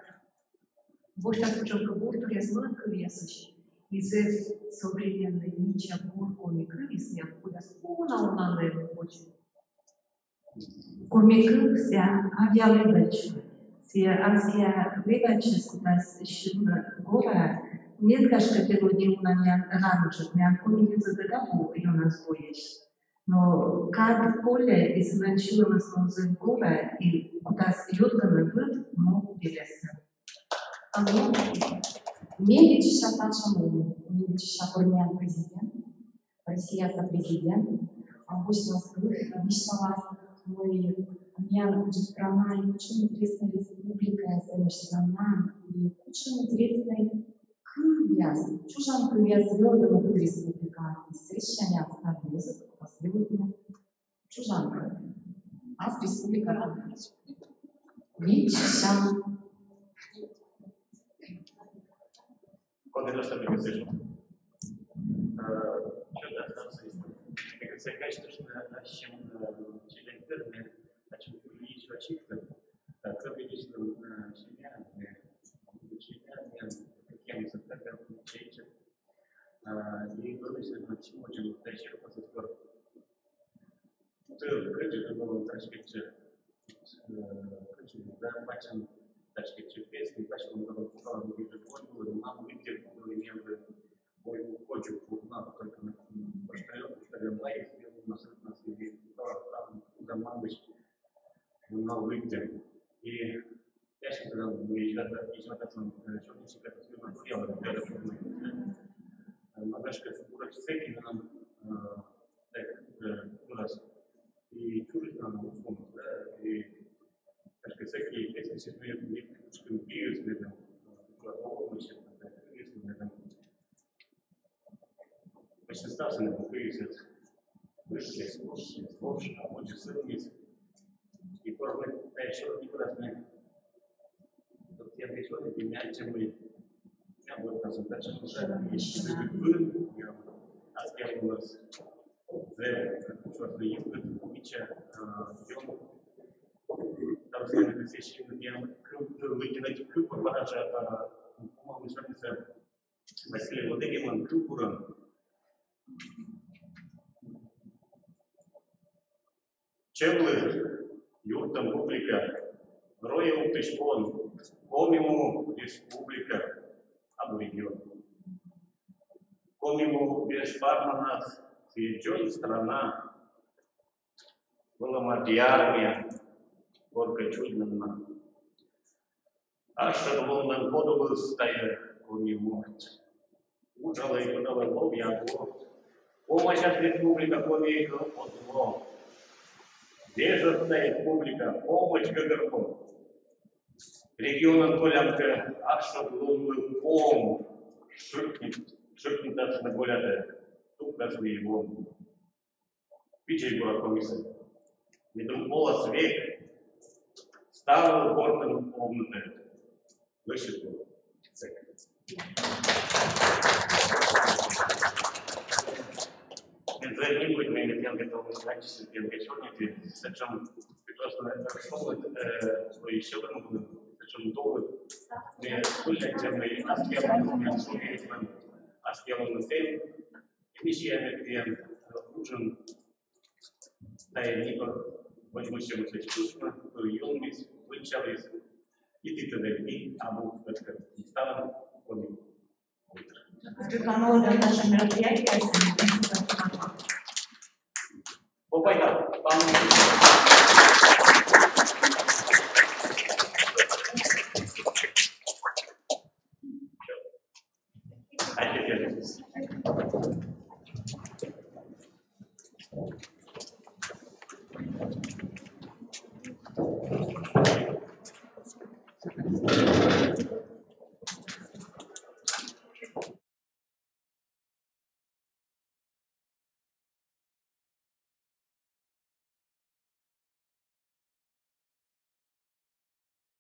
Восьтас кутшӧмкӧ бурдоръяс мӧд кывъясысь. И зэв современнӧй, мича бур коми кывйыс, миян кывъяс уна-уна нин водзӧ. Коми кыв — сійӧ авъя лэбач. Сійӧ аскиа лэбачыс кутас сьывны гораа, мед, гашкӧ, пелодь уна миян ранджык, миян коми йӧзыд эг абу ёнас бойӧсь. Но кад колӧ, и сылӧн сьылӧмыс зэв гора, и кутас юргыны быд му велӧсӧ. А ме, ме виччыся татшӧм лунӧ, ме виччыся, кор миян президент, Россияса президент, а, восьмас кыв висьталас, мый миян кутшӧм страна, и кутшӧм интереснӧй республика, и кутшӧм интереснӧй кывъяс, чужан кывъяс велӧдӧны быд республикаын, и сэтшӧм миян став йӧзыд кутас велӧдны чужан кыв. Ас республика радейтчӧ. Виччыся. Коді нӧшта мекӧд сэтшӧм? Э, чё-то остался. Мекӧд сэтшӧм, конечно, ачым, э, челядьдырмӧ, ачым кывйӧ ещё ачыктӧ. Э, кывйӧ ещё, э, семья, э, семья, э, кем из этого, э, и вылысь, э, чему, чему, да, ещё просто. Тыр кыдзи, тыр было ташкетче, э, кыдзи, да, пачан ташкетче песни, пачан было, было, было, было, мам, где было, не было, ой, ну, хочу, вот, надо только на, м, почтальон, почтальон, лайк, на, на, на, там, там, за мамыч, на, выйти. И я сейчас, когда мы ещё, ещё так, э, что-то ещё как-то, э, немножко, короче, с этим нам, э, так, э, у нас и чужих нам условно, да, и так сказать, всякие песни, если мы не слишком пьют, мы там, э, возможно, чем-то, так, если мы там, почти стався на кухне, если вышли, слушали, слушали, а вот же сын есть. И порой, да, ещё не раз мы, вот я пришёл, и меня, чем мы Я вот консультация уже. Если вы, я аскермус, зэ, чёрный юг, мича, э, ён, там, скажем, сессии, я, лыкина, кыл, баража, а, умалмыса, Василий Владыгинлэн кылбурын. Чевлы, юрттэм публика, Рое Ултысь пон, Коми му республика, абу регион. Коми му веж парманас, сыя ӟон страна, вӧлӧма ди армия, горка чудьнан на. Ас шӧд лунлэн подулыс тайӧ Коми морт. Уджалӧй, кодалӧй ловъя гор. Помасяс республика Коми кӧ оз ло. Вежӧд тайӧ публика, помӧдз гӧгӧрво. Регионын колям кӧ, ас шӧд лунлы пом шыкни-, шыкнитасны волятӧ, тупкасны и вом. Видзӧй, буракомисӧ. Медым олас век ставлы гортын овнытӧ. Лӧсьыд лун. Медведь нибудь мейле тенге толмас лачисы, тенге чорнити, сэтшӧм прекрасно, э, шолы, э, свои силы могут, сэтшӧм долы. Ме куллянтями аскелын, ме шуи, аскелын сэм, миссия мектен, э, уджын, тайӧ нипа, водзмӧстчӧмыс чусьмӧ, юнмис, вынсьыліс, и тыдалӧ, и абу пӧтка, и ставӧн коми. Степан, вот наше мероприятие. Попай, да, пан. Thank you.